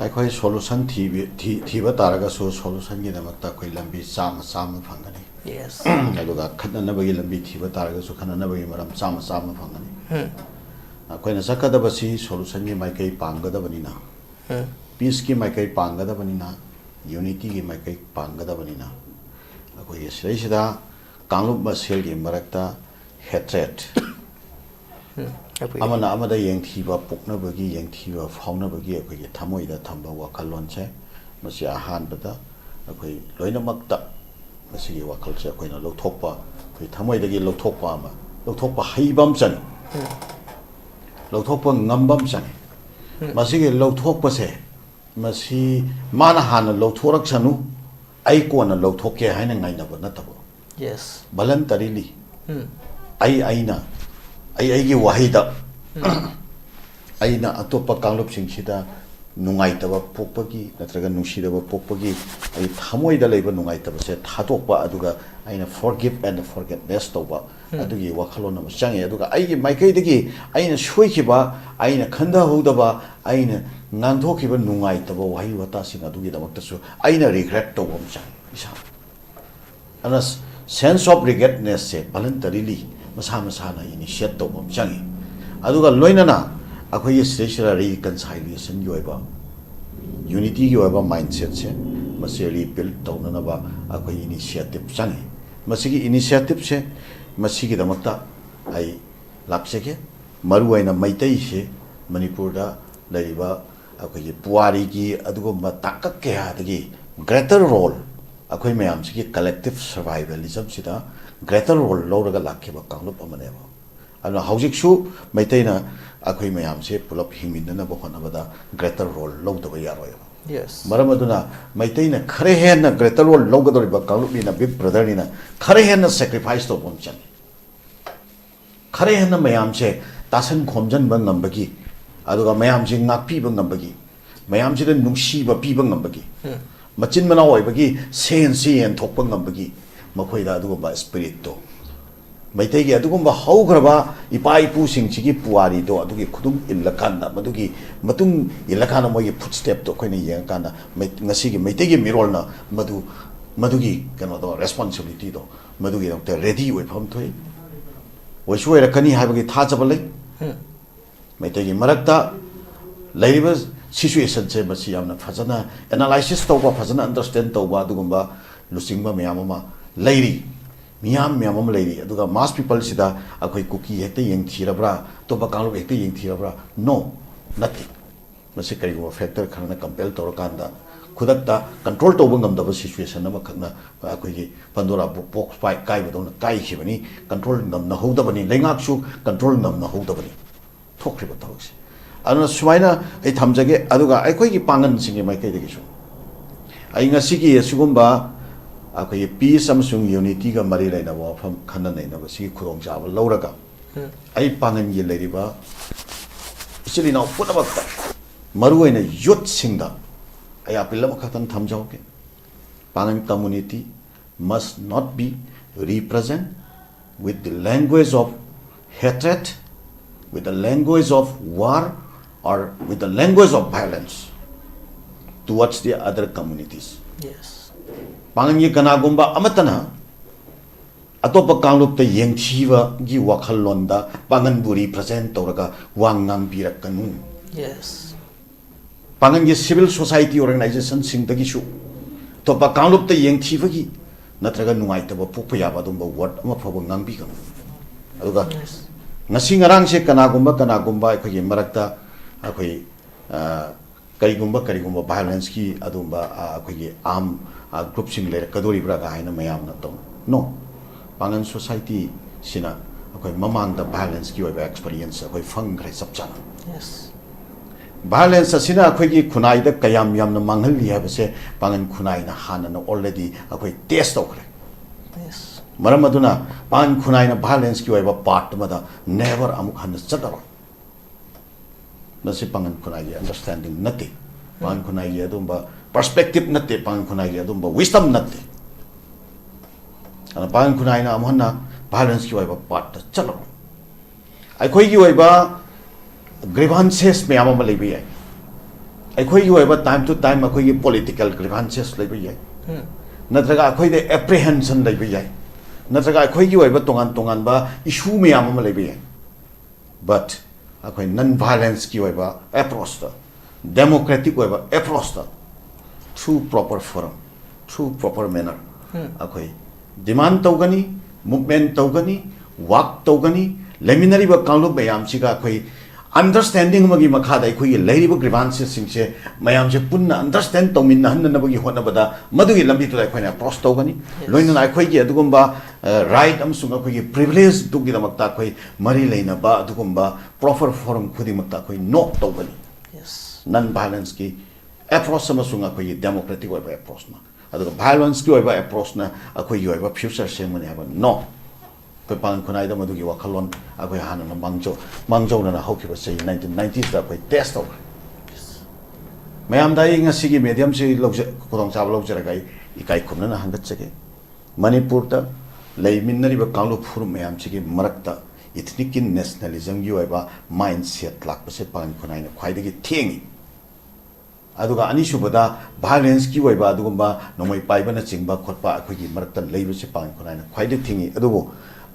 ꯑꯩꯈꯣꯏ ꯁꯣꯂꯨꯁꯟ ꯊꯤꯕꯤ-, ꯊꯤ-, ꯊꯤꯕ ꯇꯥꯔꯒꯁꯨ ꯁꯣꯂꯨꯁꯟꯒꯤꯗꯃꯛꯇ ꯑꯩꯈꯣꯏ ꯂꯝꯕꯤ ꯆꯥꯝꯃ ꯆꯥꯝꯃ ꯐꯪꯒꯅꯤ꯫ Yes. ꯑꯗꯨꯒ ꯈꯠꯅꯅꯕꯒꯤ ꯂꯝꯕꯤ ꯊꯤꯕ ꯇꯥꯔꯒꯁꯨ ꯈꯠꯅꯅꯕꯒꯤ ꯃꯔꯝ ꯆꯥꯝꯃ ꯆꯥꯝꯃ ꯐꯪꯒꯅꯤ꯫ ꯎꯝ꯫ ꯑꯩꯈꯣꯏꯅ ꯆꯠꯀꯗꯕꯁꯤ ꯁꯣꯂꯨꯁꯟꯒꯤ ꯃꯥꯏꯀꯩ ꯄꯥꯡꯒꯗꯕꯅꯤꯅ, ꯎꯝ꯫ ꯄꯤꯁꯀꯤ ꯃꯥꯏꯀꯩ ꯄꯥꯡꯒꯗꯕꯅꯤꯅ, ꯌꯨꯅꯤꯇꯤꯒꯤ ꯃꯥꯏꯀꯩ ꯄꯥꯡꯒꯗꯕꯅꯤꯅ, ꯑꯩꯈꯣꯏꯒꯤ ꯁꯤꯗꯩꯁꯤꯗ ꯀꯥꯡꯂꯨꯞ ꯃꯁꯦꯜꯒꯤ ꯃꯔꯛꯇ hatred, ꯎꯝ, ꯑꯩꯈꯣꯏ ꯑꯃꯅ ꯑꯃꯗ ꯌꯦꯡꯊꯤꯕ ꯄꯣꯛꯅꯕꯒꯤ, ꯌꯦꯡꯊꯤꯕ ꯐꯥꯎꯅꯕꯒꯤ ꯑꯩꯈꯣꯏꯒꯤ ꯊꯃꯣꯏꯗ ꯊꯝꯕ ꯋꯥꯈꯜꯂꯣꯟꯁꯦ, ꯃꯁꯤ ꯑꯍꯥꯟꯕꯗ ꯑꯩꯈꯣꯏ ꯂꯣꯏꯅꯃꯛꯇ ꯃꯁꯤꯒꯤ ꯋꯥꯈꯜꯁꯦ ꯑꯩꯈꯣꯏꯅ ꯂꯧꯊꯣꯛꯄ, ꯑꯩꯈꯣꯏ ꯊꯃꯣꯏꯗꯒꯤ ꯂꯧꯊꯣꯛꯄ ꯑꯃ, ꯂꯧꯊꯣꯛꯄ ꯍꯩꯕ ꯑꯃ ꯆꯪꯉꯤ, ꯂꯧꯊꯣꯛꯄ ꯉꯝꯕ ꯑꯃ ꯆꯪꯉꯤ꯫ ꯃꯁꯤꯒꯤ ꯂꯧꯊꯣꯛꯄꯁꯦ, ꯃꯁꯤ ꯃꯥꯅ ꯍꯥꯟꯅ ꯂꯧꯊꯣꯔꯛꯁꯅꯨ, ꯑꯩ ꯀꯣꯟꯅ ꯂꯧꯊꯣꯛꯀꯦ ꯍꯥꯏꯅ ꯉꯥꯏꯅꯕ ꯅꯠꯇꯕ, ꯌꯦꯁ voluntarily ꯎꯝ ꯑꯩ ꯑꯩꯅ, ꯑꯩ ꯑꯩꯒꯤ ꯋꯥꯍꯩꯗ ꯑꯩꯅ ꯑꯇꯣꯞꯄ ꯀꯥꯡꯂꯨꯞꯁꯤꯡꯁꯤꯗ ꯅꯨꯡꯉꯥꯏꯇꯕ ꯄꯣꯛꯄꯒꯤ ꯅꯠꯇ꯭ꯔꯒ ꯅꯨꯡꯁꯤꯗꯕ ꯄꯣꯛꯄꯒꯤ ꯑꯩ ꯊꯃꯣꯏꯗ ꯂꯩꯕ ꯅꯨꯡꯉꯥꯏꯇꯕꯁꯦ ꯊꯥꯗꯣꯛꯄ, ꯑꯗꯨꯒ ꯑꯩꯅ forgive and forgetness ꯇꯧꯕ, ꯑꯗꯨꯒꯤ ꯋꯥꯈꯜꯂꯣꯟ ꯑꯃ ꯆꯪꯉꯦ꯫ ꯑꯗꯨꯒ ꯑꯩꯒꯤ ꯃꯥꯏꯀꯩꯗꯒꯤ ꯑꯩꯅ ꯁꯣꯏꯈꯤꯕ, ꯑꯩꯅ ꯈꯟꯊꯍꯧꯗꯕ, ꯑꯩꯅ ꯉꯥꯡꯊꯣꯛꯈꯤꯕ ꯅꯨꯡꯉꯥꯏꯇꯕ ꯋꯥꯍꯩ ꯋꯥꯇꯥꯁꯤꯡ ꯑꯗꯨꯒꯤꯗꯃꯛꯇꯁꯨ ꯑꯩꯅ regret ꯇꯧꯕ ꯑꯃ ꯆꯪꯉꯦ ꯏꯁꯥ꯫ ꯑꯗꯨꯅ sense of regretnessꯁꯦ voluntarily ꯃꯁꯥ ꯃꯁꯥꯅ initiate ꯇꯧꯕ ꯑꯃ ꯆꯪꯉꯤ꯫ ꯑꯗꯨꯒ ꯂꯣꯏꯅꯅ ꯑꯩꯈꯣꯏꯒꯤ ꯁꯤꯗꯩꯁꯤꯗ reconciliationꯒꯤ ꯑꯣꯏꯕ, unityꯒꯤ ꯑꯣꯏꯕ mindsetꯁꯦ, ꯃꯁꯤ rebuild ꯇꯧꯅꯅꯕ ꯑꯩꯈꯣꯏ initiative ꯆꯪꯉꯤ꯫ ꯃꯁꯤꯒꯤ initiativeꯁꯦ, ꯃꯁꯤꯒꯤꯗꯃꯛꯇ ꯑꯩ ꯂꯥꯛꯆꯒꯦ꯫ ꯃꯔꯨꯑꯣꯏꯅ ꯃꯩꯇꯩꯁꯦ ꯃꯅꯤꯄꯨꯔꯗ ꯂꯩꯔꯤꯕ ꯑꯩꯈꯣꯏꯒꯤ ꯄꯨꯋꯥꯔꯤꯒꯤ ꯑꯗꯨꯒꯨꯝꯕ ꯇꯥꯡꯀꯛ ꯀꯌꯥꯗꯒꯤ greater role, ꯑꯩꯈꯣꯏ ꯃꯌꯥꯝꯁꯤꯒꯤ collective survivalismꯁꯤꯗ greater role ꯂꯧꯔꯒ ꯂꯥꯛꯈꯤꯕ ꯀꯥꯡꯂꯨꯞ ꯑꯃꯅꯦꯕ꯫ ꯑꯗꯨꯅ ꯍꯧꯖꯤꯛꯁꯨ ꯃꯩꯇꯩꯅ ꯑꯩꯈꯣꯏ ꯃꯌꯥꯝꯁꯦ ꯄꯨꯂꯞ ꯍꯤꯡꯃꯤꯟꯅꯅꯕ ꯍꯣꯠꯅꯕꯗ greater role ꯂꯧꯗꯕ ꯌꯥꯔꯣꯏꯕ꯫ ꯌꯦꯁ ꯃꯔꯝ ꯑꯗꯨꯅ ꯃꯩꯇꯩꯅ ꯈꯔ ꯍꯦꯟꯅ greater role ꯂꯧꯒꯗꯧꯔꯤꯕ ꯀꯥꯡꯂꯨꯞꯅꯤꯅ, big brotherꯅꯤꯅ ꯈꯔ ꯍꯦꯟꯅ sacrifice ꯇꯧꯕ ꯑꯃ ꯆꯪꯉꯤ꯫ ꯈꯔ ꯍꯦꯟꯅ ꯃꯌꯥꯝꯁꯦ ꯇꯥꯁꯟ ꯈꯣꯝꯖꯟꯕ ꯉꯝꯕꯒꯤ, ꯑꯗꯨꯒ ꯃꯌꯥꯝꯁꯦ ꯉꯥꯛꯄꯤꯕ ꯉꯝꯕꯒꯤ, ꯃꯌꯥꯝꯁꯤꯗ ꯅꯨꯡꯁꯤꯕ ꯄꯤꯕ ꯉꯝꯕꯒꯤ, ꯃꯆꯤꯟ ꯃꯅꯥꯎ ꯑꯣꯏꯕꯒꯤ ꯁꯦꯟꯁꯤ ꯌꯦꯟꯊꯣꯛꯄ ꯉꯝꯕꯒꯤ, ꯃꯈꯣꯏꯗ ꯑꯗꯨꯒꯨꯝꯕ spiritꯇꯣ, ꯃꯩꯇꯩꯒꯤ ꯑꯗꯨꯒꯨꯝꯕ ꯍꯧꯈ꯭ꯔꯕ ꯏꯄꯥ ꯏꯄꯨꯁꯤꯡꯁꯤꯒꯤ ꯄꯨꯋꯥꯔꯤꯗꯣ ꯑꯗꯨꯒꯤ ꯈꯨꯗꯨꯝ ꯏꯜꯂꯀꯥꯟꯗ, ꯃꯗꯨꯒꯤ ꯃꯇꯨꯡ ꯏꯜꯂꯀꯥꯟꯗ, ꯃꯣꯏꯒꯤ footstepꯇꯣ ꯑꯩꯈꯣꯏꯅ ꯌꯦꯡꯉꯀꯥꯟꯗ, ꯃꯩ-, ꯉꯁꯤꯒꯤ ꯃꯩꯇꯩꯒꯤ ꯃꯤꯔꯣꯜꯅ ꯃꯗꯨ, ꯃꯗꯨꯒꯤ ꯀꯩꯅꯣꯗꯣ, responsibilityꯗꯣ ꯃꯗꯨꯒꯤꯗꯃꯛꯇ ready ꯑꯣꯏꯕ ꯑꯃ ꯊꯣꯛꯏ꯫ ꯑꯣꯏꯁꯨ ꯑꯣꯏꯔꯛꯀꯅꯤ ꯍꯥꯏꯕꯒꯤ ꯊꯥꯖꯕ ꯂꯩ꯫ ꯃꯩꯇꯩꯒꯤ ꯃꯔꯛꯇ ꯂꯩꯔꯤꯕ situationꯁꯦ, ꯃꯁꯤ ꯌꯥꯝꯅ ꯐꯖꯅ analysis ꯇꯧꯕ, ꯐꯖꯅ understand ꯇꯧꯕ, ꯑꯗꯨꯒꯨꯝꯕ ꯂꯨꯆꯤꯡꯕ ꯃꯌꯥꯝ ꯑꯃ ꯂꯩꯔꯤ, ꯃꯤꯌꯥꯝ ꯃꯌꯥꯝ ꯑꯃ ꯂꯩꯔꯤ꯫ ꯑꯗꯨꯒ mass people ꯁꯤꯗ ꯑꯩꯈꯣꯏ ꯀꯨꯀꯤ ꯍꯦꯛꯇ ꯌꯦꯡꯊꯤꯔꯕ꯭ꯔꯥ, ꯑꯇꯣꯞꯄ ꯀꯥꯡꯂꯨꯞ ꯍꯦꯛꯇ ꯌꯦꯡꯊꯤꯔꯕ꯭ꯔꯥ? No, ꯅꯠꯇꯦ꯫ ꯃꯁꯤ ꯀꯔꯤꯒꯨꯝꯕ factor ꯈꯔꯅ compel ꯇꯧꯔꯀꯥꯟꯗ ꯈꯨꯗꯛꯇ control ꯇꯧꯕ ꯉꯝꯗꯕ situation ꯑꯃꯈꯛꯅ ꯑꯩꯈꯣꯏꯒꯤ Pandora box ꯄꯥꯏ-, ꯀꯥꯏꯕꯗꯧꯅ ꯀꯥꯏꯈꯤꯕꯅꯤ꯫ Control ꯉꯝꯅꯍꯧꯗꯕꯅꯤ, ꯂꯩꯉꯥꯛꯁꯨ control ꯉꯝꯅꯍꯧꯗꯕꯅꯤ ꯊꯣꯛꯈ꯭ꯔꯤꯕ ꯊꯕꯛꯁꯦ꯫ ꯑꯗꯨꯅ ꯁꯨꯃꯥꯏꯅ ꯑꯩ ꯊꯝꯖꯒꯦ꯫ ꯑꯗꯨꯒ ꯑꯩꯈꯣꯏꯒꯤ ꯄꯥꯡꯒꯜꯁꯤꯡꯒꯤ ꯃꯥꯏꯀꯩꯗꯒꯤꯁꯨ ꯑꯩ ꯉꯁꯤꯒꯤ ꯑꯁꯤꯒꯨꯝꯕ ꯑꯩꯈꯣꯏꯒꯤ peace ꯑꯃꯁꯨꯡ unity ꯒ ꯃꯔꯤ ꯂꯩꯅꯕ ꯋꯥꯐꯝ ꯈꯟꯅ ꯅꯩꯅꯕꯁꯤꯒꯤ ꯈꯨꯗꯣꯡꯆꯥꯕ ꯂꯧꯔꯒ, ꯑꯩ ꯄꯥꯡꯒꯜꯒꯤ ꯂꯩꯔꯤꯕ ꯏꯆꯤꯜ ꯏꯅꯥꯎ ꯄꯨꯝꯅꯃꯛꯇ, ꯃꯔꯨꯑꯣꯏꯅ youth ꯁꯤꯡꯗ ꯑꯩ appeal ꯑꯃꯈꯛꯇꯪ ꯊꯝꯖꯍꯧꯒꯦ꯫ Pangan community must not be represent with the language of hatred, with the language of war, or with the language of violence towards the other communities. Yes. ꯄꯥꯡꯒꯜꯒꯤ ꯀꯅꯥꯒꯨꯝꯕ ꯑꯃꯠꯇꯅ ꯑꯇꯣꯞꯄ ꯀꯥꯡꯂꯨꯞꯇ ꯌꯦꯡꯊꯤꯕꯒꯤ ꯋꯥꯈꯜꯂꯣꯟꯗ ꯄꯥꯡꯒꯜꯕꯨ represent ꯇꯧꯔꯒ ꯋꯥ ꯉꯥꯡꯕꯤꯔꯛꯀꯅꯨ꯫ Yes. ꯄꯥꯡꯒꯜꯒꯤ civil society organization ꯁꯤꯡꯗꯒꯤꯁꯨ ꯑꯇꯣꯞꯄ ꯀꯥꯡꯂꯨꯞꯇ ꯌꯦꯡꯊꯤꯕꯒꯤ ꯅꯠꯇ꯭ꯔꯒ ꯅꯨꯡꯉꯥꯏꯇꯕ ꯄꯣꯛꯄ ꯌꯥꯕ ꯑꯗꯨꯝꯕ word ꯑꯃ ꯐꯥꯎꯕ ꯉꯥꯡꯕꯤꯒꯅꯨ꯫ ꯑꯗꯨꯒ Yes. ꯉꯁꯤ ꯉꯔꯥꯡꯁꯦ ꯀꯅꯥꯒꯨꯝꯕ ꯀꯅꯥꯒꯨꯝꯕ ꯑꯩꯈꯣꯏꯒꯤ ꯃꯔꯛꯇ ꯑꯩꯈꯣꯏ, ꯑ, ꯀꯔꯤꯒꯨꯝꯕ ꯀꯔꯤꯒꯨꯝꯕ violence ꯀꯤ ꯑꯗꯨꯝꯕ, ꯑ, ꯑꯩꯈꯣꯏꯒꯤ arm, ꯑ, group ꯁꯤꯡ ꯂꯩꯔꯛꯀꯗꯣꯔꯤꯕ꯭ꯔꯥ ꯍꯥꯏꯅ ꯃꯌꯥꯝꯅ ꯇꯧ꯫ No. ꯄꯥꯡꯒꯜ society ꯁꯤꯅ ꯑꯩꯈꯣꯏ ꯃꯃꯥꯡꯗ violence ꯀꯤ ꯑꯣꯏꯕ experience ꯑꯩꯈꯣꯏ ꯐꯪꯈ꯭ꯔꯦ ꯆꯞ ꯆꯥꯅ꯫ Yes. Violence ꯑꯁꯤꯅ ꯑꯩꯈꯣꯏꯒꯤ ꯈꯨꯟꯅꯥꯏꯗ ꯀꯌꯥꯝ ꯌꯥꯝꯅ ꯃꯥꯡꯍꯜꯂꯤ ꯍꯥꯏꯕꯁꯦ ꯄꯥꯡꯒꯜ ꯈꯨꯟꯅꯥꯏꯅ ꯍꯥꯟꯅꯅ already ꯑꯩꯈꯣꯏ test ꯇꯧꯈ꯭ꯔꯦ꯫ Yes. ꯃꯔꯝ ꯑꯗꯨꯅ ꯄꯥꯡꯒꯜ ꯈꯨꯟꯅꯥꯏꯅ violence ꯀꯤ ꯑꯣꯏꯕ part ꯑꯃꯗ never ꯑꯃꯨꯛ ꯍꯟꯅ ꯆꯠꯂꯔꯣꯏ꯫ ꯃꯁꯤ ꯄꯥꯡꯒꯜ ꯈꯨꯟꯅꯥꯏꯒꯤ understanding ꯅꯠꯇꯦ, ꯄꯥꯡꯒꯜ ꯈꯨꯟꯅꯥꯏꯒꯤ ꯑꯗꯨꯝꯕ perspective ꯅꯠꯇꯦ, ꯄꯥꯡꯒꯜ ꯈꯨꯟꯅꯥꯏꯒꯤ ꯑꯗꯨꯝꯕ wisdom ꯅꯠꯇꯦ꯫ ꯑꯗꯨꯅ ꯄꯥꯡꯒꯜ ꯈꯨꯟꯅꯥꯏꯅ ꯑꯃꯨꯛ ꯍꯟꯅ violence ꯀꯤ ꯑꯣꯏꯕ part ꯇ ꯆꯠꯂꯔꯣꯏ꯫ ꯑꯩꯈꯣꯏꯒꯤ ꯑꯣꯏꯕ grievances ꯃꯌꯥꯝ ꯑꯃ ꯂꯩꯕ ꯌꯥꯏ꯫ ꯑꯩꯈꯣꯏꯒꯤ ꯑꯣꯏꯕ time to time ꯑꯩꯈꯣꯏꯒꯤ political grievances ꯂꯩꯕ ꯌꯥꯏ꯫ ꯅꯠꯇ꯭ꯔꯒ ꯑꯩꯈꯣꯏꯗ apprehension ꯂꯩꯕ ꯌꯥꯏ꯫ ꯅꯠꯇ꯭ꯔꯒ ꯑꯩꯈꯣꯏꯒꯤ ꯑꯣꯏꯕ ꯇꯣꯉꯥꯟ ꯇꯣꯉꯥꯟꯕ issue ꯃꯌꯥꯝ ꯑꯃ ꯂꯩꯕ ꯌꯥꯏ꯫ But ꯑꯩꯈꯣꯏ non violence ꯀꯤ ꯑꯣꯏꯕ approach ꯇ, democratic ꯑꯣꯏꯕ approach ꯇ, through proper forum, Through proper manner ꯑꯩꯈꯣꯏ demand ꯇꯧꯒꯅꯤ, movement ꯇꯧꯒꯅꯤ, work ꯇꯧꯒꯅꯤ꯫ ꯂꯩꯃꯤꯟꯅꯔꯤꯕ ꯀꯥꯡꯂꯨꯞ ꯃꯌꯥꯝꯁꯤꯒ ꯑꯩꯈꯣꯏ understanding ꯑꯃꯒꯤ ꯃꯈꯥꯗ ꯑꯩꯈꯣꯏꯒꯤ ꯂꯩꯔꯤꯕ grievances ꯁꯤꯡꯁꯦ ꯃꯌꯥꯝꯁꯦ ꯄꯨꯟꯅ understand ꯇꯧꯃꯤꯟꯅꯍꯟꯅꯅꯕꯒꯤ ꯍꯣꯠꯅꯕꯗ ꯃꯗꯨꯒꯤ ꯂꯝꯕꯤꯗꯨꯗ ꯑꯩꯈꯣꯏꯅ approach ꯇꯧꯒꯅꯤ꯫ ꯂꯣꯏꯅꯅ ꯑꯩꯈꯣꯏꯒꯤ ꯑꯗꯨꯒꯨꯝꯕ right ꯑꯃꯁꯨꯡ ꯑꯩꯈꯣꯏꯒꯤ privilege ꯗꯨꯒꯤꯗꯃꯛꯇ ꯑꯩꯈꯣꯏ ꯃꯔꯤ ꯂꯩꯅꯕ ꯑꯗꯨꯒꯨꯝꯕ proper forum ꯈꯨꯗꯤꯡꯃꯛꯇ ꯑꯩꯈꯣꯏ knock ꯇꯧꯒꯅꯤ꯫ Non violence ꯀꯤ approach ꯑꯃꯁꯨꯡ ꯑꯩꯈꯣꯏꯒꯤ democratic ꯑꯣꯏꯕ approach ꯅ, ꯑꯗꯨꯒ violence ꯀꯤ ꯑꯣꯏꯕ approach ꯅ ꯑꯩꯈꯣꯏꯒꯤ ꯑꯣꯏꯕ future ꯁꯦꯝꯒꯅꯤ ꯍꯥꯏꯕ꯫ No꯫ ꯑꯩꯈꯣꯏ ꯄꯥꯡꯒꯟ ꯈꯨꯟꯅꯥꯏꯗ ꯃꯗꯨꯒꯤ ꯋꯥꯈꯜꯂꯣꯟ ꯑꯩꯈꯣꯏ ꯍꯥꯟꯅꯅ ꯃꯥꯡꯖꯧ ꯃꯥꯡꯖꯧꯅꯅ ꯍꯧꯈꯤꯕ ꯆꯍꯤ nineteen nineties ꯗ ꯑꯩꯈꯣꯏ test ꯇꯧꯈ꯭ꯔꯦ꯫ ꯃꯌꯥꯝꯗ ꯑꯩ ꯉꯁꯤꯒꯤ medium ꯁꯤ ꯂꯧꯖ ꯈꯨꯗꯣꯡꯆꯥꯕ ꯂꯧꯖꯔꯒ ꯑꯩ ꯏꯀꯥꯏ ꯈꯨꯝꯅꯅ ꯍꯪꯒꯠꯆꯒꯦ꯫ ꯃꯅꯤꯄꯨꯔꯗ ꯂꯩꯃꯤꯟꯅꯔꯤꯕ ꯀꯥꯡꯂꯨꯞ ꯐꯨꯔꯨꯞ ꯃꯌꯥꯝꯁꯤꯒꯤ ꯃꯔꯛꯇ ethnic ꯀꯤ nationalism ꯒꯤ ꯑꯣꯏꯕ mindset ꯂꯥꯛꯄꯁꯦ ꯄꯥꯡꯒꯟ ꯈꯨꯟꯅꯥꯏꯅ ꯈ꯭ꯋꯥꯏꯗꯒꯤ ꯊꯦꯡꯉꯤ꯫ ꯑꯗꯨꯒ ꯑꯅꯤꯁꯨꯕꯗ violence ꯀꯤ ꯑꯣꯏꯕ ꯑꯗꯨꯒꯨꯝꯕ ꯅꯣꯡꯃꯩ ꯄꯥꯏꯕꯅꯆꯤꯡꯕ ꯈꯣꯠꯄ ꯑꯩꯈꯣꯏꯒꯤ ꯃꯔꯛꯇ ꯂꯩꯕꯁꯦ ꯄꯥꯡꯒꯟ ꯈꯨꯟꯅꯥꯏꯅ ꯈ꯭ꯋꯥꯏꯗꯒꯤ ꯊꯤꯡꯉꯤ꯫ ꯑꯗꯨꯕꯨ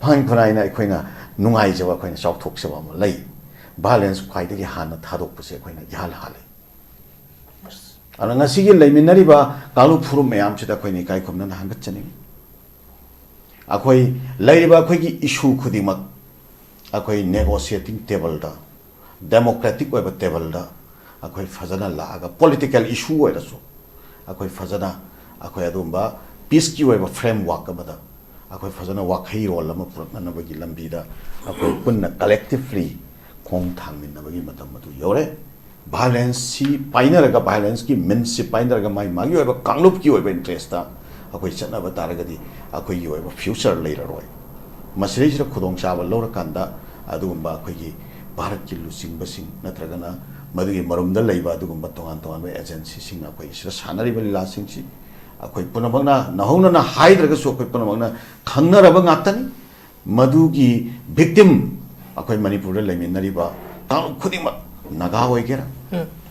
ꯄꯥꯡꯒꯟ ꯈꯨꯟꯅꯥꯏꯅ ꯑꯩꯈꯣꯏꯅ ꯅꯨꯡꯉꯥꯏꯖꯕ, ꯑꯩꯈꯣꯏꯅ ꯆꯥꯎꯊꯣꯛꯆꯕ ꯑꯃ ꯂꯩ꯫ Violence ꯈ꯭ꯋꯥꯏꯗꯒꯤ ꯍꯥꯟꯅ ꯊꯥꯗꯣꯛꯄꯁꯦ ꯑꯩꯈꯣꯏꯅ ꯏꯍꯥꯟ ꯍꯥꯜꯂꯤ꯫ ꯑꯗꯨꯅ ꯉꯁꯤꯒꯤ ꯂꯩꯃꯤꯟꯅꯔꯤꯕ ꯀꯥꯡꯂꯨꯞ ꯐꯨꯔꯨꯞ ꯃꯌꯥꯝꯁꯤꯗ ꯑꯩꯈꯣꯏꯅ ꯏꯀꯥꯏ ꯈꯨꯝꯅꯅ ꯍꯪꯒꯠꯆꯅꯤꯡꯉꯤ꯫ ꯑꯩꯈꯣꯏ ꯂꯩꯔꯤꯕ ꯑꯩꯈꯣꯏꯒꯤ issue ꯈꯨꯗꯤꯡꯃꯛ ꯑꯩꯈꯣꯏ negotiating table ꯗ, democratic ꯑꯣꯏꯕ table ꯗ ꯑꯩꯈꯣꯏ ꯐꯖꯅ ꯂꯥꯛꯑꯒ political issue ꯑꯣꯏꯔꯁꯨ ꯑꯩꯈꯣꯏ ꯐꯖꯅ ꯑꯩꯈꯣꯏ ꯑꯗꯨꯒꯨꯝꯕ peace ꯀꯤ ꯑꯣꯏꯕ framework ꯑꯃꯗ ꯑꯩꯈꯣꯏ ꯐꯖꯅ ꯋꯥꯈꯩꯔꯣꯜ ꯑꯃ ꯄꯨꯔꯛꯅꯅꯕꯒꯤ ꯂꯝꯕꯤꯗ ꯑꯩꯈꯣꯏ ꯄꯨꯟꯅ collectively ꯈꯣꯡ ꯊꯥꯡꯃꯤꯟꯅꯕꯒꯤ ꯃꯇꯝ ꯑꯗꯨ ꯌꯧꯔꯦ꯫ Violence ꯁꯤ ꯄꯥꯏꯅꯔꯒ, violence ꯀꯤ means ꯁꯤ ꯄꯥꯏꯅꯔꯒ ꯃꯥꯒꯤ ꯃꯥꯒꯤ ꯑꯣꯏꯕ ꯀꯥꯡꯂꯨꯞꯀꯤ ꯑꯣꯏꯕ interest ꯇ ꯑꯩꯈꯣꯏ ꯆꯠꯅꯕ ꯇꯥꯔꯒꯗꯤ ꯑꯩꯈꯣꯏꯒꯤ ꯑꯣꯏꯕ future ꯂꯩꯔꯔꯣꯏ꯫ ꯃꯁꯤꯗꯩꯁꯤꯗ ꯈꯨꯗꯣꯡꯆꯥꯕ ꯂꯧꯔꯀꯥꯟꯗ ꯑꯗꯨꯒꯨꯝꯕ ꯑꯩꯈꯣꯏꯒꯤ ꯚꯥꯔꯠꯀꯤ ꯂꯨꯆꯤꯡꯕꯁꯤꯡ ꯅꯠꯇ꯭ꯔꯒꯅ ꯃꯗꯨꯒꯤ ꯃꯔꯨꯝꯗ ꯂꯩꯕ ꯑꯗꯨꯒꯨꯝꯕ ꯇꯣꯉꯥꯟ ꯇꯣꯉꯥꯟꯕ agency ꯁꯤꯡꯅ ꯑꯩꯈꯣꯏ ꯁꯤꯗ ꯁꯥꯟꯅꯔꯤꯕ ꯂꯤꯂꯥꯁꯤꯡꯁꯤ ꯑꯩꯈꯣꯏ ꯄꯨꯝꯅꯃꯛꯅ, ꯅꯧꯍꯧꯅꯅ ꯍꯥꯏꯗ꯭ꯔꯒꯁꯨ ꯑꯩꯈꯣꯏ ꯄꯨꯝꯅꯃꯛꯅ ꯈꯪꯅꯔꯕ ꯉꯥꯛꯇꯅꯤ꯫ ꯃꯗꯨꯒꯤ victim ꯑꯩꯈꯣꯏ ꯃꯅꯤꯄꯨꯔꯗ ꯂꯩꯃꯤꯟꯅꯔꯤꯕ ꯀꯥꯡꯂꯨꯞ ꯈꯨꯗꯤꯡꯃꯛ, ꯅꯥꯒꯥ ꯑꯣꯏꯒꯦꯔꯥ,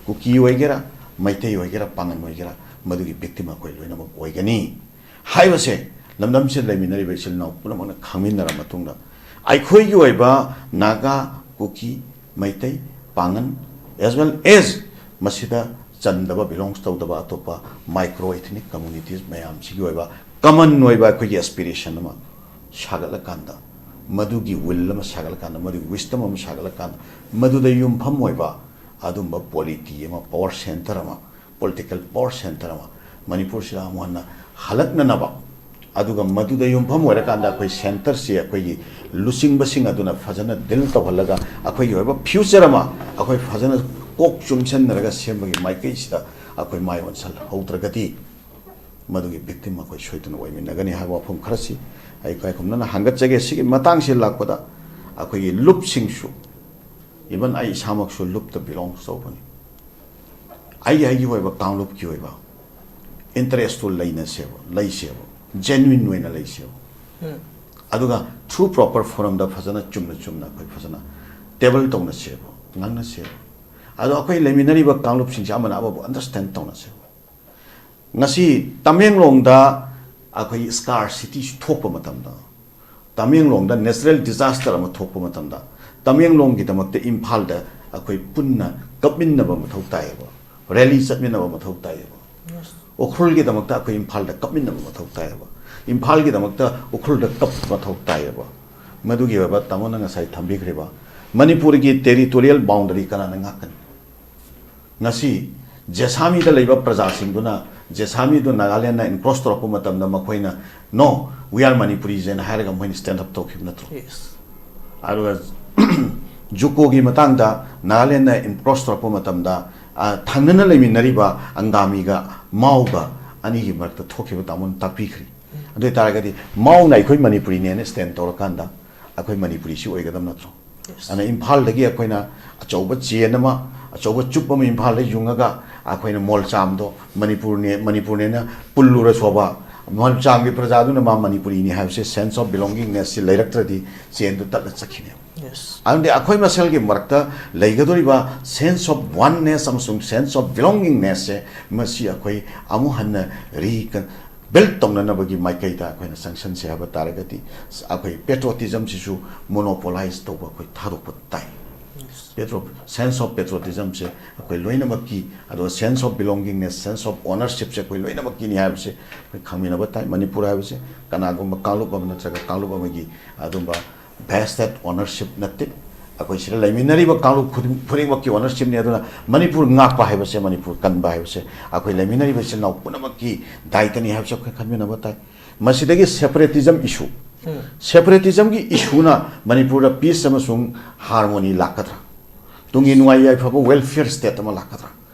ꯀꯨꯀꯤ ꯑꯣꯏꯒꯦꯔꯥ, ꯃꯩꯇꯩ ꯑꯣꯏꯒꯦꯔꯥ, ꯄꯥꯉꯟ ꯑꯣꯏꯒꯦꯔꯥ, ꯃꯗꯨꯒꯤ victim ꯑꯩꯈꯣꯏ ꯂꯣꯏꯅꯃꯛ ꯑꯣꯏꯒꯅꯤ ꯍꯥꯏꯕꯁꯦ ꯂꯝꯗꯝꯁꯤꯗ ꯂꯩꯃꯤꯟꯅꯔꯤꯕ ꯏꯆꯤꯜ ꯏꯅꯥꯎ ꯄꯨꯝꯅꯃꯛꯅ ꯈꯪꯃꯤꯟꯅꯔ ꯃꯇꯨꯡꯗ ꯑꯩꯈꯣꯏꯒꯤ ꯑꯣꯏꯕ ꯅꯥꯒꯥ, ꯀꯨꯀꯤ, ꯃꯩꯇꯩ, ꯄꯥꯉꯟ, as well as ꯃꯁꯤꯗ ꯆꯟꯗꯕ, ꯕꯤꯂꯣꯡꯁ ꯇꯧꯗꯕ ꯑꯇꯣꯞꯄ ꯃꯥꯏꯀ꯭ꯔꯣ ꯏꯊꯅꯤꯛ ꯀꯝꯃꯨꯅꯤꯇꯤꯁ ꯃꯌꯥꯝꯁꯤꯒꯤ ꯑꯣꯏꯕ ꯀꯃꯟ ꯑꯣꯏꯕ ꯑꯩꯈꯣꯏꯒꯤ ꯑꯦꯁꯄꯤꯔꯦꯁꯟ ꯑꯃ ꯁꯥꯒꯠꯂꯀꯥꯟꯗ, ꯃꯗꯨꯒꯤ ꯋꯤꯜ ꯑꯃ ꯁꯥꯒꯠꯂꯀꯥꯟꯗ, ꯃꯗꯨꯒꯤ ꯋꯤꯁꯇꯝ ꯑꯃ ꯁꯥꯒꯠꯂꯀꯥꯟꯗ, ꯃꯗꯨꯗ ꯌꯨꯝꯐꯝ ꯑꯣꯏꯕ ꯑꯗꯨꯝꯕ ꯄꯣꯂꯤꯇꯤ ꯑꯃ, ꯄꯋꯥꯔ ꯁꯦꯟꯇꯔ ꯑꯃ, ꯄꯣꯂꯤꯇꯤꯀꯦꯜ ꯄꯋꯥꯔ ꯁꯦꯟꯇꯔ ꯑꯃ ꯃꯅꯤꯄꯨꯔꯁꯤꯗ ꯑꯃꯨꯛ ꯍꯟꯅ ꯍꯜꯂꯛꯅꯅꯕ, ꯑꯗꯨꯒ ꯃꯗꯨꯗ ꯌꯨꯝꯐꯝ ꯑꯣꯏꯔꯀꯥꯟꯗ ꯑꯩꯈꯣꯏ ꯁꯦꯟꯇꯔꯁꯤ ꯑꯩꯈꯣꯏꯒꯤ ꯂꯨꯆꯤꯡꯕꯁꯤꯡ ꯑꯗꯨꯅ ꯐꯖꯅ ꯗꯤꯜ ꯇꯧꯍꯜꯂꯒ ꯑꯩꯈꯣꯏꯒꯤ ꯑꯣꯏꯕ ꯐ꯭ꯌꯨꯆꯔ ꯑꯃ ꯑꯩꯈꯣꯏ ꯐꯖꯅ ꯀꯣꯛ ꯆꯨꯝꯁꯤꯟꯅꯔꯒ ꯁꯦꯝꯕꯒꯤ ꯃꯥꯏꯀꯩꯁꯤꯗ ꯑꯩꯈꯣꯏ ꯃꯥꯏ ꯑꯣꯟꯁꯤꯜꯍꯧꯗ꯭ꯔꯒꯗꯤ, ꯃꯗꯨꯒꯤ ꯚꯤꯛꯇꯤꯝ ꯑꯩꯈꯣꯏ ꯁꯣꯏꯗꯅ ꯑꯣꯏꯃꯤꯟꯅꯒꯅꯤ ꯍꯥꯏꯕ ꯋꯥꯐꯝ ꯈꯔꯁꯤ ꯑꯩ ꯏꯀꯥꯏ ꯈꯨꯝꯅꯅ ꯍꯪꯒꯠꯆꯒꯦ꯫ ꯁꯤꯒꯤ ꯃꯇꯥꯡꯁꯤ ꯂꯥꯛꯄꯗ ꯑꯩꯈꯣꯏꯒꯤ ꯂꯨꯞꯁꯤꯡꯁꯨ, ꯏꯚꯟ ꯑꯩ ꯏꯁꯥꯃꯛꯁꯨ ꯂꯨꯞꯇ ꯕꯤꯂꯣꯡ ꯇꯧꯕꯅꯤ꯫ ꯑꯩꯒꯤ, ꯑꯩꯒꯤ ꯑꯣꯏꯕ ꯀꯥꯡꯂꯨꯞꯀꯤ ꯑꯣꯏꯕ ꯏꯟꯇꯔꯦꯁꯇꯨ ꯂꯩꯅꯁꯦꯕ, ꯂꯩꯁꯦꯕ, ꯖꯦꯅ꯭ꯋꯤꯟ ꯑꯣꯏꯅ ꯂꯩꯁꯦꯕ꯫ ꯑꯗꯨꯒ ꯊ꯭ꯔꯨ ꯄ꯭ꯔꯣꯄꯔ ꯐꯣꯔꯝꯗ ꯐꯖꯅ ꯆꯨꯝꯅ ꯆꯨꯝꯅ ꯑꯩꯈꯣꯏ ꯐꯖꯅ ꯇꯦꯕꯜ ꯇꯧꯅꯁꯦꯕ, ꯉꯥꯡꯅꯁꯦꯕ꯫ ꯑꯗꯣ ꯑꯩꯈꯣꯏ ꯂꯩꯃꯤꯟꯅꯔꯤꯕ ꯀꯥꯡꯂꯨꯞꯁꯤꯡꯁꯦ ꯑꯃꯅ ꯑꯃꯕꯨ ꯑꯟꯗꯔꯁꯇꯦꯟ ꯇꯧꯅꯁꯦꯕ꯫ ꯉꯁꯤ ꯇꯃꯦꯡꯂꯣꯡꯗ ꯑꯩꯈꯣꯏ ꯁ꯭ꯀꯥꯔꯁꯤꯇꯤ ꯊꯣꯛꯄ ꯃꯇꯝꯗ, ꯇꯃꯦꯡꯂꯣꯡꯗ ꯅꯦꯆꯔꯦꯜ ꯗꯤꯖꯥꯁꯇꯔ ꯑꯃ ꯊꯣꯛꯄ ꯃꯇꯝꯗ, ꯇꯃꯦꯡꯂꯣꯡꯒꯤꯗꯃꯛꯇ ꯏꯝꯐꯥꯜꯗ ꯑꯩꯈꯣꯏ ꯄꯨꯟꯅ ꯀꯞꯃꯤꯟꯅꯕ ꯃꯊꯧ ꯇꯥꯏꯌꯦꯕ, ꯔꯦꯂꯤ ꯆꯠꯃꯤꯟꯅꯕ ꯃꯊꯧ ꯇꯥꯏꯌꯦꯕ꯫ ꯎꯈ꯭ꯔꯨꯜꯒꯤꯗꯃꯛꯇ ꯑꯩꯈꯣꯏ ꯏꯝꯐꯥꯜꯗ ꯀꯞꯃꯤꯟꯅꯕ ꯃꯊꯧ ꯇꯥꯏꯌꯦꯕ, ꯏꯝꯐꯥꯜꯒꯤꯗꯃꯛꯇ ꯎꯈ꯭ꯔꯨꯜꯗ ꯀꯞꯄ ꯃꯊꯧ ꯇꯥꯏꯌꯦꯕ꯫ ꯃꯗꯨꯒꯤ ꯑꯣꯏꯕ ꯇꯥꯃꯣꯅ ꯉꯁꯥꯏ ꯊꯝꯕꯤꯈ꯭ꯔꯤꯕ ꯃꯅꯤꯄꯨꯔꯒꯤ ꯇꯦꯔꯤꯇꯣꯔꯤꯌꯦꯜ ꯕꯥꯎꯟꯗꯔꯤ ꯀꯅꯥꯅ ꯉꯥꯛꯀꯅꯤ? ꯉꯁꯤ ꯖꯦꯁꯥꯃꯤꯗ ꯂꯩꯕ ꯄ꯭ꯔꯖꯥꯁꯤꯡꯗꯨꯅ ꯖꯦꯁꯥꯃꯤꯗꯨ ꯅꯥꯒꯥꯂꯦꯟꯗ ꯏꯟꯀ꯭ꯔꯣꯁ ꯇꯧꯔꯛꯄ ꯃꯇꯝꯗ ꯃꯈꯣꯏꯅ "No, we are Manipuris" ꯍꯥꯏꯅ ꯍꯥꯏꯔꯒ ꯃꯣꯏꯅ ꯁ꯭ꯇꯦꯟꯗ ꯑꯞ ꯇꯧꯈꯤꯕ ꯅꯠꯇ꯭ꯔꯣ? ꯑꯗꯨꯒ ꯖꯨꯀꯣꯒꯤ ꯃꯇꯥꯡꯗ ꯅꯥꯒꯥꯂꯦꯟꯗ ꯏꯟꯀ꯭ꯔꯣꯁ ꯇꯧꯔꯛꯄ ꯃꯇꯝꯗ, ꯑ, ꯊꯪꯅꯅ ꯂꯩꯃꯤꯟꯅꯔꯤꯕ ꯑꯪꯒꯥꯃꯤꯒ ꯃꯥꯎꯒ ꯑꯅꯤꯒꯤ ꯃꯔꯛꯇ ꯊꯣꯛꯈꯤꯕ ꯇꯥꯃꯣꯅ ꯇꯥꯛꯄꯤꯈ꯭ꯔꯤ꯫ ꯑꯗꯨ ꯑꯣꯏ ꯇꯥꯔꯒꯗꯤ ꯃꯥꯎꯅ ꯑꯩꯈꯣꯏ ꯃꯅꯤꯄꯨꯔꯤꯅꯦꯅ ꯁ꯭ꯇꯦꯟ ꯇꯧꯔꯀꯥꯟꯗ ꯑꯩꯈꯣꯏ ꯃꯅꯤꯄꯨꯔꯤꯁꯤ ꯑꯣꯏꯒꯗꯕ ꯅꯠꯇ꯭ꯔꯣ? ꯑꯗꯨꯅ ꯏꯝꯐꯥꯜꯗꯒꯤ ꯑꯩꯈꯣꯏꯅ ꯑꯆꯧꯕ ꯆꯦꯟ ꯑꯃ, ꯑꯆꯧꯕ ꯆꯨꯞ ꯑꯃ ꯏꯝꯐꯥꯜꯗ ꯌꯨꯡꯉꯒ ꯑꯩꯈꯣꯏꯅ ꯃꯣꯜꯆꯥꯝꯗꯣ ꯃꯅꯤꯄꯨꯔꯅꯦ, ꯃꯅꯤꯄꯨꯔꯅꯦꯅ ꯄꯨꯜꯂꯨꯔꯁꯣꯕ, ꯃꯣꯜꯆꯥꯝꯒꯤ ꯄ꯭ꯔꯖꯥꯗꯨꯅ ꯃꯥ ꯃꯅꯤꯄꯨꯔꯤꯅꯤ ꯍꯥꯏꯕꯁꯦ ꯁꯦꯟꯁ ꯑꯣꯐ ꯕꯤꯂꯣꯡꯒꯤꯡꯅꯦꯁꯁꯤ ꯂꯩꯔꯛꯇ꯭ꯔꯗꯤ ꯆꯦꯟꯗꯨ ꯇꯠꯂ ꯆꯠꯈꯤꯅꯦꯕ꯫ ꯑꯗꯨꯗꯤ ꯑꯩꯈꯣꯏ ꯃꯁꯦꯜꯒꯤ ꯃꯔꯛꯇ ꯂꯩꯒꯗꯧꯔꯤꯕ ꯁꯦꯟꯁ ꯑꯣꯐ ꯋꯥꯟꯅꯦꯁ ꯑꯃꯁꯨꯡ ꯁꯦꯟꯁ ꯑꯣꯐ ꯕꯤꯂꯣꯡꯒꯤꯡꯅꯦꯁꯁꯦ, ꯃꯁꯤ ꯑꯩꯈꯣꯏ ꯑꯃꯨꯛ ꯍꯟꯅ ꯔꯤ ꯕꯤꯜꯗ ꯇꯧꯅꯅꯕꯒꯤ ꯃꯥꯏꯀꯩꯗ ꯑꯩꯈꯣꯏꯅ ꯆꯪꯁꯟꯁꯦ ꯍꯥꯏꯕ ꯇꯥꯔꯒꯗꯤ, ꯑꯩꯈꯣꯏ ꯄꯦꯇ꯭ꯔꯣꯇꯤꯖꯝꯁꯤꯁꯨ ꯃꯣꯅꯣꯄꯣꯂꯥꯏꯖ ꯇꯧꯕ ꯑꯩꯈꯣꯏ ꯊꯥꯗꯣꯛꯄ ꯇꯥꯏ꯫ Patro sense of patriotism ꯁꯦ ꯑꯩꯈꯣꯏ ꯂꯣꯏꯅꯃꯛꯀꯤ, ꯑꯗꯨꯒ sense of belongingness, sense of ownership ꯁꯦ ꯑꯩꯈꯣꯏ ꯂꯣꯏꯅꯃꯛꯀꯤꯅꯤ ꯍꯥꯏꯕꯁꯦ ꯑꯩꯈꯣꯏ ꯈꯪꯃꯤꯟꯅꯕ ꯇꯥꯏ꯫ ꯃꯅꯤꯄꯨꯔ ꯍꯥꯏꯕꯁꯦ ꯀꯅꯥꯒꯨꯝꯕ ꯀꯥꯡꯂꯨꯞ ꯑꯃ ꯅꯠꯇ꯭ꯔꯒ ꯀꯥꯡꯂꯨꯞ ꯑꯃꯒꯤ ꯑꯗꯨꯝꯕ vested ownership ꯅꯠꯇꯦ꯫ ꯑꯩꯈꯣꯏ ꯁꯤꯗ ꯂꯩꯃꯤꯟꯅꯔꯤꯕ ꯀꯥꯡꯂꯨꯞ ꯈꯨꯗꯤꯡ-, ꯈꯨꯗꯤꯡꯃꯛꯀꯤ ownership ꯅꯤ꯫ ꯑꯗꯨꯅ ꯃꯅꯤꯄꯨꯔ ꯉꯥꯛꯄ ꯍꯥꯏꯕꯁꯦ, ꯃꯅꯤꯄꯨꯔ ꯀꯟꯕ ꯍꯥꯏꯕꯁꯦ ꯑꯩꯈꯣꯏ ꯂꯩꯃꯤꯟꯅꯔꯤꯕ ꯏꯆꯤꯜ ꯏꯅꯥꯎ ꯄꯨꯝꯅꯃꯛꯀꯤ ꯗꯥꯏꯇꯅꯤ ꯍꯥꯏꯕꯁꯦ ꯑꯩꯈꯣꯏ ꯈꯟꯃꯤꯟꯅꯕ ꯇꯥꯏ꯫ ꯃꯁꯤꯗꯒꯤ separatism issue, separatism ꯒꯤ issue ꯅ ꯃꯅꯤꯄꯨꯔꯗ peace ꯑꯃꯁꯨꯡ harmony ꯂꯥꯛꯀꯗ꯭ꯔꯥ? ꯇꯨꯡꯒꯤ ꯅꯨꯡꯉꯥꯏ ꯌꯥꯏꯐꯕ welfare state ꯑꯃ ꯂꯥꯛꯀꯗ꯭ꯔꯥ?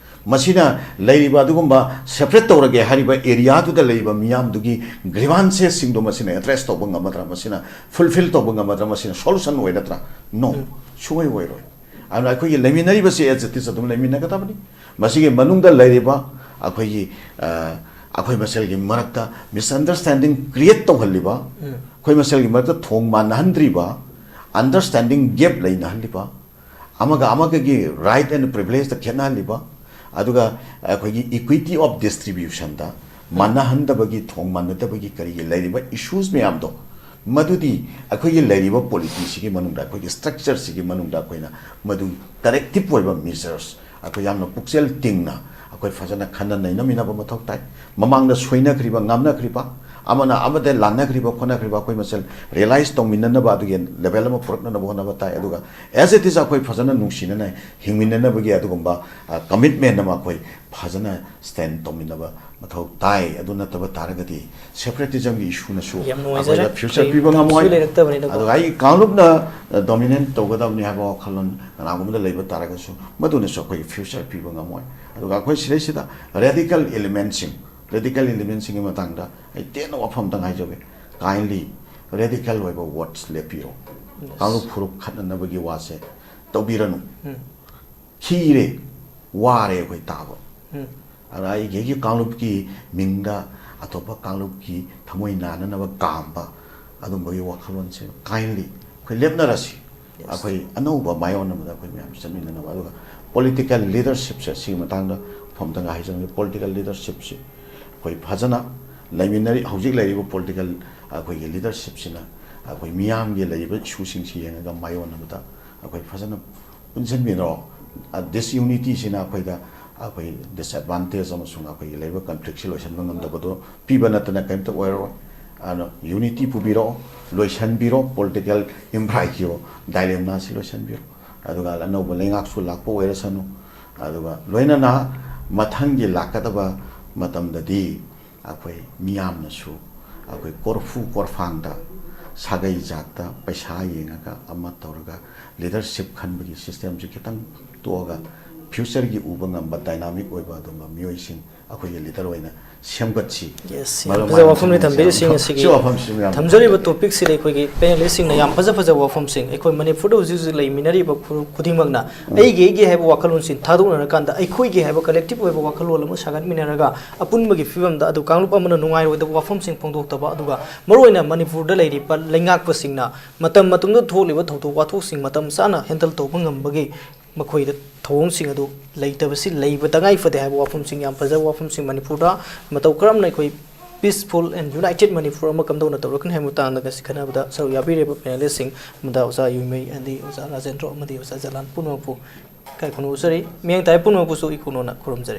ꯃꯁꯤꯅ ꯂꯩꯔꯤꯕ ꯑꯗꯨꯒꯨꯝꯕ separate ꯇꯧꯔꯒꯦ ꯍꯥꯏꯔꯤꯕ area ꯗꯨꯗ ꯂꯩꯔꯤꯕ ꯃꯤꯌꯥꯝꯗꯨꯒꯤ grievances ꯁꯤꯡꯗꯣ ꯃꯁꯤꯅ address ꯇꯧꯕ ꯉꯝꯃꯗ꯭ꯔꯥ? ꯃꯁꯤꯅ fulfill ꯇꯧꯕ ꯉꯝꯃꯗ꯭ꯔꯥ? ꯃꯁꯤꯅ solution ꯑꯣꯏꯔꯗ꯭ꯔꯥ? No, ꯁꯨꯡꯑꯣꯏ ꯑꯣꯏꯔꯣꯏ꯫ ꯑꯗꯨꯅ ꯑꯩꯈꯣꯏꯒꯤ ꯂꯩꯃꯤꯟꯅꯔꯤꯕꯁꯤ as it is ꯑꯗꯨꯝ ꯂꯩꯃꯤꯟꯅꯒꯗꯕꯅꯤ꯫ ꯃꯁꯤꯒꯤ ꯃꯅꯨꯡꯗ ꯂꯩꯔꯤꯕ ꯑꯩꯈꯣꯏꯒꯤ, ꯑ, ꯑꯩꯈꯣꯏ ꯃꯁꯦꯜꯒꯤ ꯃꯔꯛꯇ misunderstanding create ꯇꯧꯍꯜꯂꯤꯕ, ꯑꯩꯈꯣꯏ ꯃꯁꯦꯜꯒꯤ ꯃꯔꯛꯇ ꯊꯣꯡ ꯃꯥꯟꯅꯍꯟꯗ꯭ꯔꯤꯕ, understanding gap ꯂꯩꯅꯍꯜꯂꯤꯕ, ꯑꯃꯒ ꯑꯃꯒꯒꯤ right and privilege ꯇ ꯈꯦꯠꯅꯍꯜꯂꯤꯕ, ꯑꯗꯨꯒ ꯑꯩꯈꯣꯏꯒꯤ equity of distribution ꯗ ꯃꯥꯟꯅꯍꯟꯗꯕꯒꯤ, ꯊꯣꯡ ꯃꯥꯟꯅꯗꯕꯒꯤ ꯀꯔꯤꯒꯤ ꯂꯩꯔꯤꯕ issues ꯃꯌꯥꯝꯗꯣ, ꯃꯗꯨꯗꯤ ꯑꯩꯈꯣꯏꯒꯤ ꯂꯩꯔꯤꯕ polity ꯁꯤꯒꯤ ꯃꯅꯨꯡꯗ, ꯑꯩꯈꯣꯏꯒꯤ structure ꯁꯤꯒꯤ ꯃꯅꯨꯡꯗ ꯑꯩꯈꯣꯏꯅ ꯃꯗꯨ corrective ꯑꯣꯏꯕ measures ꯑꯩꯈꯣꯏ ꯌꯥꯝꯅ ꯄꯨꯛꯆꯦꯜ ꯇꯤꯡꯅ ꯑꯩꯈꯣꯏ ꯐꯖꯅ ꯈꯟꯅ ꯅꯩꯅꯃꯤꯟꯅꯕ ꯃꯊꯧ ꯇꯥꯏ꯫ ꯃꯃꯥꯡꯗ ꯁꯣꯏꯅꯈ꯭ꯔꯤꯕ, ꯉꯥꯝꯅꯈ꯭ꯔꯤꯕ, ꯑꯃꯅ ꯑꯃꯗ ꯂꯥꯟꯅꯈ꯭ꯔꯤꯕ, ꯈꯣꯠꯅꯈ꯭ꯔꯤꯕ ꯑꯩꯈꯣꯏ ꯃꯁꯦꯜ realize ꯇꯧꯃꯤꯟꯅꯅꯕ, ꯑꯗꯨꯒꯤ level ꯑꯃ ꯄꯨꯔꯛꯅꯅꯕ ꯍꯣꯠꯅꯕ ꯇꯥꯏ꯫ ꯑꯗꯨꯒ as it is ꯑꯩꯈꯣꯏ ꯐꯖꯅ ꯅꯨꯡꯁꯤꯅꯅ ꯍꯤꯡꯃꯤꯟꯅꯅꯕꯒꯤ ꯑꯗꯨꯒꯨꯝꯕ, ꯑ, commitment ꯑꯃ ꯑꯩꯈꯣꯏ ꯐꯖꯅ stand ꯇꯧꯃꯤꯟꯅꯕ ꯃꯊꯧ ꯇꯥꯏ꯫ ꯑꯗꯨ ꯅꯠꯇꯕ ꯇꯥꯔꯒꯗꯤ separatism ꯒꯤ issue ꯅꯁꯨ ꯌꯥꯝ ꯅꯨꯡꯉꯥꯏꯖꯔꯦ꯫ ꯑꯩꯈꯣꯏꯗ future ꯀꯩ ꯄꯤꯕ ꯉꯝꯃꯣꯏ꯫ ꯀꯩꯁꯨ ꯂꯩꯔꯛꯇꯕꯅꯤꯅꯀꯣ꯫ ꯑꯗꯨꯒ ꯑꯩ ꯀꯥꯡꯂꯨꯞꯅ, ꯑ, dominate ꯇꯧꯒꯗꯕꯅꯤ ꯍꯥꯏꯕ ꯋꯥꯈꯜꯂꯣꯟ ꯀꯅꯥꯒꯨꯝꯕꯗ ꯂꯩꯕ ꯇꯥꯔꯒꯁꯨ ꯃꯗꯨꯅꯁꯨ ꯑꯩꯈꯣꯏꯒꯤ future ꯄꯤꯕ ꯉꯝꯃꯣꯏ꯫ ꯑꯗꯨꯒ ꯑꯩꯈꯣꯏ ꯁꯤꯗꯩꯁꯤꯗ radical element ꯁꯤꯡ, radical element ꯁꯤꯡꯒꯤ ꯃꯇꯥꯡꯗ ꯑꯩ ꯇꯦꯟꯅ ꯋꯥꯐꯝ ꯑꯝꯇꯪ ꯍꯥꯏꯖꯒꯦ꯫ Kindly radical ꯑꯣꯏꯕ words ꯂꯦꯞꯄꯤꯔꯣ꯫ Yes. ꯀꯥꯡꯂꯨꯞ ꯐꯨꯔꯨꯞ ꯈꯠꯅꯅꯕꯒꯤ ꯋꯥꯁꯦ ꯇꯧꯕꯤꯔꯅꯨ꯫ ꯎꯝ꯫ ꯈꯤꯔꯦ, ꯋꯥꯔꯦ ꯑꯩꯈꯣꯏ ꯇꯥꯕ꯫ ꯎꯝ꯫ ꯑꯗ ꯑꯩꯒꯤ, ꯑꯩꯒꯤ ꯀꯥꯡꯂꯨꯞꯀꯤ ꯃꯤꯡꯗ ꯑꯇꯣꯞꯄ ꯀꯥꯡꯂꯨꯞꯀꯤ ꯊꯃꯣꯏ ꯅꯥꯅꯅꯕ ꯀꯥꯝꯕ ꯑꯗꯨꯝꯕꯒꯤ ꯋꯥꯈꯜꯂꯣꯟꯁꯦ kindly ꯑꯩꯈꯣꯏ ꯂꯦꯞꯅꯔꯁꯤ꯫ Yes. ꯑꯩꯈꯣꯏ ꯑꯅꯧꯕ ꯃꯥꯏꯑꯣꯟ ꯑꯃꯗ ꯑꯩꯈꯣꯏ ꯃꯌꯥꯝ ꯆꯠꯃꯤꯟꯅꯅꯕ꯫ ꯑꯗꯨꯒ political leadership ꯁꯦ ꯁꯤꯒꯤ ꯃꯇꯥꯡꯗ ꯋꯥꯐꯝ ꯑꯝꯇꯪꯒ ꯍꯥꯏꯖꯅꯤꯡꯉꯤ꯫ Political leadership ꯁꯤ ꯑꯩꯈꯣꯏ ꯐꯖꯅ ꯂꯩꯃꯤꯟꯅꯔꯤ, ꯍꯧꯖꯤꯛ ꯂꯩꯔꯤꯕ political ꯑꯩꯈꯣꯏꯒꯤ leadership ꯁꯤꯅ ꯑꯩꯈꯣꯏ ꯃꯤꯌꯥꯝꯒꯤ ꯂꯩꯔꯤꯕ issue ꯁꯤꯡꯁꯤ ꯌꯦꯡꯉꯒ ꯃꯥꯏꯑꯣꯟꯅꯕꯗ ꯑꯩꯈꯣꯏ ꯐꯖꯅ ꯄꯨꯟꯁꯤꯟꯕꯤꯔꯣ꯫ ꯗꯤꯁꯌꯨꯅꯤꯇꯤꯁꯤꯅ ꯑꯩꯈꯣꯏꯗ ꯑꯩꯈꯣꯏ ꯗꯤꯁꯑꯦꯗꯚꯥꯟꯇꯦꯖ ꯑꯃꯁꯨꯡ ꯑꯩꯈꯣꯏꯒꯤ ꯂꯩꯔꯤꯕ ꯀꯟꯐ꯭ꯂꯤꯛꯁꯤ ꯂꯣꯏꯁꯤꯟꯕ ꯉꯝꯗꯕꯗꯣ ꯄꯤꯕ ꯅꯠꯇꯅ ꯀꯔꯤꯝꯇ ꯑꯣꯏꯔꯔꯣꯏ꯫ ꯑꯗꯨꯅ ꯌꯨꯅꯤꯇꯤ ꯄꯨꯕꯤꯔꯛꯑꯣ, ꯂꯣꯏꯁꯤꯟꯕꯤꯔꯣ, ꯄꯣꯂꯤꯇꯤꯀꯦꯜ ꯏꯝꯐ꯭ꯔꯥꯏꯀꯤꯌꯣ ꯗꯥꯏꯂꯦꯃꯥꯁꯤ ꯂꯣꯏꯁꯤꯟꯕꯤꯔꯣ꯫ ꯑꯗꯨꯒ ꯑꯅꯧꯕ ꯂꯩꯉꯥꯛꯁꯨ ꯂꯥꯛꯄ ꯑꯣꯏꯔꯁꯅꯨ꯫ ꯑꯗꯨꯒ ꯂꯣꯏꯅꯅ ꯃꯊꯪꯒꯤ ꯂꯥꯛꯀꯗꯕ ꯃꯇꯝꯗꯗꯤ ꯑꯩꯈꯣꯏ ꯃꯤꯌꯥꯝꯅꯁꯨ ꯑꯩꯈꯣꯏ ꯀꯣꯔꯐꯨ ꯀꯣꯔꯐꯥꯡꯗ ꯁꯥꯒꯩ ꯖꯥꯠꯇ ꯄꯩꯁꯥ ꯌꯦꯡꯉꯒ ꯑꯃ ꯇꯧꯔꯒ ꯂꯤꯗꯔꯁꯤꯞ ꯈꯟꯕꯒꯤ ꯁꯤꯁꯇꯦꯝꯁꯤ ꯈꯤꯇꯪ ꯇꯣꯛꯑꯒ ꯐ꯭ꯌꯨꯆꯔꯒꯤ ꯎꯕ ꯉꯝꯕ ꯗꯥꯏꯅꯥꯃꯤꯛ ꯑꯣꯏꯕ ꯑꯗꯨꯒꯨꯝꯕ ꯃꯤꯑꯣꯏꯁꯤꯡ ꯑꯩꯈꯣꯏꯒꯤ ꯂꯤꯗꯔ ꯑꯣꯏꯅ ꯁꯦꯝꯒꯠꯁꯤ꯫ ꯌꯦꯁ, ꯌꯥꯝ ꯃꯔꯨꯞ ꯐꯖꯕ ꯃꯌꯥꯝ ꯋꯥꯐꯝꯅꯤ ꯊꯝꯖꯩ꯫ ꯊꯝꯕꯤꯔꯤꯁꯤꯡ ꯁꯤ ꯑꯁꯤꯒꯤ ꯋꯥꯐꯝꯁꯤꯁꯨ ꯌꯥꯝ ꯊꯝꯖꯔꯤꯕ ꯇꯣꯄꯤꯛꯁꯤꯗ ꯑꯩꯈꯣꯏꯒꯤ ꯄꯦꯅꯦꯂꯤꯁꯁꯤꯡꯅ ꯌꯥꯝ ꯐꯖ ꯐꯖꯕ ꯋꯥꯐꯝꯁꯤꯡ, ꯑꯩꯈꯣꯏ ꯃꯅꯤꯄꯨꯔꯗ ꯍꯧꯖꯤꯛ ꯍꯧꯖꯤꯛ ꯂꯩꯃꯤꯟꯅꯔꯤꯕ ꯈꯨ- ꯈꯨꯗꯤꯡꯃꯛꯅ ꯑꯩꯒꯤ ꯑꯩꯒꯤ ꯍꯥꯏꯕ ꯋꯥꯈꯜꯂꯣꯟꯁꯤ ꯊꯥꯗꯣꯛꯅꯔꯀꯥꯟꯗ ꯑꯩꯈꯣꯏꯒꯤ ꯍꯥꯏꯕ ꯀꯂꯦꯛꯇꯤꯚ ꯑꯣꯏꯕ ꯋꯥꯈꯜꯂꯣꯟ ꯑꯃ ꯁꯥꯒꯠꯃꯤꯟꯅꯔꯒ ꯑꯄꯨꯟꯕꯒꯤ ꯐꯤꯕꯝꯗ ꯑꯗꯨ ꯀꯥꯡꯂꯨꯞ ꯑꯃꯅ ꯅꯨꯡꯉꯥꯏꯔꯣꯏꯗꯕ ꯋꯥꯐꯝꯁꯤꯡ ꯐꯣꯡꯗꯣꯛꯇꯕ, ꯑꯗꯨꯒ ꯃꯔꯨꯑꯣꯏꯅ ꯃꯅꯤꯄꯨꯔꯗ ꯂꯩꯔꯤꯕ ꯂꯩꯉꯥꯛꯄꯁꯤꯡꯅ ꯃꯇꯝ ꯃꯇꯝꯗ ꯊꯣꯛꯂꯤꯕ ꯊꯧꯗꯣꯛ ꯋꯥꯊꯣꯛꯁꯤꯡ ꯃꯇꯝ ꯆꯥꯅ ꯍꯦꯟꯗꯜ ꯇꯧꯕ ꯉꯝꯕꯒꯤ ꯃꯈꯣꯏꯗ ꯊꯧꯑꯣꯡꯁꯤꯡ ꯑꯗꯨ ꯂꯩꯇꯕꯁꯤ ꯂꯩꯕ ꯇꯉꯥꯏ ꯐꯗꯦ ꯍꯥꯏꯕ ꯋꯥꯐꯝꯁꯤꯡ, ꯌꯥꯝ ꯐꯖꯕ ꯋꯥꯐꯝꯁꯤꯡ, ꯃꯅꯤꯄꯨꯔꯗ ꯃꯇꯧ ꯀꯔꯝꯅ ꯑꯩꯈꯣꯏ peaceful and united ꯃꯅꯤꯄꯨꯔ ꯑꯃ ꯀꯝꯗꯧꯅ ꯇꯧꯔꯛꯀꯅꯤ ꯍꯥꯏꯕ ꯃꯇꯥꯡꯗ ꯉꯁꯤ ꯈꯟꯅꯕꯗ ꯁꯔꯨꯛ ꯌꯥꯕꯤꯔꯤꯕ ꯄꯦꯅꯦꯂꯤꯁꯁꯤꯡ ꯑꯃꯗ ꯑꯣꯖꯥ ꯌꯨꯝꯃꯩ ꯑꯃꯗꯤ ꯑꯣꯖꯥ ꯔꯥꯖꯦꯟꯗ꯭ꯔꯣ ꯑꯃꯗꯤ ꯑꯣꯖꯥ ꯖꯂꯥꯟ ꯄꯨꯝꯅꯃꯛꯄꯨ ꯏꯀꯥꯏ ꯈꯨꯝꯅꯧꯖꯔꯤ꯫ ꯃꯤꯌꯥꯡ ꯇꯥꯏ ꯄꯨꯝꯅꯃꯛꯄꯨꯁꯨ ꯏꯀꯨ ꯅꯣꯟꯅ ꯈꯨꯔꯨꯝꯖꯔꯤ꯫